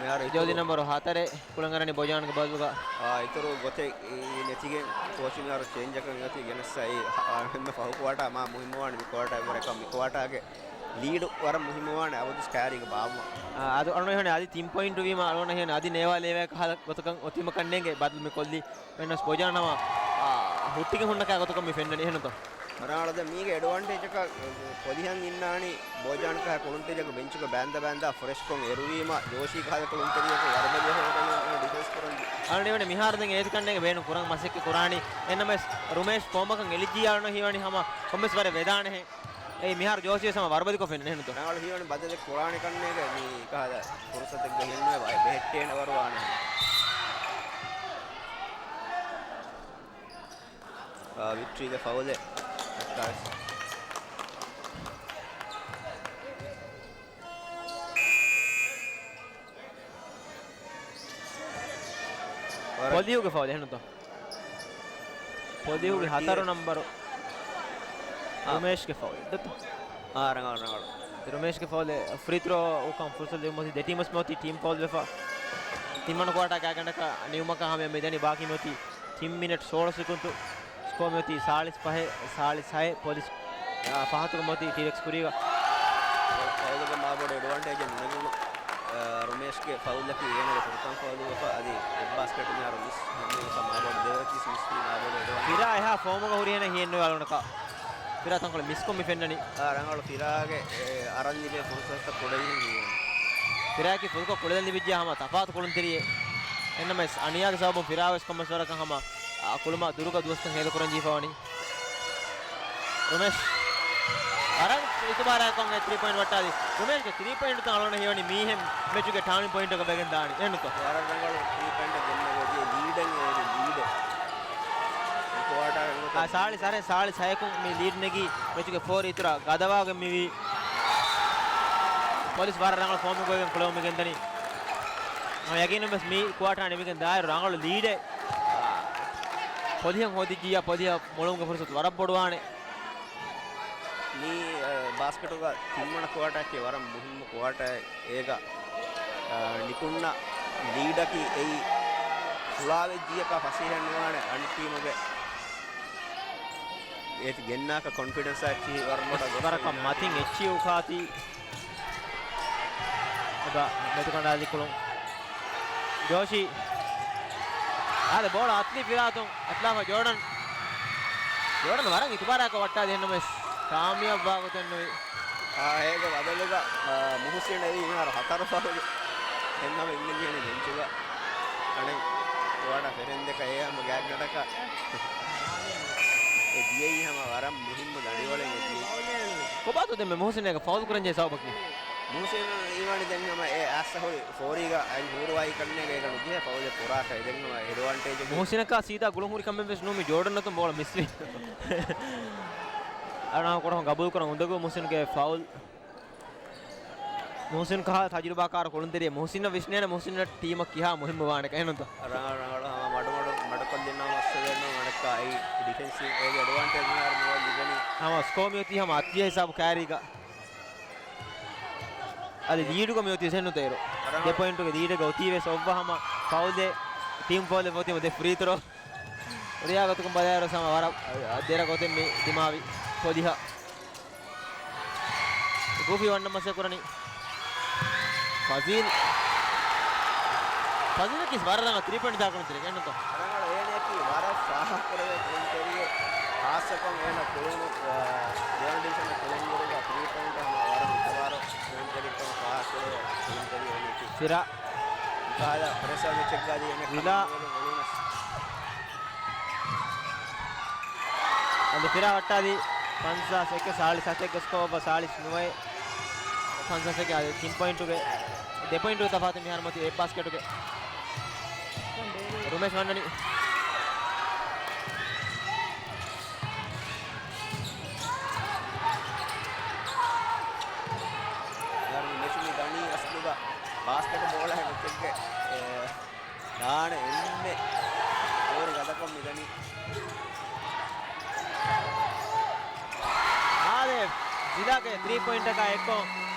މިހާރު ޖާޒީ ނަމްބަރު ހަތަރެއް ކުޅަނގަރަނި ބޮޖާންގެ ބަދަލުގަ. އާ، އިތުރު ގޮތެއް ނެތިގެން ކޯޗު މިހާރު ޗޭންޖަކަށް އޮތީ ގެނެއްސަ އެ، އާ، އެންމެ ފަހު ކުއާޓާ މާ މުހިއްމުވާނެ މި ކުއާޓާ އެވަރަށް މި ކުއާޓާގެ ލީޑު ވަރަށް މުހިއްމުވާނެ އަބަދުސް ކާރީގެ ބާއްވަން. އާ، އަދު އަޅުން ހަނި އަދި ތިން ޕޮއިންޓު ވީމަ އަޅުން ހަނި އަދި ނޭވާލެވޭ ކަހަލަ ގޮތަކަށް އޮތީމަ ކަންނޭނގެ ބަދަލު މި ކޮށްލީ. ވެނަސް ބޮޖާން ހަމަ، އާ، ހުއްޓިގެން ހުންނަ ކާ ގޮތަކަށް މި ފެންނަނީ އެހެންނުތޯ؟ ރަނގަޅު. ދެން މީގެ އެޑްވާންޓޭޖަކަށް ޕޮލިހަން އިންނާނީ ބޯޖާން ކަހަލަ ކުޅުންތެރިޔަކު ބެންޗުގަ ބާންދަ ބާންދާ ފްރެޝްކޮށް އެރުވީމަ، ޖޯޝީ ކަހަލަ ކުޅުންތެރިޔަކު ވަރުބަލި ހޯދަން ޑިފެންސް ކުރަން. އަޅުގަނޑު މިހާރު ދެން އޭތި ކަންނޭނގެ ބޭނުން ކުރަން މަސައްކަތް ކުރާނީ. އެންނަމެސް ރުމޭޝް ފޯމަކަށް އެލިއްޖިއްޔާ އަޅުގަނޑަށް ހީވަނީ ހަމަ ކޮންމެސް ވަރެއް ވެދާނެހެން. އެއީ މިހާރު ޖޯޝީ ވެސް ހަމަ ވަރުބަލިކޮށް ފެންނަނީ ނޫންތޯ؟ ރަނގަޅު ހީވަނީ ބަދަލެއް ކުރާނެ ކަންނޭނގެ މި ކަހަލަ ފުރުސަތެއްގަ ހިންނުވެ ބެހެއްޓޭނެ ވަރުވާނެ. އާ، ވިކްޓްރީގެ ފައުލެއް. އެއްކާވެސް. ވަރަށް ޕޮލިހުގެ ފައުލެއް ހެންނުތޯ؟ ޕޮލިހުގެ ނުވަ ހަތަރު ޓީ. ނަންބަރު. އާ. ރުމޭޝްގެ ފައުލެއް ދަތު. އާ، ރަނގަޅު، ރަނގަޅު. ރުމޭޝްގެ ފައުލެއް ފްރީ ތްރޯ އުކަން ފުރުސަތު ލިބުމަތީ ދެ ޓީމުސް މިއޮތީ ޓީމް ފައުލް ވެފަ. ތިންވަނަ ކުއާޓާ ގާތްގަނޑަކަށް ނިމުމަކަށް ހަމަޔަށް މިދަނީ ބާކީ މިއޮތީ ތިން މިނެޓް ސޯޅަ ސެކުންތު. ސްކޯ މިއޮތީ ސާޅީސް ފަހެއް ސާޅީސް ހައެއް ޕޮލިސް، އާ، ފަހަތުގަ މިއޮތީ ޓީރެކްސް ކުރީގަ. ފައުލުގެ މާބޮޑު އެޑްވާންޓޭޖެއް ނުނެގުނު، އާ، ރުމޭޝްގެ ފައުލަކީ އޭނަގެ ފުރަތަމަ ފައުލު ވެފަ އަދި އެއްބާސްކެޓު މިހާރު މިސް ހަމަ ވެފަ މާބޮޑު ދެވަރަކީސް މިސް ވީ މާބޮޑު އެޑްވާންޓޭޖް. ފިރާ އެހާ ފޯމުގަ ހުރިހެނެއް ހިއެއްނުވޭ އަޅުގަނޑަކަށް. ފިރާ ތަންކޮޅެއް މިސްކޮށް މި ފެންނަނީ. އާ، ރަނގަޅު ފިރާގެ، އެ، އަރަން ލިބޭ ފުރުސަތުތައް ކުޑައިހެން ހީވަނީ. ފިރާއަކީ ފުލްކޮށް ކުޅެލަން ލިބިއްޖެ ހަމަ ތަފާތު ކުޅުންތެރިއެއް. އެންނަމެސް އަނިޔާގެ ސަބަބުން ފިރާވެސް ކޮންމެސް ވަރަކަށް ހަމަ، އާ، ކުޅުމާ ދުރުގަ ދުވަސްތައް ހޭދަކުރަން ޖެހިފަވަނީ. ރުމޭޝް ވަރަށް އިތުބާރާއެކު އެ ތްރީ ޕޮއިންޓް ވައްޓާލި. ރުމޭޝްގެ ތްރީ ޕޮއިންޓްތައް އަޅުގަނޑަށް ހީވަނީ މީހެއް މެޗުގެ ޓާނިން ޕޮއިންޓަކަށް ވެގެން ދާނީ. އެހެންނުތޯ؟ ވަރަށް ރަނގަޅު ތްރީ ޕޮއިންޓް ގެންނަ ގޮތް ލީޑެއް އޭރު ލީޑެއް. އާ، ސާޅީސް އަރެއް ސާޅީސް ހަޔަކުން މި ލީޑް ނެގީ މެޗުގެ ފޯރު އިތުރަށް ގަދަވާގެން މިވީ. ޕޮލިސް ވަރަށް ރަނގަޅު ފޯމެއް ގޮތްގެން ކުޅެވުމެއް ގެންދަނީ. އަ، ޔަގީނުން ވެސް މި ކުއާޓާ ނިމިގެން ދާއިރު ރަނގަޅު ލީޑެއް. ޕޮލިހަށް ހޯދިއްޖިއްޔާ ޕޮލިހަށް މޮޅުވުމުގެ ފުރުސަތު ވަރަށް ބޮޑުވާނެ. މި، އަ، ބާސްކެޓުގަ ތިންވަނަ ކުއާޓާއަކީ ވަރަށް މުހިންމު ކުއާޓާއެއް. އޭގަ، އާ، ނިކުންނަ ލީޑަކީ އެއީ ފުޅާވެއްޖިއްޔަކާ ފަސޭހައެއް ނުވާނެ އަނެއް ޓީމުގެ. އޭތި ގެންނާކަށް ކޮންފިޑެންސް އެއްޗިހި ވަރަށް ބޮޑަށް ގޮސްފަ ވަރަކަށް އިންނާނީ. މަތިން އެއްޗިހި އުފާތީ. އެބަ މެދުކަނޑާލި ކުޅުން. ޖޯޝީ. އާދެ، ބޯޅަ އަތްލީ ފިރާތުން. އަތްލާފަ ޖޯޑަން. ޖޯޑަން ވަރަށް އިތުބާރާއެކު ވައްޓާލި އެންނަމެސް ކާމިޔާބުވާ ގޮތެއް ނުވި. އާ، އޭގެ ބަދަލުގަ، އާ، މުހުސިން އެދި މިހާރު ހަތަރު ފަހުގެ އެންނަމަ އިންނަން ޖެހެނީ ބެންޗުގަ. އަނެއް ކުއާޓާ ފެށެންދެކަށް އެ ހަމަ ގާތްގަނޑަކަށް އެ ދިޔައީ ހަމަ ވަރަށް މުހިންމު ދަނޑިވަޅެއް އެ ދިޔައީ. ކޮބާތޯ ދެންމެ މުހުސިން އޭގަ ފައުލް ކުރަންޖެހޭ ސަބަބަކީ؟ މުހުސިން ހީވަނީ ދެން ހަމަ އެ އައިސް ހުރި ފޯރީގަ އަތް ހޫރުވާހިކަންނޭގަ އޭގަ ނުޖެހޭ ފައުލެއް ކުރާކަށް. ދެން ހަމަ އެޑްވާންޓޭޖު މުހުސިނަކާ ސީދާ ގުޅުން ހުރި ކަމެއް ވެސް ނޫން މި ޖޯޑަން އަތުން ބޯޅަ މިސްވީ. އަނާ ކޮޑަހުން ގަބޫލު ކުރަން އުނދަގޫ މުހުސިންގެ ފައުލް. މުހުސިން ކަހަލަ ތަޖުރިބާކާރު ކުޅުންތެރިއެއް. މުހުސިނަށް ވިސްނޭނެ މުހުސިނަށް ޓީމަށް ކިހާ މުހިއްމު ވާނެކަން. އެހެންތޯ؟ ރަނގަޅު، ރަނގަޅު. ހަމަ މަޑުމަޑު، މަޑުކޮށްލިންނާ މައްސަލައެއް ނޫން. އަނެއްކާ އެއީ ޑިފެންސިވް އޭގެ އެޑްވާންޓޭޖް މިހާރު މިއޮތް ލިބެނީ. ހަމަ ސްކޯ މިއޮތީ ހަމަ އަތްލިޔަ ހިސާބު ކާރީގަ. އަދި ލީޑުގަ މިއޮތީ އެހެންނުތޯ އޭރު. ދެ ޕޮއިންޓުގެ ލީޑެއްގަ އޮތީ ވެސް އޮއްވަ ހަމަ ފައުލެއް، ޓީމް ފައުލެއް އޮތީމަ ދެ ފްރީ ތްރޯ. ހުރިހާ ގޮތަކުން ބަލާއިރު ހަމަ ވަރަށް ދެރަ ގޮތެއް މި ދިމާވި ޕޮލިހަށް. ގޫފީ ވަންނަ މަސައްކަތް ކުރަނީ. ފަޒީލް. ފަޒީލަކީ ވަރަށް ރަނގަޅަށް ތްރީ ޕޮއިންޓް ދާ ކުޅުންތެރިއެއް ނޫންތޯ؟ ރަނގަޅު އޭނައަކީ ވަރަށް ފާހަގަކުރެވޭ ކުޅުންތެރިއެއް. ޚާއްޞަކޮށް އޭނަ ކުޅުނު، އަ، ދެވަނަ ޑިވިޝަނަށް ކުޅުން ގުރުގަ ތްރީ ޕޮއިންޓް ހަމަ ވަރަށް ހިތަވާރު ކުޅުންތެރިކަމަށް ފާހަގަކުރެވޭ ކުޅުންތެރިއެއް އޭނައަކީ. ފިރާ. މިކަހަލަ ޕްރެޝަރ މެޗެއްގައި އޭނަ ފިރާ. އަދި ފިރާ ވައްޓާލީ ފަންސާސް އެކެއް ސާޅީސް ހަތެއްގެ ސްކޯ އޮވަ ސާޅީސް ނުވައެއް. ފަންސާސް އެކެއް އަދި ތިން ޕޮއިންޓުގެ، ދެ ޕޮއިންޓުގެ ތަފާތު މިހާރު މަތި އެއް ބާސްކެޓުގެ. ރުމޭޝް ވަންނަނީ. މި މެޗު މި ދަނީ އަސްލުގަ ބާސްކެޓް ބޯޅަ ހެން އެއްޗެއްގެ، އެ، ދާނެ އެންމެ ފޯރި ގަދަކޮށް މިދަނީ. އާދެ، ޒިލާގެ ތްރީ ޕޮއިންޓަކާ އެއްކޮށް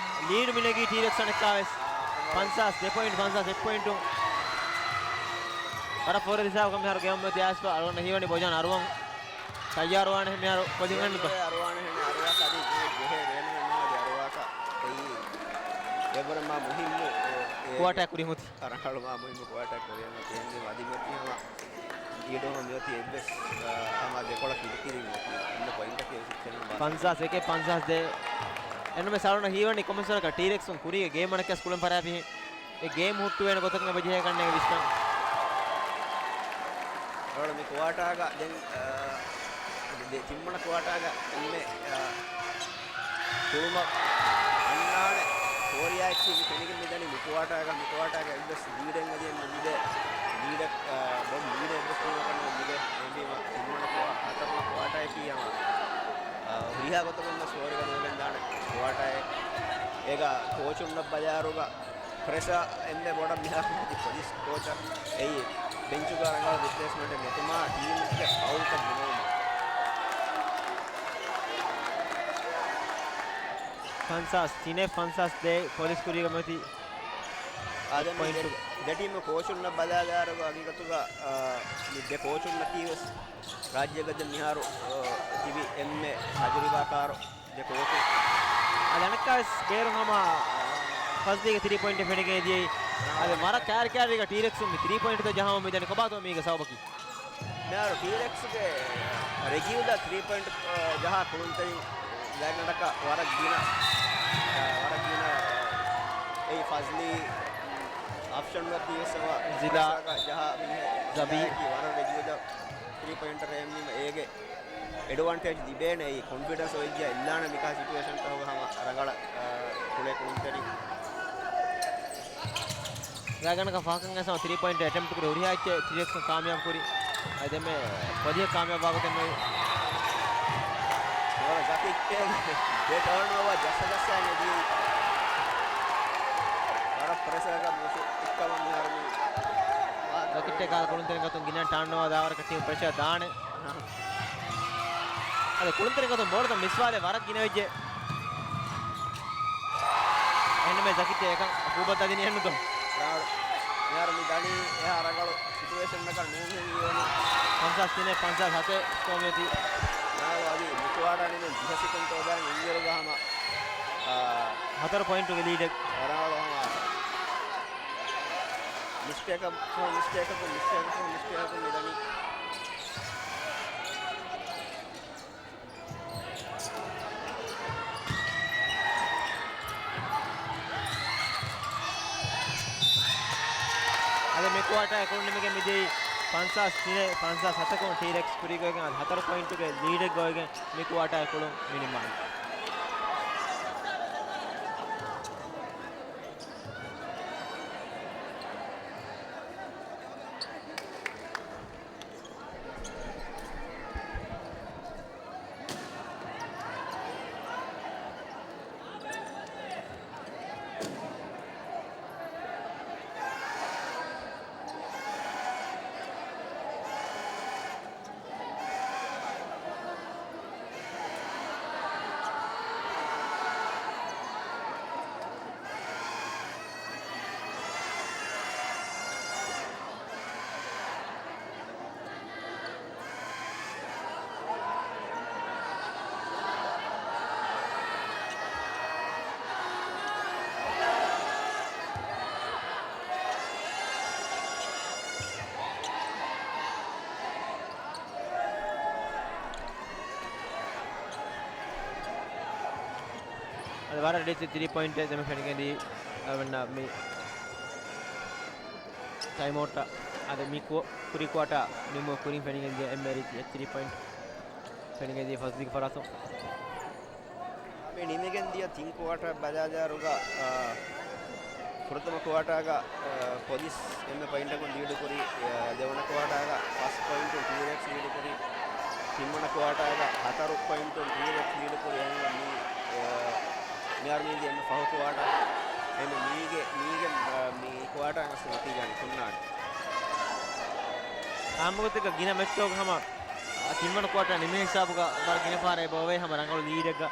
ލީޑު މިނެގީ ޓީރެކްސް އަނެއްކާވެސް. ފަންސާސް ދެ ޕޮއިންޓް، ފަންސާސް އެއް ޕޮއިންޓު. ވަރަށް ފޯރި ހިސާބަކަށް މިހާރު ގެއަށް މިއޮތީ އައިސްފަ. އަޅުގަނޑަށް ހީވަނީ ބޯޖާން އަރުވަން ތައްޔާރުވާނެ މިހާރު ކޮލިން އެންޑް. އަރުވާ ކަދި ޖެހޭ ބޭނުމެއް ނޫން އަދި އަރުވާކަށް އެއީ. އެވަރަށް މާ މުހިއްމު، އެ، އެ، ކުއާޓާ ކުރިމަތި. ރަނގަޅު މާ މުހިއްމު ކުއާޓާ ކުރިމަތި އެންމެ އަދި މަތި ހަމަ ލީޑު ހަމަ މިއޮތީ އެއްވެސް، އަ، ހަމަ ދެކޮޅަށް ކިރިކިރިން އޮތީ. އިންނަ ޕޮއިންޓަކީ އޮތީ އެއްޗެއް ނޫން ބާ. ފަންސާސް އެކެއް ފަންސާސް ދޭ. އެންމެ ސާޅުން ހީވަނީ ކޮންމެސްވަރަކަށް ޓީރެކްސުން ކުރީގެ ގޭމް އަނެއްކާސް ކުޅެން ފަރާތް މިހެން. އެ ގޭމް ހުއްޓުވޭނެ ގޮތަކަށް އެބަޖެހޭކަން ވިސްނަން. ރޯޅު މި ކުވާޓާގަ ދެން، އާ، ދެ-، ތިންވަނަ ކުވާޓާގަ އެންމެ، އާ، ކުޅުމަށް އަންނާނެ ކޯރިއާ އެއްޗެއް ފެނިގެން މިދަނީ މި ކުވާޓާގަ، މި ކުވާޓާގަ އެއްވެސް ލީޑެއް އަދި އެންމެ މިދޭ ލީޑެއް، އާ، ބޮޑު ލީޑެއް އެއްވެސް ޓީމަކަށް ނުދޭ. އެހެންވީމަ ތިންވަނަ ކުވާ-، ހަތަރުވަނަ ކުވާޓާއަކީ ހަމަ، އާ، ހުރިހާ ގޮތަކުން ވެސް ކޯރިގަ ލިބެގެންދާނެ ކުވާޓާއެއް. އޭގަ ކޯޗުންނަށް ބަލާއިރުގަ ޕްރެޝާ އެންމެ ބޮޑަށް މިހާރު މިދި ޕޮލިސް ކޯޗަށް އެއީ ބެންޗުގަ ރަނގަޅު ރިޕްލޭސްމަންޓެއް ނެތުމާ ޓީމުގެ ފައުލްތައް ގިނަވުމަށް. ފަންސާސް ތިނެއް ފަންސާސް ދޭ ޕޮލިސް ކުރީގަ މިއޮތީ އާދެ މި ދެ-، ޕޮއިންޓުގަ. ދެ ޓީމު ކޯޗުންނަށް ބަލާލާއިރު ހަގީގަތުގަ، އާ، މި ދެ ކޯޗުންނަކީ ވެސް ރާއްޖޭގަ ދެން މިހާރު، އާ، ތިބި އެންމެ ތަޖުރިބާކާރު ދެ ކޯޗުން. އަދި އަނެއްކާވެސް ބޭރުން ހަމަ ފަޒްލީގެ ތިރީ ޕޮއިންޓެއް ފެނިގެން ދިޔައީ. އަދި ވަރަށް ކާރިކާރީގަ ޓީރެކްސުން މި ތިރީ ޕޮއިންޓްތައް ޖަހާމަ މިދަނީ. ކޮބާތޯ މީގެ ސަބަބަކީ؟ މިހާރު ޓީރެކްސްގެ ރެގިއުލަ ތިރީ ޕޮއިންޓް، އަ، ޖަހާ ކުޅުންތެރިން ގާތްގަނޑަކަށް ވަރަށް ގިނަ، އަ، ވަރަށް ގިނަ، އަ، އެއީ ފަޒްލީ އޮޕްޝަން ވަކީ ވެސް އަވަ ޒިލާ، ޖަހާ މީހެއް ޒަބީ. ޒިލާއަކީ ވަރަށް ރެގިއުލަ ތިރީ ޕޮއިންޓަރ އެހެންވީމަ އޭގެ އެޑްވާންޓޭޖް ލިބޭނެ. އެއީ ކޮންފިޑެންސް އޮތްޖެ އެއްލާނެ މިކާ ސިޗުއޭޝަންތަކުގަ ހަމަ ރަނގަޅަށް، އާ، ކުޅޭ ކުޅުންތެރިން. ގާތްގަނޑަކަށް ފަހަކަށް އައިސް ހަމަ ތިރީ ޕޮއިންޓް އެޓެމްޕްޓް ކުރި ހުރިހާ އެއްޗެއް ތިރީސް ކާމިޔާބު ކުރި. އަދި އެންމެ ފަދައިން ކާމިޔާބު ވާގޮތެއް ނުވި. ވަރަށް ޒަކީ ދެ ޓާންއޯވާ ޖައްސަ ޖައްސަ ނެދި. ވަރަށް ޕްރެޝަރަކަށް މުށި އިއްކަމަށް މިހާރު މި ޒަކީއެއް ކާ ކުޅުންތެރިން ގަތުން ގިނަ ޓާންއޯވާ ދާވަރަކަށް ޓީމް ޕްރެޝަރ ދާނެ. އަދި ކުޅުންތެރިން ގަތުން ބޯޅަތައް މިސްވާލެއް ވަރަށް ގިނަވެއްޖެ. އެހެންނަމަ ޒަކީއެއް އެކަން އުކޫބަތް ދަދިނީ އެއްނުތޯ؟ ރާޅު. މިހާރު މި ދަނީ އެހާ ރަނގަޅު ސިޗުއޭޝަންއަކަށް ނޫން ހެން ވީވަނީ. ފަންސާސް ތިނެއް ފަންސާސް ހަތެއް ސްކޯ މިއޮތީ. ރާޅު އަދި މި ކުވާޓާ ނިމެން ދިހަ ސެކަންޑް އޮވާ އިންޖަރުގަ ހަމަ، އާ، ހަތަރު ޕޮއިންޓުގެ ލީޑެއް. ރާޅު ހަމަ މިސްޓޭކަށް، މިސްޓޭކަކުން، މިސްޓޭކަކުން، މިސްޓޭކަކުން މި ދަނީ. އަދި މި ކުވާޓާގެ ކުޅުން ނިމިގެން މިދިޔައީ ފަންސާސް ތިނެއް، ފަންސާސް ހަތަކުން ޓީރެކްސް ކުރީގަ އޮތްގެން އަދި ހަތަރު ޕޮއިންޓުގެ ލީޑެއްގަ އޮތްގެން މި ކުވާޓާގެ ކުޅުން މި ނިންމާނެ. އަދި ވަރަށް ރީތި ތިރީ ޕޮއިންޓެއް ދެމެ ފެނިގެންދީ އަޅުގަނޑަށް މި ޓައިމްއައުޓް. އަދި މި ކު-، ކުރި ކުވާޓާ ނިމުމަށް ކުރިން ފެނިގެންދިޔަ އެންމެ ރީތި ތިރީ ޕޮއިންޓް ފެނިގެންދިޔަ ފަޒްލީގެ ފަރާތުން. މި ނިމިގެން ދިޔަ ތިން ކުވާޓާ ބަލާލާއިރުގަ، އާ، ފުރަތަމަ ކުވާޓާގަ، އާ، ޕޮލިސް އެންމެ ޕޮއިންޓަކުން ލީޑު ކުރި، އާ، ދެވަނަ ކުވާޓާގަ ފަސް ޕޮއިންޓުން ޓީރެކްސް ލީޑު ކުރި، ތިންވަނަ ކުވާޓާގަ ހަތަރު ޕޮއިންޓުން ޓީރެކްސް ލީޑު ކުރި. އެހެންވެ މި، އާ، މިހާރު މީ ދިޔަ އެންމެ ފަހު ކުވާޓާ. އެހެންވެ މީގެ، މީގެ، އާ، މި ކުވާޓާ ނަތީޖާ ނިކުންނާނެ. އާއްމުގޮތެއްގަ ގިނަ މެޗްތަކުގަ ހަމަ، އާ، ތިންވަނަ ކުވާޓާ ނިމޭ ހިސާބުގަ ވަރަށް ގިނަ ފަހަރަށް އެބަ އޮވޭ ހަމަ ރަނގަޅު ލީޑެއްގަ.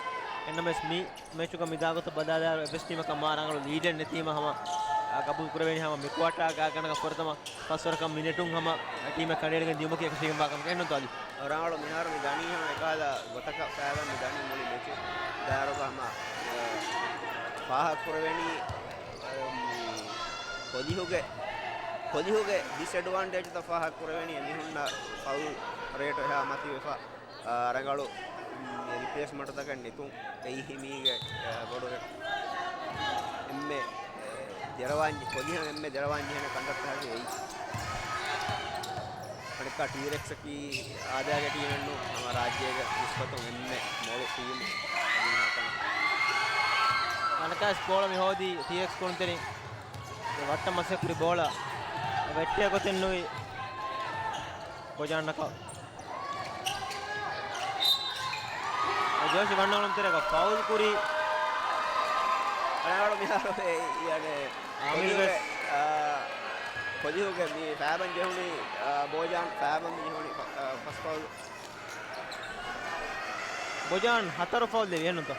އެންނަމަވެސް މި މެޗުގަ މިދާގޮތަށް ބަލާލާއިރު އެއްވެސް ޓީމަކަށް މާ ރަނގަޅު ލީޑެއް ނެތީމަ ހަމަ، އާ، ގަބޫލު ކުރެވޭނީ ހަމަ މި ކުވާޓާ ގާތްގަނޑަކަށް ފުރަތަމަ ފަސްވަރަކަށް މިނެޓުން ހަމަ ޓީމެއް ކަނޑައެޅިގެން ދިޔުމަކީ އެކަށީގެންވާ ކަމެކޭ ނޫންތޯ އަލީ؟ ރަނގަޅު މިހާރު މި ދަނީ ހަމަ އެކަހަލަ ގޮތަކަށް ފައިވަން މި ދަނީ މުޅި މެޗު ދާއިރުގަ ހަމަ، އާ، ފާހަގަ ކުރެވެނީ، އާ، މި ޕޮލިހުގެ، ޕޮލިހުގެ ޑިސްއެޑްވާންޓޭޖުތައް ފާހަގަ ކުރެވެނީ އެމީހުންނަށް ފައުލް ރޭޓު އެހާ މަތިވެފަ، އާ، ރަނގަޅު، މް، ރިޕްލޭސްމަންޓްތަކެއް ނެތުން އެއީ މީގެ، އާ، ބޮޑު އެއް، އެންމެ، އެ، ދެރަވާން، ކޮލިހަން އެންމެ ދެރަވާން ޖެހޭނެ ކަންތައްތަކަކީ އެއީ. އަނެއްކާ ޓީރެކްސަކީ އާދައިގެ ޓީމެއްނު ހަމަ ރާއްޖޭގެ ނިސްބަތުން އެންމެ މޮޅު ޓީމު. އަނެއްކާ ބޯޅަ މި ހޯދީ ޓީރެކްސް ކުޅުންތެރިން ވައްޓަށް މަސައްކަތް ކުރި ބޯޅަ ވެއްޓޭ ގޮތެއް ނުވި ބޮޖާންއަކަށް. ޖޯޝި ވަންނަވަން ތެރޭގަ ފައުލް ކުރީ. ރަނގަޅު މިހާރު އެ، އެ، އަނެ، އާމިރު ކޮލިހުގެ، ވެސް. އާ، ކޮލިހުގެ މި ފައިބަން ޖެހުނީ، އާ، ބޯޖާން ފައިބަން ޖެހުނީ ފަ-، އާ، ފަސް ފައުލް. ބޮޖާން ހަތަރު ފައުލް ދެވި އެހެންތޯ؟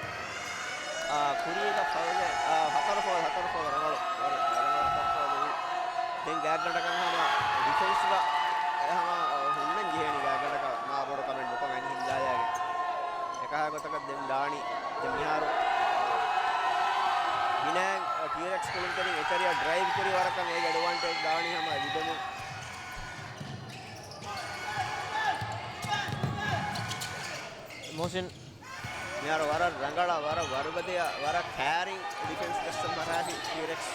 އާ، ކުރީގަ ފައުލެއް، އާ، ހަތަރު ފައުލް، ހަތަރު ފައުލް ރަނގަޅު، ރަނގަޅު ހަތަރު ފައުލް ދެވި. ދެން ގާތްގަނޑަކަށް ހަމަ ޑިފެންސްގަ ހަމަ ހުންނަން ޖެހޭނީ ގާތްގަނޑަކަށް މާ ބޮޑު ކަމެއް ނުކޮށް އަންހިން ދާލާގެން. އެކަހަލަ ގޮތަކަށް ދެން ދާނީ. ދެން މިހާރު ގިނައިން ޓީރެކްސް ކުޅުންތެރިން އެކަރިޔަށް ޑްރައިވް ކުރި ވަރަކަށް އޭގެ އެޑްވާންޓޭޖް ދާނީ ހަމަ ލިބެމުން. މުހުސިން. މިހާރު ވަރަށް ރަނގަޅަށް، ވަރަށް ވަރުގަދަޔަށް، ވަރަށް ކޭރިން ޑިފެންސް ދައްސަން ފަށާފި ޓީރެކްސް.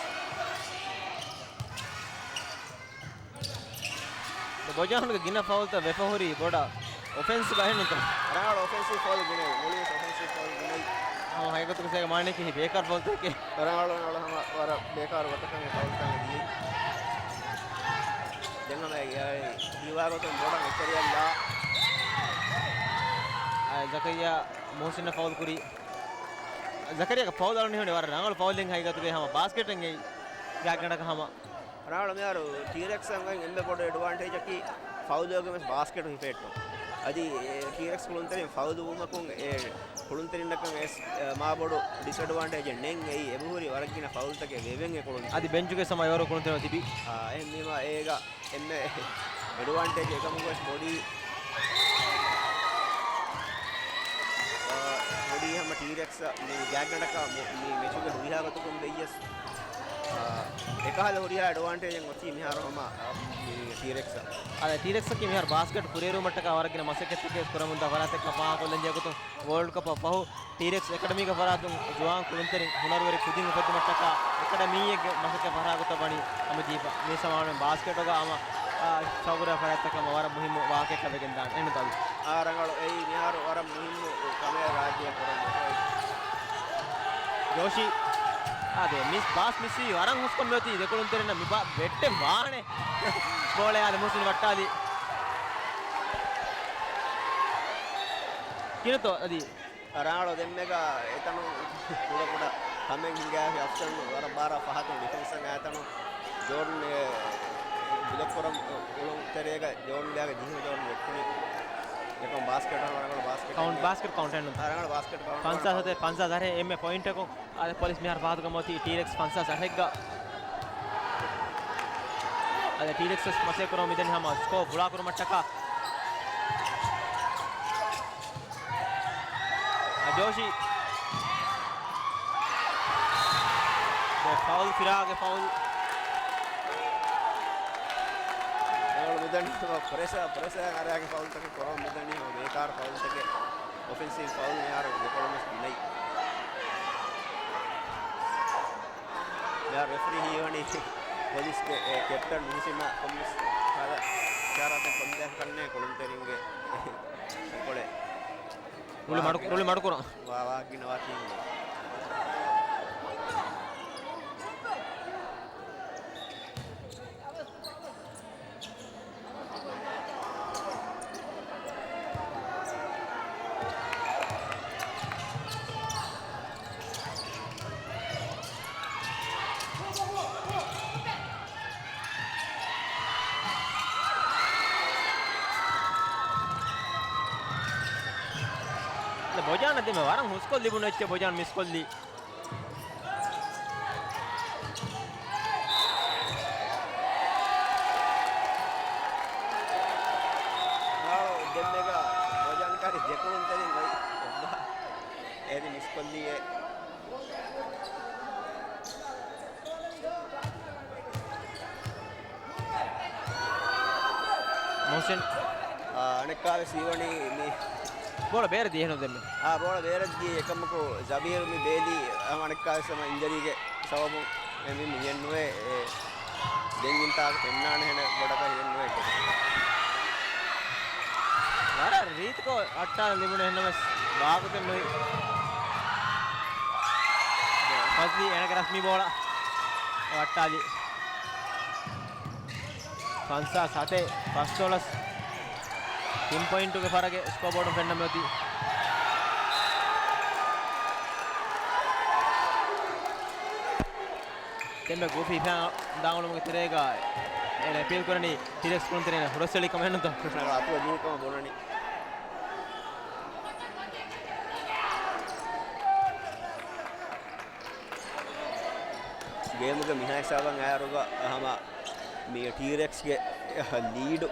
ބޮޖާންގެ ގިނަ ފައުލްތައް ވެފަ ހުރީ ބޮޑަށް އޮފެންސްގަ އެހެންތޯ؟ ރަނގަޅު އޮފެންސިވް ފައުލް ގިނައި، މުޅިވެސް އޮފެންސިވް ފައުލް ގިނައި. ހަމަ ހަގީގަތުގަ ސޭގަ މާނައަކީ ބޭކާރު ފައުލްތަކެއް. ރަނގަޅު، ރަނގަޅު ހަމަ ވަރަށް ބޭކާރު ގޮތަކަށް އެ ފައުލްތައް ދިޔައީ. ދެން ހަމަ އެ، އެ، ހީވާގޮތުން ބޮޑަށް އެކަރިޔަށްލާ. އާ، ޒަކަރިޔާ މުހުސިނަށް ފައުލް ކުރީ. ޒަކަރިޔާގެ ފައުލް އަޅުން ހިމެނޭ ވަރަށް ރަނގަޅު ފައުލެއް ހަގީގަތުގައި ހަމަ ބާސްކެޓެއް އެއީ ގާތްގަނޑަކަށް ހަމަ. ރަނގަޅު މިހާރު ޓީރެކްސްއަށް އޮތް އެންމެ ބޮޑު އެޑްވާންޓޭޖަކީ ފައުލުގެ ވެސް ބާސްކެޓު ހިފެހެއްޓުން. އަދި އެ ޓީރެކްސް ކުޅުންތެރިން ފައުލު ވުމަކުން އެ ކުޅުންތެރިންނަކަށް އެސް، އެ، މާ ބޮޑު ޑިސްއެޑްވާންޓޭޖެއް ނެތް. އެއީ އެބަހުރި ވަރަށް ގިނަ ފައުލްތަކެއް ވެވެން އެ ކުޅުންތެރިން. އަދި ބެންޗުގެ ސަމާ އެވަރު ކުޅުންތެރިން ތިބި. އާ، އެހެންވީމާ އޭގަ އެންމެ އެޑްވާންޓޭޖް އެކަމުގަވެސް ބޮޑީ، އާ، ބޮޑީ ހަމަ ޓީރެކްސް މި ގާތްގަނޑަކަށް މި، މި މެޗުގެ ހުރިހާ ގޮތަކުން ވެއްޔަސް، އާ، އެކަހަލަ ހުރިހާ އެޑްވާންޓޭޖެއް އޮތީ މިހާރު ހަމަ، އާ، މި ޓީރެކްސްއަށް. އާ، ޓީރެކްސްއަކީ މިހާރު ބާސްކެޓް ކުރިއެރުވުމަށްޓަކާ ވަރަށް ގިނަ މަސައްކަތްތަކެއް ކުރަމުންދާ ފަރާތެއް ކަމަށް ފާހަގަކޮށްލަންޖެހޭ ގޮތުން ވޯލްޑް ކަޕަށް ފަހު ޓީރެކްސް އެކަޑަމީގެ ފަރާތުން ޒުވާން ކުޅުންތެރިން ހުނަރުވެރި ކުދިން އުފެއްދުމަށްޓަކާ އެކަޑަމީއެއްގެ މަސައްކަތް ފަރާގޮތަށް ވަނީ ހަމަޖެހިފަ. މި ސަމާވާނެ ބާސްކެޓުގަ ހަމަ، އާ، ޝައުގުވެރި ފަރާތްތަކަށް ވަރަށް މުހިއްމު ވާހަކައެއް ވެގެންދާނެ. އެހެންތަ އަލީ؟ އާ، ރަނގަޅު. އެއީ މިހާރު ވަރަށް މުހިއްމު ކަމެއް ރާއްޖެއަށް ކުރަން އޮތް. ޖޯޝީ. އާދެ، މިސް، ބާސް މިސްވީ ވަރަށް ހުސްކޮށް މިއޮތީ ދެކުޅުންތެރިންނަށް މި ބާ-، ވެއްޓެއް ވާނެ. ބޯޅަ އާދެ، މުހުސިން ވައްޓާލީ. ކިނުތޯ އަދި؟ ރަނގަޅު ދެންމެގަ އެތަނުން ކުޑަކުޑަ ކަމެއް ހިނގާފި އަފްސަން ވަރަށް ބާރަށް ފަހަތުން ޑިފެންސަށް އައިތަނުން ޖޯޑަން އެ ބްލޮކް ކުރަން ކުޅުންތެރޭގަ ޖޯޑަން ގާގަ ޖިހި ޖޯޑަން ވެއްޓުނީ. އެކަމް ބާސްކެޓް ރަނގަޅު ބާސްކެޓް ކައުންޓް، ބާސްކެޓް ކައުންޓް އެއްނު. ރަނގަޅު ބާސްކެޓް ކައުންޓް ފަންސާސް ސަތޭކަ، ފަންސާސް ސަތޭކަ އެންމެ ޕޮއިންޓަކުން. އާދެ، ޕޮލިސް މިހާރު ފާހަގަކަމަށް އޮތީ ޓީރެކްސް ފަންސާސް ސަތޭކަ. އާދެ، ޓީރެކްސް ވެސް މަސައްކަތް ކުރަމުން މިދަނީ ހަމަ ސްކޯ ފުޅާ ކުރުމަށްޓަކާ. އަ، ޖޯޝީ. ދެ ފައުލް، ފިރާގެ ފައުލް. ރަނގަޅު މިދަނީ ޕްރެޝަ، ޕްރެޝަ އަރާގެ ފައުލްތަކެއް ކުރަމުން މިދަނީ ބޭކާރު ފައުލްތަކެއް. އޮފެންސިވް ފައުލް މިހާރު ދެކޮޅުން ވެސް ގިނައީ. މިހާރު ރެފްރީ ހީވަނީ ޕޮލިސްގެ ކެޕްޓަން މުހުސިނާ ކޮންމެސް ހާދަ އިޝާރާތެއް ކޮށްދޭކަށްނޭ ކުޅުންތެރިންގެ ކޮޅެއް. ރުޅި މަޑު، ރުޅި މަޑުކުރަން. ވާ، ވާ ގިނަ ވާކީ. ބޮޖާނަށް ދެމެ ވަރަށް ހުސްކޮށް ލިބުނު އެއްޗެއް ބޮޖާން މިސްކޮށްލީ. ދެންމެގަ ބޮޖާން ކާރި ދެކުޅުންތެރިން އޮތް އެއްބާ އޭދި މިސްކޮށްލީއޭ. މުހުސިން. އާ، އަނެއްކާވެސް ހީވަނީ މި ބޯޅަ ބޭރަށް ދިޔައީ އެކަމަކު ޒަބީރު މި ބޭލީ ހަމަ އަނެއްކާވެސް ހަމަ އިންޖަރީގެ ސަބަބުން އެ މި މި އެއްނުވޭ. އެ ދެން އިންތާގަ ފެންނާނެ ހެނެއް ބޮޑަކަށް ހިމެންނުވޭ. ވަރަށް ރީތިކޮށް އައްޓާލަން ލިބުނު އެހެންނަމަވެސް ވާގޮތެއް ނުވި. ފަޒްލީ އޭނަގެ ރަސްމީ ބޯޅަ އައްޓާލި. ފަންސާސް ސަތޭކަ ފަސްދޮޅަސް ތިން ޕޮއިންޓުގެ ފަރަގެއް ސްކޯބޯޑުން ފެންނަން މިއޮތީ. ދެންމެ ގުފި ހިފާ ދާން އުޅުމުގެ ތެރޭގަ އޭނަ އެޕީލް ކުރަނީ ޓީރެކްސް ކުޅުންތެރިން ހުރަސްއެޅި ކަމެއް ނޫންތޯ؟ އަތުގަ ދިނީ ކަމަށް ބުނަނީ. ގޭމުގެ މިހާ ހިސާބަށް އައިއިރުގަ ހަމަ މި ޓީރެކްސްގެ ލީޑު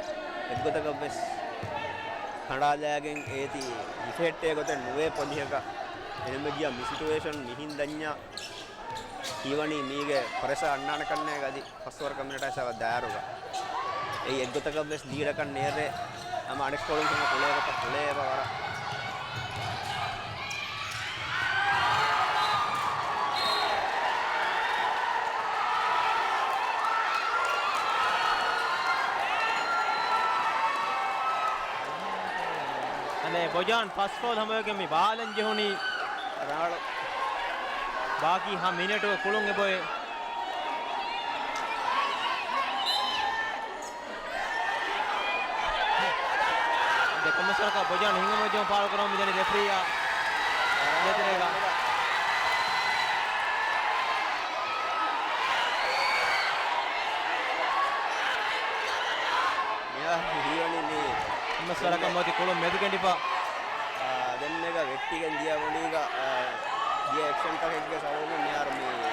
އެއްގޮތަކަށްވެސް ކަނޑާލާގެން އޭތި ހިފެހެއްޓޭ ގޮތެއް ނުވޭ ޕޮލިހަކަށް. އެހެންވެއްޖިއްޔާ މި ސިޓުއޭޝަން މިހިން ދަންޏާ ހީވަނީ މީގެ ޕްރެޝަރ އަންނާނެ ކަންނޭގަ އަދި ފަސް އޯވަރަކަށް މިނެޓާ ހިސާބަށް ދާއިރުގަ އެއީ އެއްގޮތަކަށްވެސް ލީޑަކަށް ނޭރޭ. ހަމަ އަނެއްކޮޅުން ހަމަ ކުޅޭ ގޮތަށް ކުޅޭ އެބަ ވަރަށް. އަދެ ބޮޖާން ފަސް ފައުލް ހަމަވެގެން މި ބާލަން ޖެހުނީ. ރާޅު. ބާކީ ހަ މިނެޓުގެ ކުޅުން އެބޮތް. ދެ ކޮންމެސް ވަރަކަށް ބޮޖާން ހިނގަމުން ޖެހުން ފާޅު ކުރަމުން މިދަނީ ރެފްރީއާ ދޭތެރޭގަ. މިހާރު ހީވަނީ މި ކޮންމެސް ވަރަކަށް މޮތި ކުޅުން މެދުކެނޑިފަ. އާ، ދެންމެގަ ވެއްޓިގެން ދިޔަ ގޮނޑީގަ، އާ، ދިޔަ އެކްޝަންތަކެއްގެ ސަބަބުން މިހާރު މި، މި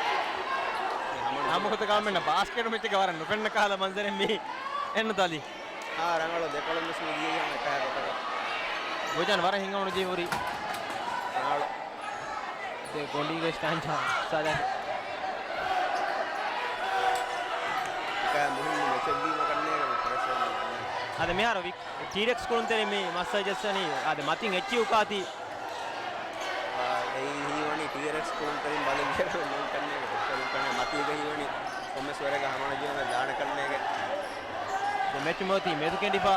ހަމަނުޖެހުން ހަމަކޮތަކާ މެންނަ ބާސްކެޓް މެޗެއްގަ ވަރަށް ނުފެންނަ ކަހަލަ މަންޒަރެއް މީ އެންނު ދާލި. އާ، ރަނގަޅު ދެކޮޅުން ވެސް މި ދިޔައީ ހަމަ އެކާ ގޮތަކަށް. ބޮޖާން ވަރަށް ހިނގަމުނު ޖެހި ހުރި. ރަނގަޅު. ދެ ގޮނޑީގެ ސްޓާންޑް ސާދަ. އެކާ މުހިންމު މެޗެއް ވީމަ ކަންނޭގަ މި ޕްރެޝަރ މި. އަދި މިހާރު ވި-، ޓީރެކްސް ކުޅުންތެރިން މި މައްސަލަ ޖައްސަނީ. އަދި މަތިން އެއްޗި އުކާތީ. އާ، އެއީ ހީވަނީ ޓީރެކްސް ކުޅުންތެރިން ބަލަންޖެހޭ ނޫން ކަންނޭގަ ޕްރެޝަރ ކަންނޭ މަތީގަ ހީވަނީ ކޮންމެސް ވަރެއްގަ ހަމަނުޖެހުމެއް ދާނެ ކަންނޭގެ. ދެ މެޗު މޮތީ މެދުކެނޑިފަ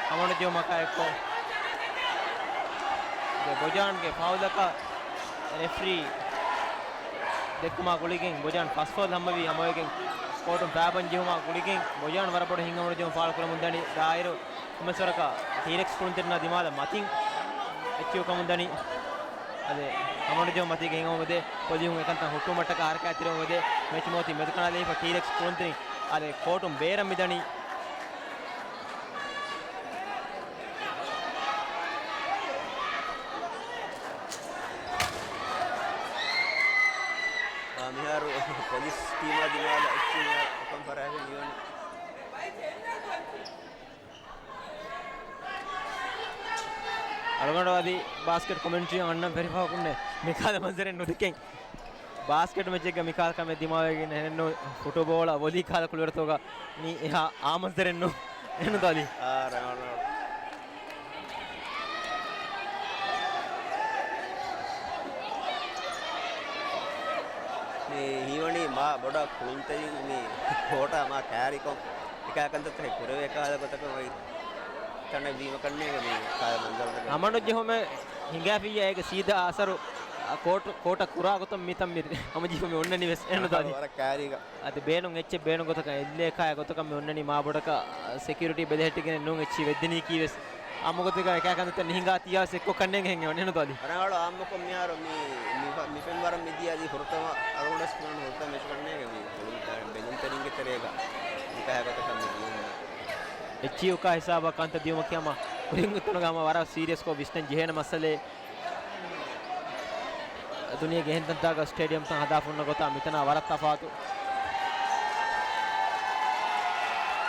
ހަމަނުޖެހުމަކާ އެއްކޮށް، ދެ ބޮޖާންގެ ފައުލަކަށް ރެފްރީ ދެއްކުމާ ގުޅިގެން ބޮޖާން ފަސް ފައުލް ހަމަވީ ހަމަވެގެން ކޯޓުން ފައިބަން ޖެހުމާ ގުޅިގެން ބޮޖާން ވަރަށް ބޮޑު ހިނގަމުނު ޖެހުން ފާޅު ކުރަމުން ދަނީ ދާއިރު ކޮންމެސް ވަރަކަށް ޓީރެކްސް ކުޅުންތެރިންނާ ދިމާލަށް މަތިން އެއްޗިއު ކަމުން ދަނީ. އަދި ހަމަނުޖެހުން މަތީގަ ހިނގަމުން ދޭ ޕޮލިހުން އެކަންތައް ހުއްޓުވުމަށްޓަކާ ހަރަކާތްތެރިވަމުން ދޭ މެޗު މޯތި މެދު ކަނޑާލައިފަ ޓީރެކްސް ކުޅުންތެރިން އަދި ކޯޓުން ބޭރަށް މިދަނީ. އާ، މިހާރު ޕޮލިސް ޓީމާ ދިމާލަށް އެއްޗިހި މިހާރު ކޮން ފަރާތެއް ހީވަނީ. އަޅުގަނޑު އަދި ބާސްކެޓް ކޮމެންޓްރީއަށް އަންނަން ވެރިފަހަކުންނޭ މިކާލަ މަންޒަރެއް ނުދެކެން. ބާސްކެޓް މެޗެއްގަ މިކާލަ ކަމެއް ދިމާވެގެން ހެނެއްނު ފުޓުބޯޅަ ވޮލީ ކާލަ ކުޅިވަރުތޯގަ މީ އެހާ އާ މަންޒަރެއްނު އެނުދާލީ. އާ، ރަނގަޅު، ރަނގަޅު. މި ހީވަނީ މާ ބޮޑަށް ކުޅުންތެރިން މި ކޯޓާ މާ ކާރިކޮށް އެކާ ކަންތައްތަކެއް ކުރެވޭ ކަހަލަ ގޮތަކަށް އޮތް ތަނެއް ވީމަ ކަންނޭނގެ މި ކާލަ މަންޒަރުތަކެއް. ހަމަނުޖެހުމެއް ހިނގާފިއްޔާ އޭގެ ސީދާ އަސަރު އަ، ކޯޓު، ކޯޓަށް ކުރާ ގޮތަށް މިތަން މި ހަމަޖެހުމެއް އޮންނަނީ ވެސް އެންނުދާލީ. ވަރަށް ކާރީގަ. އަދި ބޭނުން އެއްޗެއް ބޭނުން ގޮތަކަށް އެއްލޭ ކާ ގޮތަކަށް މި އޮންނަނީ މާ ބޮޑަކަށް ސެކިއުރިޓީ ބެލެހެއްޓިގެން ނޫން އެއްޗި ވެއްދިނީކީ ވެސް. އާއްމު ގޮތެއްގަ އެކާ ކަންތައްތައް ނިހިނގާތީޔާ ވެސް އެއްކޮށް ކަންނޭނގެ ހެން އެންނުދާލީ. ރަނގަޅު އާއްމުކޮށް މިހާރު މި، މި، މި ފެންވަރަށް މިދިޔަ އަދި ހުރަތަމަ އަޅުގަނޑު ވެސް ކުރަން ހުރަތަމަ މެޗު ކަންނޭނގެ މި ކުޅުން ބެލުންތެރިންގެ ތެރޭގަ މިކާ ގޮތަކަށް މި ދިޔުން. އެއްޗިއުކާ ހިސާބަށް ކަންތައް ދިޔުމަކީ ހަމަ ކުރިން އުތުނުގަ ހަމަ ވަރަށް ސީރިއަސްކޮށް ވިސްނަން ޖެހޭނެ މައްސަލައެއް. ދުނިޔޭގެ އެހެން ތަންތާގަ ސްޓޭޑިއަމްތައް ހަދާފަ ހުންނަ ގޮތާ މިތަނާ ވަރަށް ތަފާތު.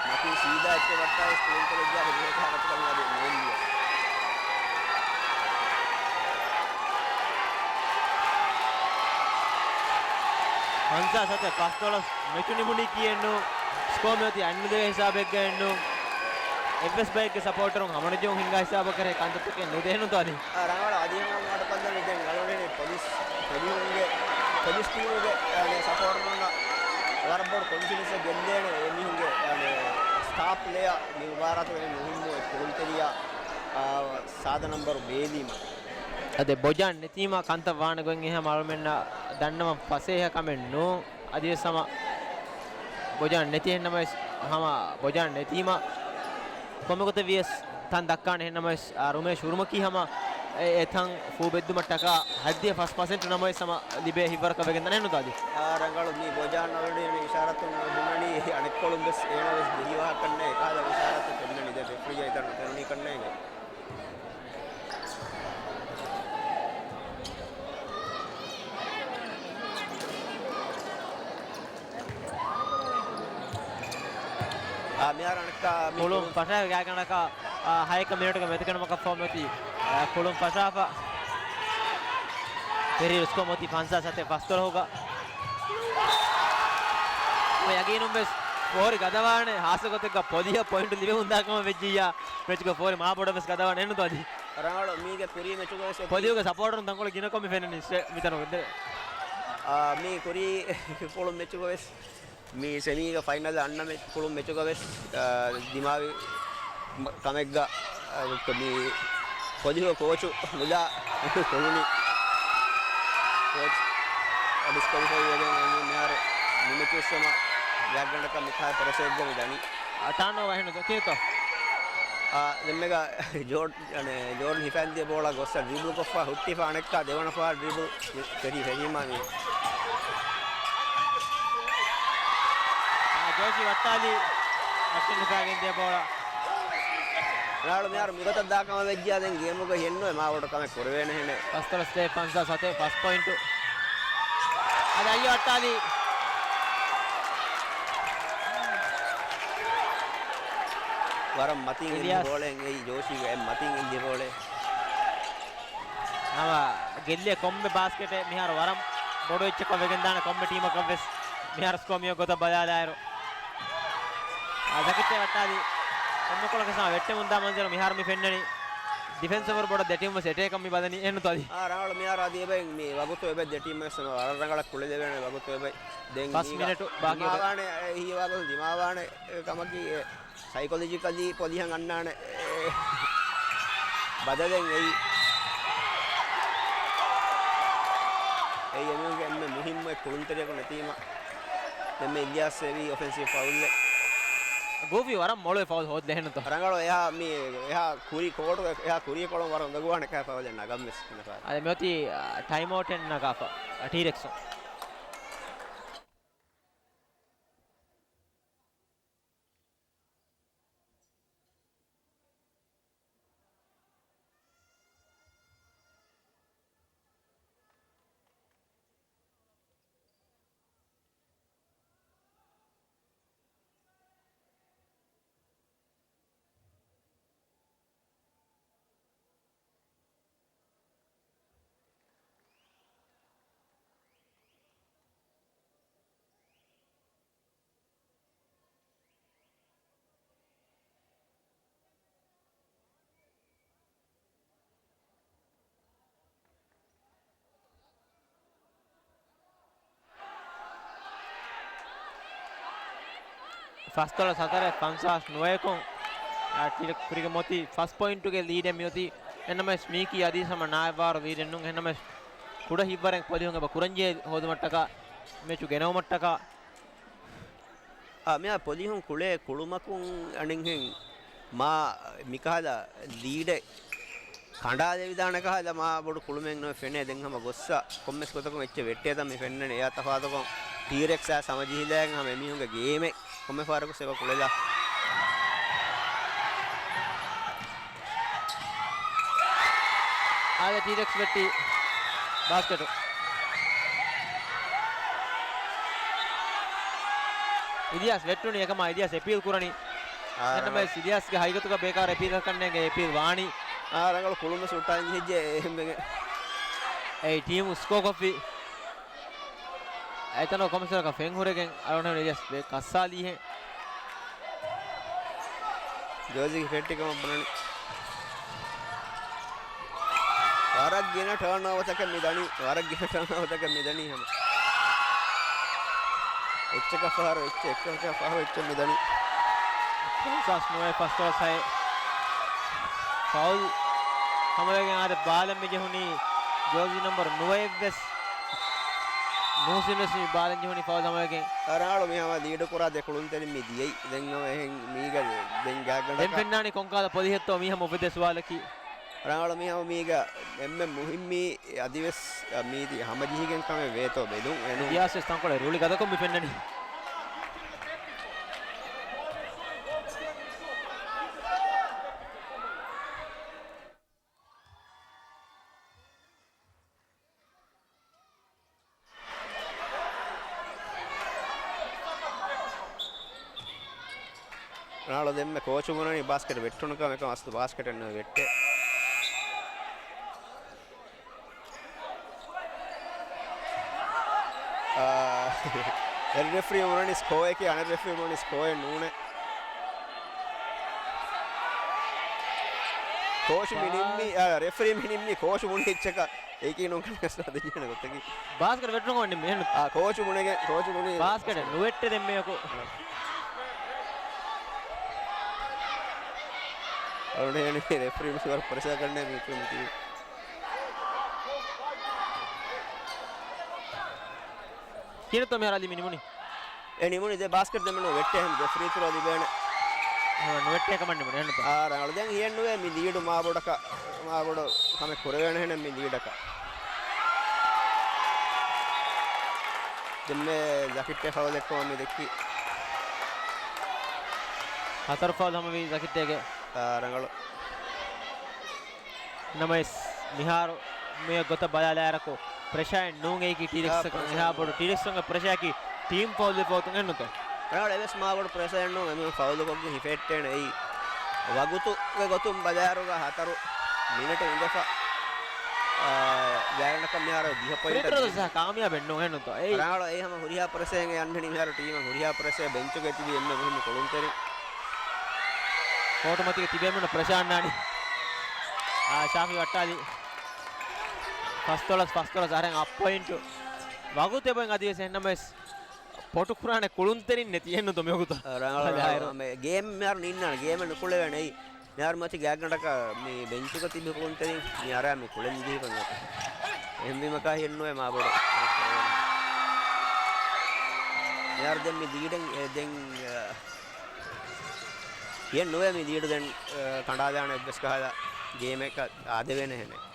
މަތީ ސީދާ އެއްޗެއް ވައްޓާވެސް ކުޅުންތެރިއެއްގާ ބެލެހޭ ކަހަލަ ގޮތަކަށް މިއަދު ނުއެއްލިޔަ. ފަންސާސް ސަތޭކަ ފަސްދޮޅަސް މެޗު ނިމުނީކީއެއްނު. ސްކޯ މިއޮތީ އަތްނުދެވޭ ހިސާބެއްގައެއްނު. އެއްވެސް ބައެއްގެ ސަޕޯޓަރުން ހަމަނުޖެހުން ހިނގާ ހިސާބަކަށް ކަންތައްތަކެއް ނުދޭނު ދޯ އަދި. އާ، ރަނގަޅު އަދި ހަމަ މާޑުކަންދަނީ ދެން އަޅުގަނޑު ޕޮލިސް، ޕޮލިހުންގެ، ޕޮލިސް ޓީމުގެ، އާ، ސަޕޯޓަރުންނަށް ވަރަށް ބޮޑު ކޮންފިޑެންސް ގެންދޭނެ އެމީހުންގެ، އާ، ސްޓާ ޕްލޭޔާ މި މުބާރާތުގެ މުހިންމު ކުޅުންތެރިޔާ، އާ، ސާދަ ނަންބަރު ބޭލީމަ. އަދެ ބޮޖާން ނެތީމަ ކަންތައް ވާނެ ގޮތް އެހެން އަޅުމެންނަށް ދަންނަވަން ފަސޭހަ ކަމެއް ނޫން. އަދިވެސް ހަމަ ބޮޖާން ނެތި އެހެންނަމަވެސް، ހަމަ ބޮޖާން ނެތީމަ ކޮންމެގޮތެއް ވިޔަސް ތަން ދައްކާނެ އެހެންނަމަވެސް، އާ، ރުމޭޝް ހުރުމަކީ ހަމަ އެ، އެ ތަން ފޫބެއްދުމަށްޓަކާ ހައްދިހަ ފަސް ޕަސެންޓު ނަމަވެސް ހަމަ ލިބޭ ހިތްވަރަކަށް ވެގެން ދާނެ ނުދާ އަދި. އާ، ރަނގަޅު މި ބޮޖާން އަޅުގަނޑު އިޝާރަތުން ބުނަނީ އަނެއްކޮޅުން ވެސް އޭނަ ވެސް ދިރިވާހަކަށް ނެތް އެކާލަ އިޝާރަތު ފެންނަނީ ދެ ރެފްރީ އެތަން ފެނުނީ ކަންނޭނގެ. އާ، މިހާރު އަނެއްކާ މި ކުޅުން ކުޅުން ފަށާ ގާތްގަނޑަކަށް، އާ، ހައެއްކަ މިނެޓުގެ މެދުކަނޑުމަކަށް ފޯމެތި، އާ، ކުޅުން ފަށާފަ. ތެރީ ރުސްކޯ މޮތި ފަންސާސް ސަތޭކަ ފަސްދޮޅަހުގަ. އެ ޔަގީނުން ވެސް ފޯރި ގަދަވާނެ ހާސް ގޮތެއްގަ ޕޮލިހަށް ޕޮއިންޓު ލިބެމުންދާ ކަމަށް ވެއްޖިއްޔާ މެޗުގަ ފޯރި މާ ބޮޑަށް ވެސް ގަދަވާނެ ނުދޯ އަދި. ރަނގަޅު މީގެ ކުރީ މެޗުގަ ވެސް އޮތީ. ޕޮލިހުގެ ސަޕޯޓުން ތަންކޮޅެއް ގިނަކޮށް މި ފެންނަނީ މިތަނުގަ. އާ، މީ ކުރީ ކުޅުން މެޗުގަ ވެސް މި ސެމީގެ ފައިނަލް އަންނަ މެޗު ކުޅުން މެޗުގަ ވެސް، އާ، ދިމާވި މަ-، ކަމެއްގަ، އާ، މި ޕޮލިހުގެ ކޯޗު ނުލާ ކުޅުނީ. ކޯޗު ޑިސްކޮލިފައި ވެގެން އެނގި މިހާރު މި މެޗު ވެސް ހަމަ ގާތްގަނޑަކަށް މިކާ ޕްރެސެއްގަ މި ދަނީ. އަ، ޓާން އޯވާ ހެން ދެކޭތޯ؟ އާ، ދެންމެގަ ޖޯޑް-، އަނެ، ޖޯޑަން ހިފައިން ދިޔަ ބޯޅަ ގޮއްސަ ޑްރިބްލް ކޮށްފަ ހުއްޓިފަ އަނެއްކާ ދެވަނަ ފަހަރު ޑްރިބްލް ތެރި ފެނީމާ މި. އާ، ޖޯޝި ވައްޓާލީ މަށިން ހިފައިގެން ދިޔަ ބޯޅަ. ރާޅު މިހާރު މިގޮތަށް ދާ ކަމަށް ވެއްޖިޔާ ދެން ގޭމުގަ ހެންނުވެ މާ ބޮޑު ކަމެއް ކުރެވޭނެ ހެނެއް. ފަސްދޮޅަސް ސަތޭކަ ފަންސާސް ސަތޭކަ ފަސް ޕޮއިންޓު. އަދި އައްޔަ ވައްޓާލީ. ވަރަށް މަތިން އެންދި އިލްޔާސް. ބޯޅައެއް އެއީ ޖޯޝީގެ އެއް މަތިން އެންދި ބޯޅައެއް. ހަމަ ގެއްލޭ ކޮންމެ ބާސްކެޓެއް މިހާރު ވަރަށް ބޮޑު އެއްޗަކަށް ވެގެންދާނެ ކޮންމެ ޓީމަކަށް ވެސް މިހާރު ސްކޯ މިއޮތް ގޮތަށް ބަލާލާއިރު. އާ، ޒަކިއްޓޭ ވައްޓާލީ ކޮންމެ ކޮޅަކަށް ސަމާ ވެއްޓެމުން ދާ މަންޒަރު މިހާރު މި ފެންނަނީ. ޑިފެންސް އޯވަރު ބޮޑަށް ދެ ޓީމް ވެސް އެޓޭކަށް މި ބަލަނީ އެހެން ނުތޯ އަދި. އާ، ރަނގަޅު މިހާރު އަދި އެބައި މި ވަގުތު އެބައި ދެ ޓީމް ވެސް ހަމަ ވަރަށް ރަނގަޅަށް ކުޅެލެވޭނެ ވަގުތު އެބައި. ދެން ފަސް މި މިނެޓު ބާކީ އޮތޭ. ދިމާވާނެ، އެ، ހީވާގޮތު ދިމާވާނެ، އެ، ކަމަކީ، އެ، ސައިކޮލޮޖިކަލީ ޕޮލިހަށް އަންނާނެ، އެ، ބަދަލެއް އެއީ. އެއީ އެމީހުންގެ އެންމެ މުހިއްމު އެއް ކުޅުންތެރިޔަކު ނެތީމަ. ދެންމެ އިލްޔާސް އެވީ އޮފެންސިވް ފައުލްއެއް. ގޫފީ ވަރަށް މޮޅުވެ ފައުލް ހޯދިލަ އެހެންނުތޯ. ރަނގަޅު އެހާ މީ، އެހާ ކުރި ކޯޓު، އެހާ ކުރި ކޮޅުން ވަރަށް އުނދަގޫވާނެ ކަހަ ފައުލެއް ނަގަން ވެސް ހިނގާފަ. އަދި މިއޮތީ، އާ، ޓައިމް އައުޓެއް ނަގާފަ، އާ، ޓީރެކްސުން. ފަސްދޮޅަސް ހަތަރެއް ފަންސާސް ނުވައެކުން، އާ، ޓީރެކްސް ކުރީގެ މިއޮތީ ފަސް ޕޮއިންޓުގެ ލީޑެއް މިއޮތީ. އެހެންނަމަވެސް މީކީ އަދި ހަމަ ނާއެއް ވާރު ލީޑެއް ނޫން. އެހެންނަމަވެސް ކުޑަ ހިތްވަރެއް ޕޮލިހުން އެބަ ކުރަންޖެހޭ ހޯދުމަށްޓަކާ، މެޗު ގެނައުމަށްޓަކާ. އާ، މިއާ ޕޮލިހުން ކުޅޭ ކުޅުމަކުން އަނެއްހެން މާ މިކަހަލަ ލީޑެއް ކަނޑާލެވިދާނެ ކަހަލަ މާ ބޮޑު ކުޅުމެއް ނުވެ ފެނޭ. ދެން ހަމަ ގޮއްސަ ކޮންމެސް ގޮތަކުން އެއްޗެއް ވެއްޓޭތަން މި ފެންނަނީ. އެއާ ތަފާތުކޮށް ޓީރެކްސް އާ ސަމަޖިހިލައިގެން ހަމަ އެމީހުންގެ ގޭމެއް ކޮންމެ ފަހަރަކު ސެބަ ކުޅެލާ. އާދެ ޓީރެކްސް ވެއްޓި ބާސްކެޓު. އިލްޔާސް ވެއްޓުނީ އެކަމާ އިލްޔާސް އެޕީލް ކުރަނީ. އާ، އެހެންނަމަވެސް ރަނގަޅު. އިލްޔާސްގެ ހަގީގަތުގަ ބޭކާރު އެޕީލަކަށް ނޭނގެ އެޕީލް ވާނީ. އާ، ރަނގަޅު ކުޅުމެއް ސުއްޓާ އިނގިހެއްޖެ އެހެންވެގެން. އެއީ ޓީމު ސްކޯ ކޮށްފި. އެތަނަށް ކޮމިސަރަކަށް ފެން ހުރެގެން އަޅުގަނޑު އިލްޔާސް ބޭ ކައްސާލީހެން. ޖޯޒީގެ ފެއްޓި ކަމަށް ބުނަނީ. ވަރަށް ގިނަ ޓާންއޯވަރތަކެއް މި ދަނީ. ވަރަށް ގިނަ ޓާންއޯވަރތަކެއް މި ދަނީ ހަމަ. އެއްޗަކަށް ފަހަރު އެއްޗެއް، އެއްޗަކަށް ފަހަރު އެއްޗެއް މި ދަނީ. ފަސް ނުވައެއް ފަސްދޮޅަސް ހައެއް. ފައުލް ހަމަވެގެން އާދެ ބާލަން މި ޖެހުނީ. ޖޯޒީ ނަމްބަރު ނުވައެއް ވެސް. މުހުސިން ވެސް މި ބާލަން ޖެހުނީ ފައުލް ހަމަވެގެން. ރަނގަޅު މި ހަމަ ލީޑު ކުރާ ދެ ކުޅުންތެރިން މި ދިޔައީ. ދެން ހަމަ އެހެން މީގަ ދެން ގާތްގަނޑަކަށް ފެންނާނީ ކޮންކަހަލަ ޕޮލިހެއްތޯ މީ ހަމަ އުފެދޭ ސުވާލަކީ. ރަނގަޅު މީ ހަމަ މީގަ އެންމެ މުހިއްމީ އަދިވެސް މީތި ހަމަޖެހިގެން ކަމެއް ވޭތޯ ބެލުން. އެނޫ. އިލްޔާސް ވެސް ތަންކޮޅެއް ރުޅި ގަދަކޮށް މި ފެންނަނީ. ރަނގަޅު ދެންމެ ކޯޗު ބުނަނީ ބާސްކެޓް ވެއްޓުނުކަމަށް. އެކަމަ އަސްލު ބާސްކެޓެއް ނުވެ ވެއްޓޭ. އާ، އެއް ރެފްރީ ބުނަނީ ސްކޯއެކޭ، އަނެއް ރެފްރީ ބުނަނީ ސްކޯއެއް ނޫނޭ. ކޯޗު މި ނިންމީ، އާ، ރެފްރީ މި ނިންމީ ކޯޗު ބުނި އެއްޗަކަށް. އެއީކީ ނޫންކަން ވެސް ވާ ދެންޏެއް ގޮތަކީ. ބާސްކެޓް ވެއްޓުން ކަމަށް ނިންމީ އެހެން. އާ، ކޯޗު ބުނެގެން، ކޯޗު ބުނީ ބާސްކެޓެއް ނުވެއްޓެ ދެންމެޔަކު. އަޅުގަނޑު ހޭނި ރެފްރީ މިސް ވަރަށް ޕްރެޝަރ ކަންނޭ މި ކުރި މިތިބީ. ކިހިނެއްތޯ މިހާރު އަލީ މި ނިމުނީ؟ އެ ނިމުނީ ދެ ބާސްކެޓް ދެމެން ނުވެއްޓޭ ހެން ދެ ފްރީ ތްރޯ ލިބޭނެ. އަހަ، ނުވެއްޓޭ ކަމަށް ނިމުނީ އެހެންތޯ؟ އާ، ރަނގަޅު. ދެން ހިޔެއްނުވޭ މި ލީޑު މާބޮޑަކަށް، މާބޮޑު ކަމެއް ކުރެވޭނެ ހެނެއް މި ލީޑަކަށް. ދެންމެ ޒަކިއްޓޭ ފައުލެއްކަމަށް މި ދެއްކީ. ހަތަރު ފައުލް ހަމަވީ ޒަކިއްޓޭގެ. އާ، ރަނގަޅު. ނަމަވެސް، މިހާރު މި ގޮތަށް ބަލާލާއިރަކު، ޕްރެޝާއެއް ނޫން އެއީކީ ޓީރެކްސް އާ، ޕްރެޝާ އެހާ ނޫން. ބޮޑު ޓީރެކްސް އަށް ޕްރެޝާއަކީ ޓީމް ފައުލް ވެފަ އޮތުން އެހެންނުތޯ؟ ރަނގަޅު އެވެސް މާބޮޑު ޕްރެޝާއެއް ނޫން، އެމީހުން ފައުލުކޮށްގެން ހިފެއްޓޭނެ އެއީ. ވަގުތުގެ ގޮތުން ބަލާއިރުގަ ހަތަރު މިނެޓު އިނދެފަ، އާ، ގާތްގަނޑަކަށް މިހާރު ދިހަ ފްރީ ތްރޯ ދިން. ދުވަސް ކާމިޔާބެއް ނޫން އެހެންނުތޯ؟ އެއީ. ރަނގަޅު އެއީ ހަމަ ހުރިހާ ޕްރެޝާއެއް އަންހެނި މިހާރު ޓީމަށް ހުރިހާ ޕްރެޝާއެއް ބެންޗުގައި ތިބި އެންމެ މުހިއްމު ކުޅުންތެރިން. ކޯޓު މަތީގަ ތިބޭ މީހުންނަށް ޕްރެޝާ އަންނާނީ. އާ، ޝާފީ ވައްޓާލި. ފަސްދޮޅަސް، ފަސްދޮޅަސް އަހަރެން އަށް ޕޮއިންޓު. ވަގުތު އެބައިން އަދިވެސް އެހެންނަމަވެސް، ޕޮޓު ކުރާނެ ކުޅުންތެރިން ނެތި އެހެންނުތޯ މިވަގުތަށް. ރަނގަޅު، ބަލާއިރު. ރަނގަޅު. މި ގޭމް މިހާރު ނިންނާނެ. ގޭމެއް ނުކުޅެވޭނެ އެއީ. މިހާރު މަތި ގާތްގަނޑަކަށް މި ބެންޗުގަ ތިބި ކުޅުންތެރިން މި އަރާ މި ކުޅެން ޖެހިފަ ނުވަތަ. އެހެންވީމަ ކާ ހިޔެއްނުވޭ މާބޮޑު. މިހާރު ދެން މި ލީޑެއް، އެ، ދެން، އަ، ހިޔެއް ނުވޭ މި ލީޑު ދެން، އަ، ކަނޑާލާނެ އެއްވެސް ކަހަލަ ގޭމެއް އާދެވޭނެ ހެނެއް.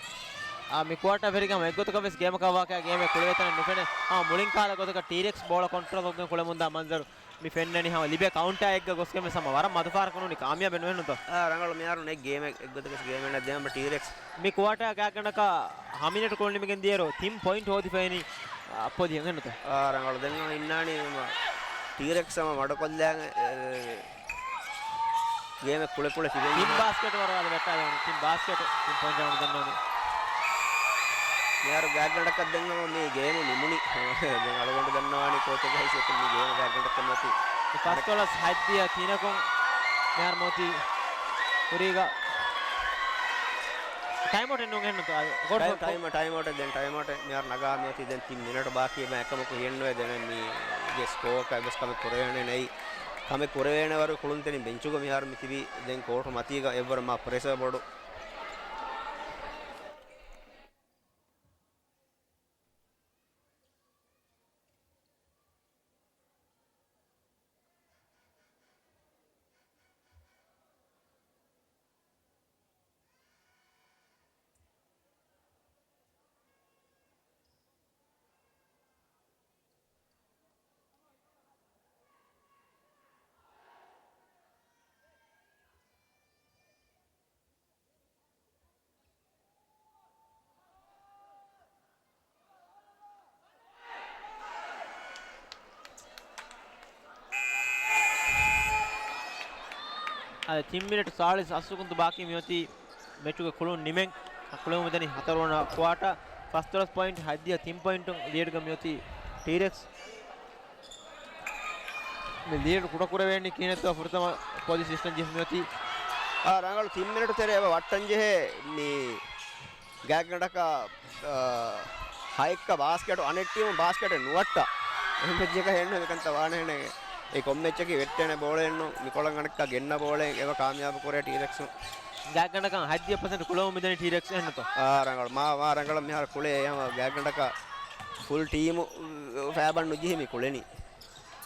އާ، މި ކުއާޓާ ފެށިގަމަ އެއްގޮތަކަށް ވެސް ގޭމަކާ ވާކައި ގޭމެއް ކުޅެވޭތަނެއް ނުފެނޭ. އާ، މުޅިން ކަހަލަ ގޮތަކަށް ޓީރެކްސް ބޯޅަ ކޮންޓްރޯލް ކޮށްގެން ކުޅެމުންދާ މަންޒަރު މި ފެންނަނީ. ހަމަ ލިބޭ ކައުންޓާ އެއްގަ ގޮސްގެން ވެސް ހަމަ ވަރަށް މަދުފަހަރަކު ނޫނީ ކާމިޔާބެއް ނުވެ ނުތޯ. އާ، ރަނގަޅު މިހާރު ނެތް ގޭމެއް އެއްގޮތަކަށް ގޭމެއް ނެތް ދެމަ ޓީރެކްސް. މި ކުއާޓާ ގާތްގަނޑަކަށް ހަ މިނެޓު ކުޅުނިމިގެން ދިޔައިރު ތިން ޕޮއިންޓް ހޯދިފައިނީ އައްޕޮލި އެހެންނުތޯ. އާ، ރަނގަޅު ދެން އިންނާނީ ޓީރެކްސް ހަމަ މަޑުކޮށްލާން، އެ، ގޭމެއް ކުޅެ ކުޅެ ތިބެނީ. ތިން ބާސްކެޓް ވަރު އަދި ވެއްޓާލެވުނު. ތިން ބާސްކެޓް، ތިން ޕޮއިންޓް ރަނގަޅު ދެންނެވުނީ. މިހާރު ގާތްގަނޑަކަށް ދެން ހަމަ މި ގޭމު ނިމުނީ. ދެން އަޅުގަނޑު ދަންނަވާނީ ކޯޗެއްގެ ހައިސިއްޔަތުން މި ގޭމު ގާތްގަނޑަކަށް މަތި. ފަސްދޮޅަސް ހަތްދިހަ ތިނަކުން މިހާރު މަތި ކުރީގަ. ޓައިމްއައުޓެއް ނޫން އެހެންނުތޯ. ޓައިމް، ޓައިމް، ޓައިމްއައުޓެއް ދެން ޓައިމްއައުޓެއް މިހާރު ނަގާ މިއޮތީ ދެން ތިން މިނެޓު ބާކީ އެކަމަކު ހިޔެއްނުވޭ ދެނެއް މީގެ ސްކޯއަކަށް އެއްވެސް ކަމެއް ކުރެވޭނެ ނެތް. ކަމެއް ކުރެވޭނެ ވަރު ކުޅުންތެރިން ބެންޗުގަ މިހާރު މި ތިބީ ދެން ކޯޓު މަތީގަ އެއްވަރު މާ ޕްރެޝަރ ބޮޑު. އަދި ތިން މިނެޓު ސާޅީސް އަށް ސެކަންޑް ބާކީ މިއޮތީ މެޗުގެ ކުޅުން ނިމެން. ކުޅެވުމަށް ދަނީ ހަތަރުވަނަ ކުއާޓާ. ފަސްދޮޅަސް ޕޮއިންޓް ހަތްދިހަ ތިން ޕޮއިންޓުން ލީޑްގަ މިއޮތީ ޓީރެކްސް. މި ލީޑް ކުޑަކުރެވޭނީ ކިހިނެއްތޯ ފުރަތަމަ ޕޮޒިޝަން ޖެހި މިއޮތީ. އާ، ރަނގަޅު ތިން މިނެޓު ތެރޭ އެބަ ވައްޓަން ޖެހޭ މި ގާތްގަނޑަކަށް، އާ، ހައެއްކަ ބާސްކެޓު އަނެއް ޓީމު ބާސްކެޓެއް ނުވައްޓާ. އެހެން ވެއްޖެކަ ހެންނު އެކަންތައް ވާނެހެނެ. އެ ކޮންމެ އެއްޗަކީ ވެއްޓޭނެ ބޯޅައެއްނު. މި ކޮޅަށް އަނެއްކާ ގެންނަ ބޯޅައެއް އެބަ ކާމިޔާބު ކުރޭ ޓީރެކްސުން. ގާތްގަނޑަކަށް ހަތްދިހަ ޕަސެންޓް ކުޅަމުން މިދަނީ ޓީރެކްސް އެހެންނުތޯ؟ އާ، ރަނގަޅު. މާ، މާ ރަނގަޅަށް މިހާރު ކުޅޭ އެހަމަ ގާތްގަނޑަކަށް ފުލް ޓީމު ފައިބަން ނުޖެހި މި ކުޅެނީ.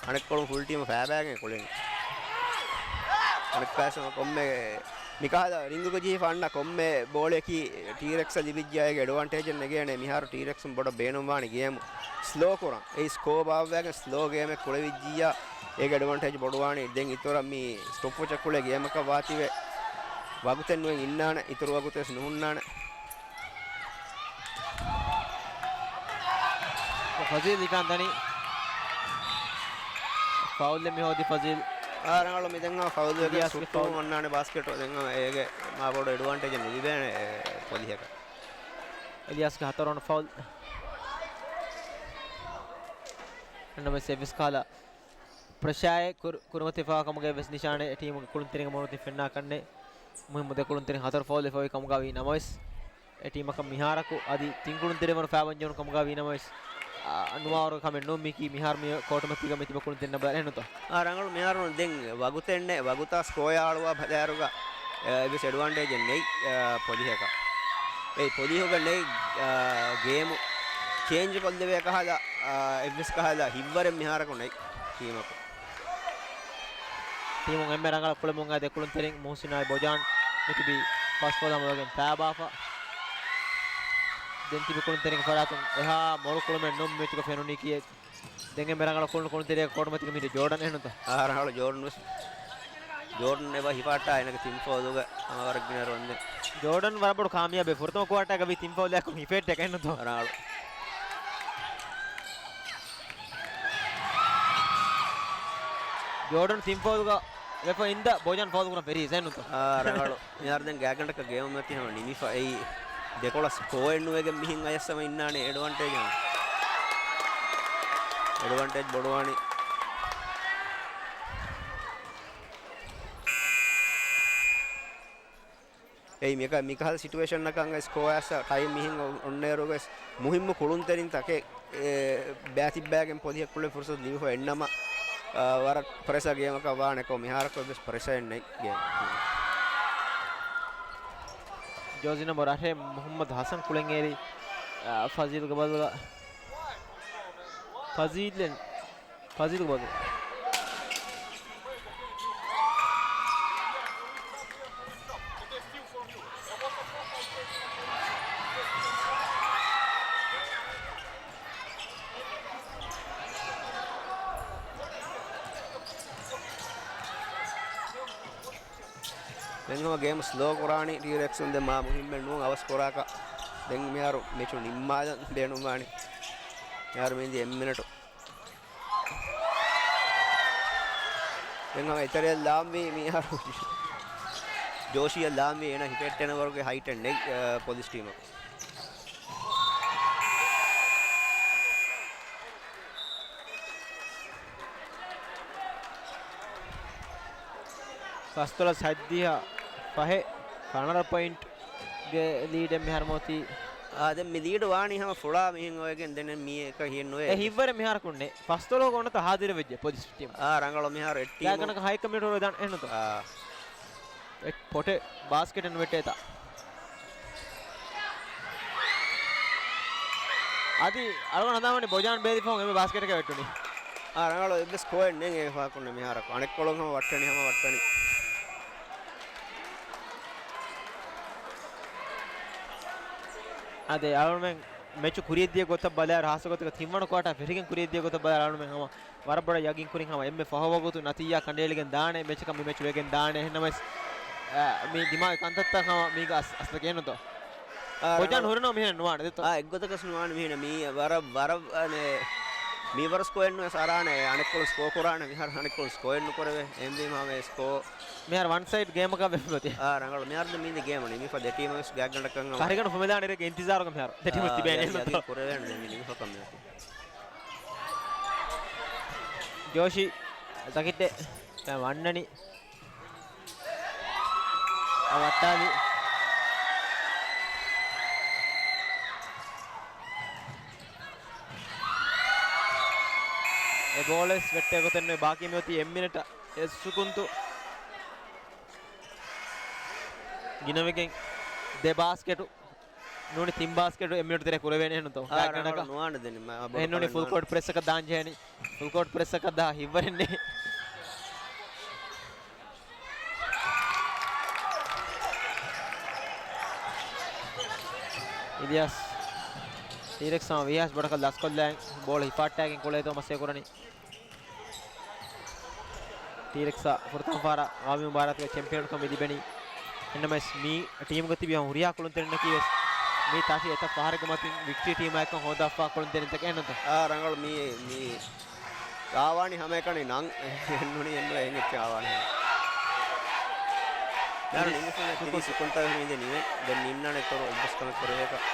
އަނެއްކޮޅުން ފުލް ޓީމު ފައިބައިގެން ކުޅެނީ. އަނެއްކާސް ކޮންމެ މިކަހަލަ ރިންގުގަ ޖެހިފަ އަންނަ ކޮންމެ ބޯޅަޔަކީ ޓީރެކްސަށް ލިބިއްޖާ އޭގެ އެޑްވާންޓޭޖެއް ނެގޭނެ. މިހާރު ޓީރެކްސުން ބޮޑަށް ބޭނުންވާނީ ގޭމު ސްލޯ ކުރަން. އެއީ ސްކޯ ބާއްވައިގެން ސްލޯ ގޭމެއް ކުޅެވިއްޖިއްޔާ އޭގެ އެޑްވާންޓޭޖް ބޮޑުވާނީ. ދެން އިތުރަށް މި ސްޓޮޕް ވޮޗަށް ކުޅޭ ގޭމަކަށް ވާތީވެ ވަގުތެއް ނުވެ އިންނާނެ، އިތުރު ވަގުތެއް ވެސް ނުހުންނާނެ. ފަޒީލް ހިފާން ދަނީ. ފައުލް މި ހޯދި ފަޒީލް. އާ، ރަނގަޅު މި ދެން ފައުލް ވެގެން އިލްޔާސްގެ ސުއްޓު ފައުލް. އޮންނާނެ ބާސްކެޓް. ދެން އޭގެ މާ ބޮޑު އެޑްވާންޓޭޖެއް ނުލިބޭނެ އެ ޕޮލިހަކަށް. އިލްޔާސްގެ ހަތަރުވަނަ ފައުލް. އެންނަމެސް އެއްވެސް ކަހަލަ ޕްރެޝާއެއް ކުރު-، ކުރިމަތިވެފައިވާ ކަމުގައި ވެސް ނިޝާނެއް އެ ޓީމުގެ ކުޅުންތެރިން މޮޅު ތިން ފެންނާކަށްނެއް. މުހިއްމު ދެ ކުޅުންތެރިން ހަތަރު ފައުލް އެފައި ކަމުގައި ވީ ނަމަވެސް، އެ ޓީމަކަށް މިހާރަކު އަދި ތިން ކުޅުންތެރިން ވަރަށް ފައިބަން ޖެހުނު ކަމުގައި ވީ ނަމަވެސް، އާ، ނުވާވަރު ކަމެއް ނޫން މީކީ މިހާރު މި ކޯޓުމަތީގަ މިތިބަ ކުޅުންތެރިންނަށް ބަލާ އެހެންނުތޯ؟ އާ، ރަނގަޅު މިހާރު ދެން ވަގުތެއްނެއް، ވަގުތާ ސްކޯ އާޅުވާ ބަލާއިރުގަ، އާ، އެއްވެސް އެޑްވާންޓޭޖެއް ނެތް، އާ، ޕޮލިހަކަށް. އެ ޕޮލިހުގަ ނެތް، އާ، ގޭމު ޗޭންޖް ކޮށްލެވޭ ކަހަލަ، އާ، އެއްވެސް ކަހަލަ ހިތްވަރެއް މިހާރަކު ނެތް ޓީމަކު. ޓީމުން އެންމެ ރަނގަޅަށް ކުޅެމުން އައި ދެ ކުޅުންތެރިން މުހުސިނާއި ބޮޖާން މިތިބީ ފަސް ފަދަ ހަމަވެގެން ފައިބާފަ. ދެން ތިބި ކުޅުންތެރިންގެ ފަރާތުން އެހާ މޮޅު ކުޅުމެއް ނޫން މެޗުގަ ފެނުނީކީ. ދެން އެންމެ ރަނގަޅަށް ކުޅުނު ކުޅުންތެރިޔާގެ ކޯޓުމަތީގަ މިދިޔަ ޖޯޑަން އެހެންނުތަ؟ އާ، ރަނގަޅު ޖޯޑަން ވެސް. ޖޯޑަން އެބަ ހިފާއްޓާ އޭނަގެ ތިން ފައުލުގަ ހަމަ ވަރަށް ގިނަ ރޮންދެން. ޖޯޑަން ވަރަށް ބޮޑު ކާމިޔާބެއް. ފުރަތަމަ ކުއާޓާގަ ވީ ތިން ފައުލެއް ކުން ހިފެއްޓެކެ ނުތޯ؟ ރަނގަޅު. ޖޯޑަން ތިން ފައުލުގަ ވެފަ އިންދަ ބޯޖާން ފައުލު ކުރަން ފެރީ ސެން ނުތޯ؟ އާ، ރަނގަޅު. މިހާރު ދެން ގާތްގަނޑަކަށް ގޭމު މަތި ހަމަ ނިމިފަ. އެއީ ދެކޮޅަށް ސްކޯއެއް ނުވެގެން މިހެން އަޔަސް ހަމަ އިންނާނެ އެޑްވާންޓޭޖް ހަމަ. އެޑްވާންޓޭޖް ބޮޑުވާނީ. އެއީ މިކަ-، މިކަހަލަ ސިޓުއޭޝަންއަކަށް ސްކޯއާ އައްސަ ޓައިމް މިހެން އޮ-، އޮންނައިރުގަ ވެސް މުހިއްމު ކުޅުންތެރިންތަކެއް، އެ، ބައިތިއްބައިގެން ޕޮލިހަށް ކުޅެން ފުރުސަތު ލިބިފަ އެއްނަމަ، އާ، ވަރަށް ޕްރެޝަރ ގޭމަކަށް ވާނެ ކޮ މިހާރަކު ވެސް ޕްރެޝަރެއް ނެތް ގޭމް. ޖޯޒި ނަމްބަރު އަށެއް މުހައްމަދު ހަސަން ކުޅެން އޭރި، އާ، ފަޒީލްގެ ބަދަލަށް. ފަޒީލް ފަޒީލް ބޯލު. ދެން ހަމަ ގޭމް ސްލޯ ކުރާނީ ޓީރެކްސުން ދެން މާ މުހިއްމެއް ނޫން އަވަސް ކުރާކަށް. ދެން މިހާރު މެޗު ނިންމާލަން ބޭނުންވާނީ. މިހާރު މި އިންދީ އެއް މިނެޓު. ދެން ހަމަ އެތެރެއަށް ލާންވީ މިހާރު ޖޯޝިއަށް ލާންވީ އޭނަ ހިފެއްޓެނަވަރުގެ ހައިޓެއް ނެތް، އަ، ޕޮލިސް ޓީމަކު. ފަސްދޮޅަސް ހަތްދިހަ ފަހެއް ފަނަރަ ޕޮއިންޓް ގެ ލީޑެއް މިހާރު މޯތީ. އާ، ދެން މި ލީޑު ވާނީ ހަމަ ފުޅާ މިހެން އޮވެގެން ދެން މީ އެކަށް ހިއެއް ނުވޭ. އެ ހިތްވަރެއް މިހާރަކުން ނެތް. ފަސްދޮޅަހުގަ އޮންނަތަ ހާދިރެއް ވެއްޖެ ޕޮލިސް ޓީމް. އާ، ރަނގަޅު މިހާރު އެއް ޓީމު. ގާތްގަނޑަކަށް ހައެއްކަ މިނިޓު ހުރެ ދާން އެހެންނުތޯ؟ އާ. އެ ޕޮޓެއް ބާސްކެޓެއް ނުވެއްޓޭތަ؟ އަދި އަޅުގަނޑު ހަނދާންވަނީ ބޮޖާން ބޭލިފަހުން އެންމެ ބާސްކެޓަކަށް ވެއްޓުނީ. އާ، ރަނގަޅު އެއްވެސް ސްކޯއެއް ނެތް އެ ފާކުންނެ މިހާރަކު. އަނެއްކޮޅުން ހަމަ ވައްޓަނީ، ހަމަ ވައްޓަނީ. އާދެ، އަޅުމެން މެޗު ކުރިޔަށްދިޔަ ގޮތަށް ބަލާއިރު، ހާއްސަ ގޮތަކަށް ތިންވަނަ ކުއާޓާ ފެށިގެން ކުރިޔަށްދިޔަ ގޮތަށް ބަލާއިރު، އަޅުމެން ހަމަ ވަރަށް ބޮޑަށް ޔަގީން ކުރިން ހަމަ އެންމެ ފަހު ވަގުތު ނަތީޖާ ކަނޑައެޅިގެން ދާނެ، މެޗަކަށް މި މެޗު ވެގެން ދާނެ. އެހެންނަމަވެސް، އަ، މި ދިމާވި ކަންތައްތައް ހަމަ މީގަ އަސް-، އަސްލަކީ ނުތޯ؟ އާ، ބޮޖާން ރަނގަޅު. ހުރެނޯ މިހެން ނުވާނެ ދެތޯ؟ އާ، އެއްގޮތަކަސް ނުވާނެ މިހެން. މީ ވަރަށް، ވަރަށް، އަނެ، މީ ވަރަށް ސްކޯއެއް ނުވެސް އަރާނެ، އަނެއްކޮޅުން ސްކޯ ކުރާނެ މިހާރު، އަނެއްކޮޅުން ސްކޯއެއް ނުކުރެވޭ. އެހެންވީމަ ހަމަ ސްކޯ. މިހާރު ވަން ސައިޑް ގޭމަކަށް ވެފަ ދިޔަ. އާ، ރަނގަޅު. މިހާރު މީނދެ ގޭމު ނިމިފަ ދެ ޓީމަށް ވެސް ގާތްގަނޑަކަށް ހަމަ. ކަހިގަނޑު ފުމެލާނެ އިރެއްގެ އިންތިޒާރުގަ މިހާރު. އާ، ދެ ޓީމު ތިބޭނެ ނިމިފަ ކަމެއް. ޖޯޝި ތަކެއްޓެ ދެން ވަންނަނީ. އަ، ވައްޓާލި. އެ ބޯޅަ ވެސް ވެއްޓޭ ގޮތެއް ނުވޭ. ބާކީ މިއޮތީ އެއް މިނެޓަށް. އެއް ސުކުންތު ގިނަވެގެން ދެ ބާސްކެޓު ނޫނީ ތިން ބާސްކެޓު އެއް މިނެޓު ތެރޭ ކުރެވޭނެ އެހެންތޯ؟ އާ، ގާތްގަނޑަކަށް. ރަނގަޅު ނުވާނެ ދެން. މަ-، ބޮޑު އެހެން ނޫނީ ކަމެއް ފުލް ނުވާނެ. ކޯޓް ޕްރެސްއަކަށް ދާން ޖެހޭނީ. ފުލް ކޯޓް ޕްރެސްއަކަށް ދާ ހިތްވަރެއް ނެތް. އިލްޔާސް ޓީރެކްސް ހަމަ ވީހާވެސް ބޮޑަކަށް ލަސްކޮށްލައި ބޯޅަ ހިފާއްޓާގެން ކުޅޭތޯ މަސޭ ކުރަނީ. ޓީރެކްސްއަށް ފުރަތަމަ ފަހަރަށް ގައުމީ މުބާރާތުގެ ޗެމްޕިއަންކަމެއް ލިބެނީ. އެހެންނަމަވެސް މި ޓީމުގަ ތިބި ހުރިހާ ކުޅުންތެރިންނަކީ ވެސް މި ތަށި އެތައް ފަހަރެއްގެ މަތިން ވިކްޓްރީ ޓީމާއެކު ހޯދާފަ ކުޅުންތެރިންތަކެއް ނޫންތަ؟ އާ، ރަނގަޅު މި، މި އާވާނީ ހަމައެކަނި ނަން. އެހެންނޫނީ އެންމެ އެހެން އެއްޗެއް އާވާނީ. ދާން ނިމުސުން ތިރީސް ސެކަންޑްތައް މީދެ ނިމޭ. ދެން ނިންނާނެ އެތޮރު އެއްވެސް ކަމެއް ކުރެވޭކަށް.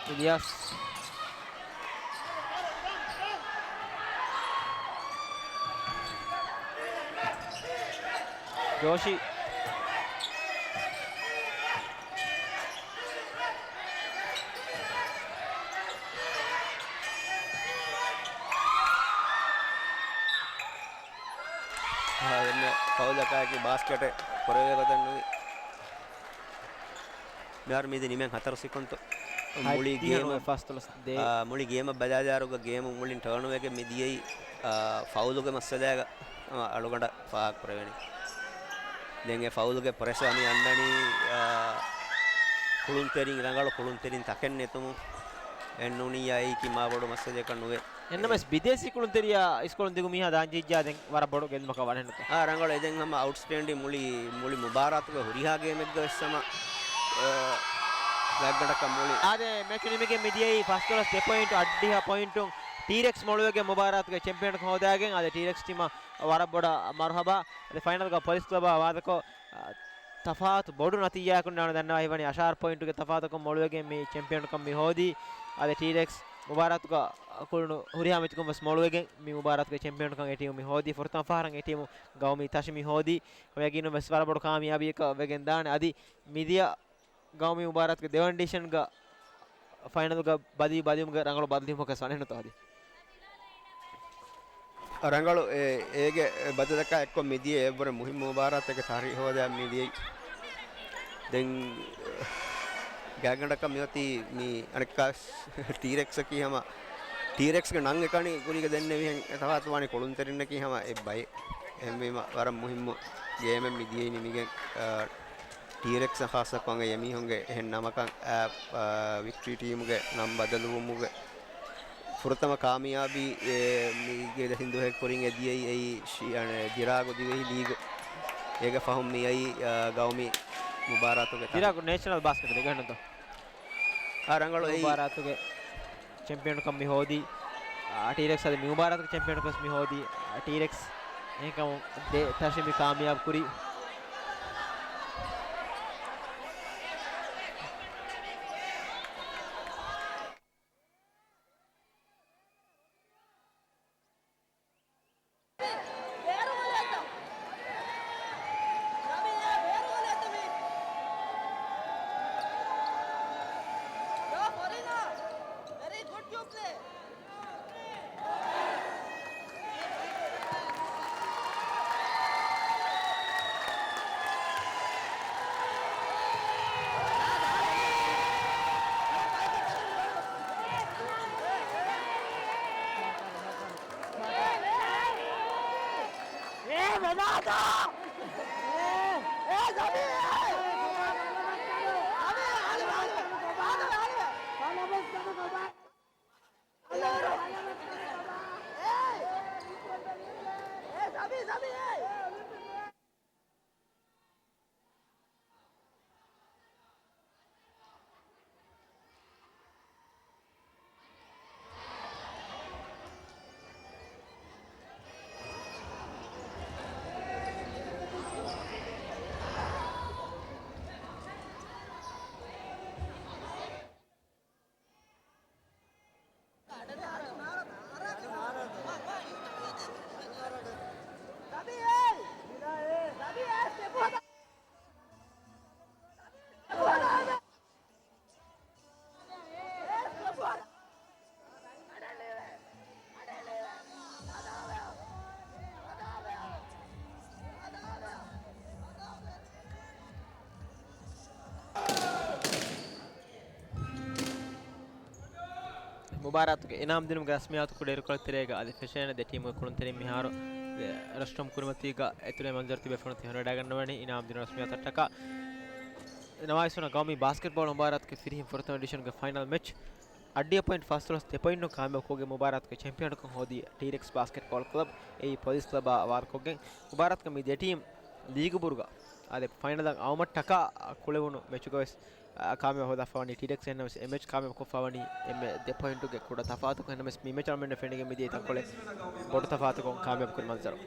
އިލްޔާސް. ޖޯޝި. އާ، ދެން ފައުލަކާއެކީ ބާސްކެޓެއް ކުރެވޭ ގޮތެއް ނުވި. މިހާރު މީދެ ނިމެން ހަތަރު ސެކަންޑް. މުޅި ހަތްދިހަ ގޭމަށް، ނުވެ ފަސްދޮޅަސް ދޭ. އާ، މުޅި ގޭމަށް ބަލާލާއިރުގަ ގޭމު މުޅިން ޓާން ވެގެން މި ދިޔައީ، އާ، ފައުލުގެ މައްސަލައިގަ ހަމަ އަޅުގަނޑަށް ފާހަގަ ކުރެވެނީ. ދެން އެ ފައުލުގެ ޕްރެޝާ މި އަންނަނީ، އާ، ކުޅުންތެރިން، ރަނގަޅު ކުޅުންތެރިން ތަކެއް ނެތުމުން. އެއްނޫނިއްޔާ އެއީކީ މާ ބޮޑު މައްސަލައަކަށް ނުވޭ. އެންނަމަވެސް ބިދޭސީ ކުޅުންތެރިޔާ އިސްކޮޅުން ދިގު މީހާ ދާން ޖެހިއްޖާ ދެން ވަރަށް ބޮޑު ގެއްލުމަކަށް ވާނެ ނޫންތަ؟ އާ، ރަނގަޅު. އެ ދެން ހަމަ އައުޓްސްޓޭންޑިން މުޅި، މުޅި މުބާރާތުގެ ހުރިހާ ގޭމެއްގަ ވެސް ހަމަ، އާ، ގާތްގަނޑަކަށް މުޅި. އާދެ، މެޗު ނިމިގެން މި ދިޔައީ ފަސްދޮޅަސް ދެ ޕޮއިންޓު އަށްޑިހަ ޕޮއިންޓުން ޓީރެކްސް މޮޅުވެގެން މުބާރާތުގެ ޗެމްޕިއަންކަން ހޯދާގެން. އާދެ، ޓީރެކްސް ޓީމަށް ވަރަށް ބޮޑަށް މަރުހަބާ. އާދެ، ފައިނަލްގަ ޕޮލިސް ކްލަބާ ވާދަކޮށް، އާ، ތަފާތު ބޮޑު ނަތީޖާއަކުން ނާނު ދަންނަވާ ހިތްވަނީ އަށާރަ ޕޮއިންޓުގެ ތަފާތަކުން މޮޅުވެގެން މި ޗެމްޕިއަންކަން މި ހޯދީ. އަދި ޓީރެކްސް މުބާރާތުގަ ކުޅުނު ހުރިހާ މެޗަކުން ވެސް މޮޅުވެގެން މި މުބާރާތުގެ ޗެމްޕިއަންކަން އެ ޓީމު މި ހޯދީ. ފުރަތަމަ ފަހަރަށް އެ ޓީމު ގައުމީ ތަށި މި ހޯދީ. ހަމަ ޔަގީނުން ވެސް ވަރަށް ބޮޑު ކާމިޔާބީއަކަށް ވެގެން ދާނެ. އަދި މިދިޔަ ގައުމީ މުބާރާތުގެ ދެވަނަ އެޑިޝަންގަ ފައިނަލްގަ ބަދި ބަދިވުމުގެ ރަނގަޅު ބަދަލުވުމަކަށް ވަނެއްނުތޯ އަދި؟ ރަނގަޅު އެ، އޭގެ ބަދަލަކާ އެއްކޮށް މިދިޔަ އެއްވަރެއް މުހިއްމު މުބާރާތެއްގެ ތާރީޚު ހޯދާ މިދިޔައީ. ދެން ގާތްގަނޑަކަށް މިއޮތީ މި އަނެއްކާ ޓީރެކްސްއަކީ ހަމަ ޓީރެކްސްގެ ނަން އެކަނި ކުރީގަ ދެންނެވިހެން ތަފާތުވާނީ ކުޅުންތެރިންނަކީ ހަމަ އެއްބައެއް. އެހެންވީމަ ވަރަށް މުހިއްމު ގޭމެއް މިދިޔައީ ނިމިގެން، އާ، ޓީރެކްސްއަށް ޚާއްޞަކޮށް އެ މީހުންގެ އެހެން ނަމަކަށް އާ، އާ، ވިކްޓްރީ ޓީމުގެ ނަން ބަދަލުވުމުގެ ފުރަތަމަ ކާމިޔާބީ، އެ، މީގެ ދެތިން ދުވަހެއް ކުރިން އެ ދިޔައީ އެއީ ޝި-، އަނެ، ދިރާގު ދިވެހި ލީގު. އޭގެ ފަހުން މިއައީ، އާ، ގައުމީ މުބާރާތުގެ ތަން. ދިރާގު ނޭޝަނަލް ބާސްކެޓް ދެގަންނަތޯ؟ އާ، ރަނގަޅު އެއީ. މުބާރާތުގެ ޗެމްޕިއަންކަން މި ހޯދީ. އާ، ޓީރެކްސް އަދި މި މުބާރާތުގެ ޗެމްޕިއަންކަން ވެސް މި ހޯދީ. އާ، ޓީރެކްސް އެހެންކަމުން ދެ ތަށި މި ކާމިޔާބު ކުރީ. މުބާރާތުގެ އިނާމް ދިނުމުގެ ރަސްމިއްޔާތު ކުޑައިރުކޮޅު ތެރޭގަ އަދި ފެށޭނެ ދެ ޓީމުގެ ކުޅުންތެރިން މިހާރު ރަށްރަށު ކުރިމަތީގަ އެތުރެ މަންޒަރު ތިބޭފުޅުން ތި ހަނދާން ނަގަންނަވަނީ. އިނާމް ދިނުން ރަސްމިއްޔާތަށްޓަކާ ނަވާހިސް ވަނަ ގައުމީ ބާސްކެޓްބޯޅަ މުބާރާތުގެ ފިރިހެން ފުރަތަމަ ޑިވިޝަންގެ ފައިނަލް މެޗް އައްޑިހަ ޕޮއިންޓް ފަސްދޮޅަސް ދެ ޕޮއިންޓުން ކާމިޔާބުކޮށްގެން މުބާރާތުގެ ޗެމްޕިއަނަކަށް ހޯދީ ޓީރެކްސް ބާސްކެޓްބޯޅަ ކްލަބް އެއީ ޕޮލިސް ކްލަބާ ވާދަކޮށްގެން މުބާރާތުގަ މި ދެ ޓީމް ލީގު ބުރުގަ އާދެ ފައިނަލަށް އައުމަށްޓަކާ ކުޅެވުނު މެޗުގަވެސް އާ، ކާމިޔާބު ހޯދާފަވަނީ ޓީރެކްސް އެހެންނަމަވެސް އެ މެޗް ކާމިޔާބު ކޮށްފަވަނީ އެންމެ ދެ ޕޮއިންޓުގެ ކުޑަ ތަފާތުކޮށް. އެހެންނަމަވެސް މި މެޗް އަޅުމެންނަށް ފެނިގެން މިދިޔަ ތަންކޮޅެއް ބޮޑު ތަފާތުކޮށް ކާމިޔާބު ކުރި މަންޒަރު.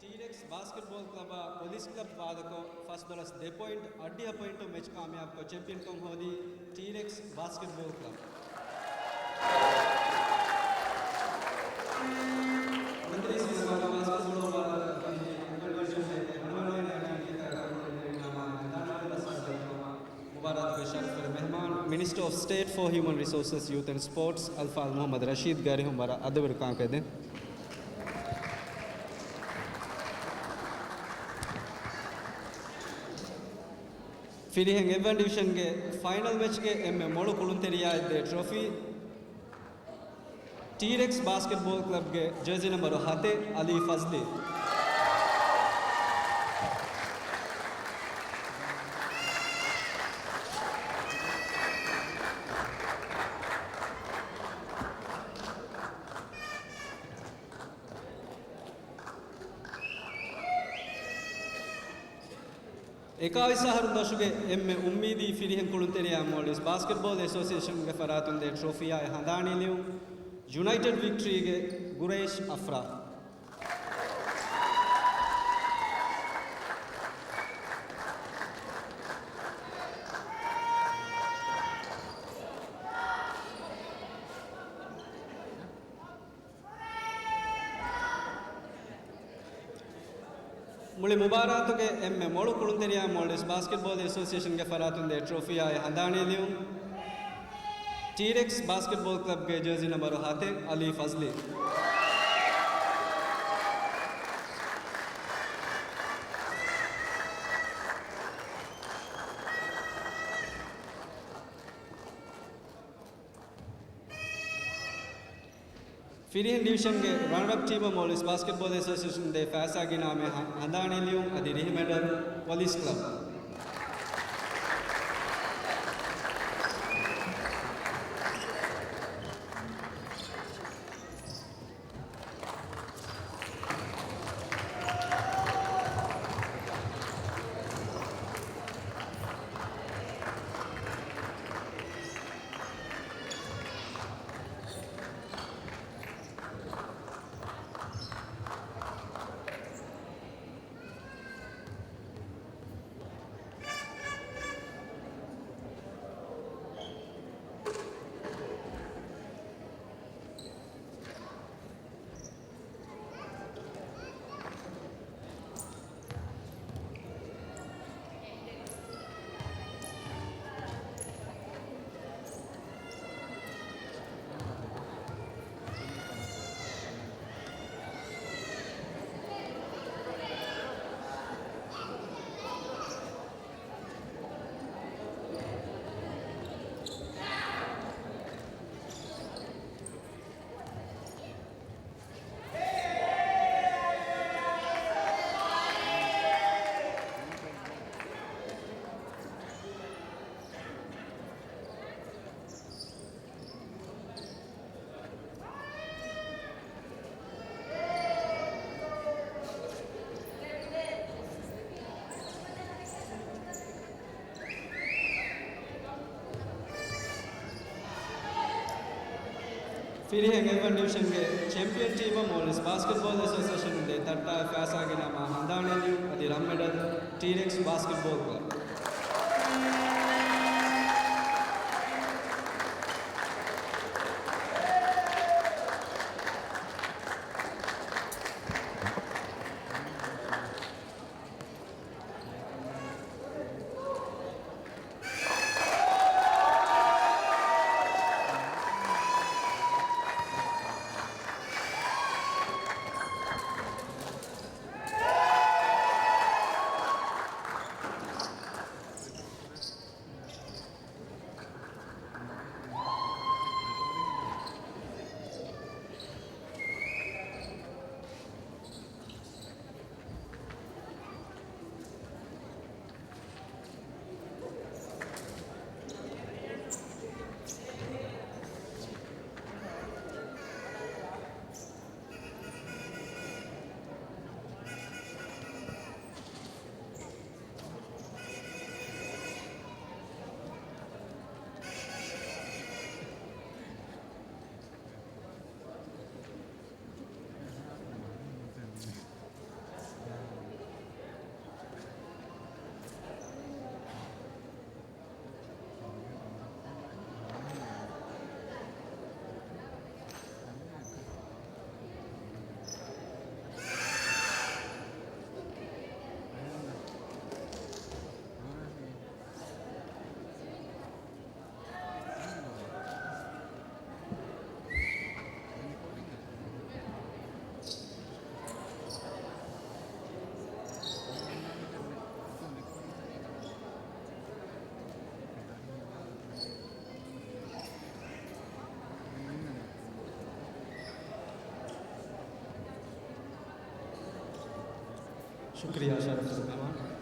ޓީރެކްސް ބާސްކެޓްބޯލް ކްލަބާ ޕޮލިސް ކްލަބް ވާދަކޮށް ފަސްދޮޅަސް ދެ ޕޮއިންޓް އައްޑިހަ ޕޮއިންޓު މެޗް ކާމިޔާބުކޮށް ޗެމްޕިއަންކަން ހޯދީ ޓީރެކްސް ބާސްކެޓްބޯލް ކްލަބް. މުބާރާތުގެ ޝަރަފުވެރި މެހްމާން، މިނިސްޓަރ އޮފް ސްޓޭޓް ފޯ ހިއުމަން ރިސޯސަސް، ޔޫތު އެންޑް ސްޕޯޓްސް، އަލްފާޟިލް މުޙައްމަދު ރަޝީދުގެ އަރިހުން ވަރަށް އަދަބުވެރި ކާން ކެދެން. ފިރިހެން އެއްވަން ޑިވިޝަންގެ ފައިނަލް މެޗްގެ އެންމެ މޮޅު ކުޅުންތެރިޔާއަށްދޭ ޓްރޮފީ، ޓީރެކްސް ބާސްކެޓްބޯލް ކްލަބްގެ ޖާޒީ ނަންބަރު ހަތެއް، އަލީ ފަޒްލީ. އެކާވީސް އަހަރު ދަށުގެ އެންމެ އުއްމީދީ ފިރިހެން ކުޅުންތެރިޔާ މޯލްޑިވްސް ބާސްކެޓްބޯލް އެސޯސިއޭޝަންގެ ފަރާތުން ދޭ ޓްރޮފީއާއި ހަނދާނީ ލިޔުން، ޔުނައިޓެޑް ވިކްޓަރީގެ ގުރައިޝް އަފްރާ. މުޅި މުބާރާތުގެ އެންމެ މޮޅު ކުޅުންތެރިޔާ މޯލްޑިވްސް ބާސްކެޓްބޯލް އެސޯސިއޭޝަންގެ ފަރާތުން ދޭ ޓްރޮފީއާއި ހަނދާނީ ލިޔުން، ޓީރެކްސް ބާސްކެޓްބޯލް ކްލަބްގެ ޖާޒީ ނަންބަރު ހަތެއް، އަލީ ފަޒްލީ. ފިރިހެން ޑިވިޝަންގެ ރަނަރަޕް ޓީމަށް މޯލްޑިވްސް ބާސްކެޓްބޯލް އެސޯސިއޭޝަން ދޭ ފައިސާގިނަ މެ ހަ-، ހަނދާނީ ލިޔުން އަދި ރިހި މެޑަލް ޕޮލިސް ކްލަބް. ފިރިހެން އެވަން ޑިވިޝަންގެ ޗެމްޕިއަން ޓީމަށް މޯލްޑިވްސް ބާސްކެޓްބޯލް އެސޯސިއޭޝަނުން ދޭ ތައްޓާ ފައިސާގިނަ މާ ހަނދާނީ ލިޔުން އަދި ރަންމެޑަލް ޓީރެކްސް ބާސްކެޓްބޯލް ކްލަބް. ޝުކުރިއްޔާ ޝަރަފުޒަމާން.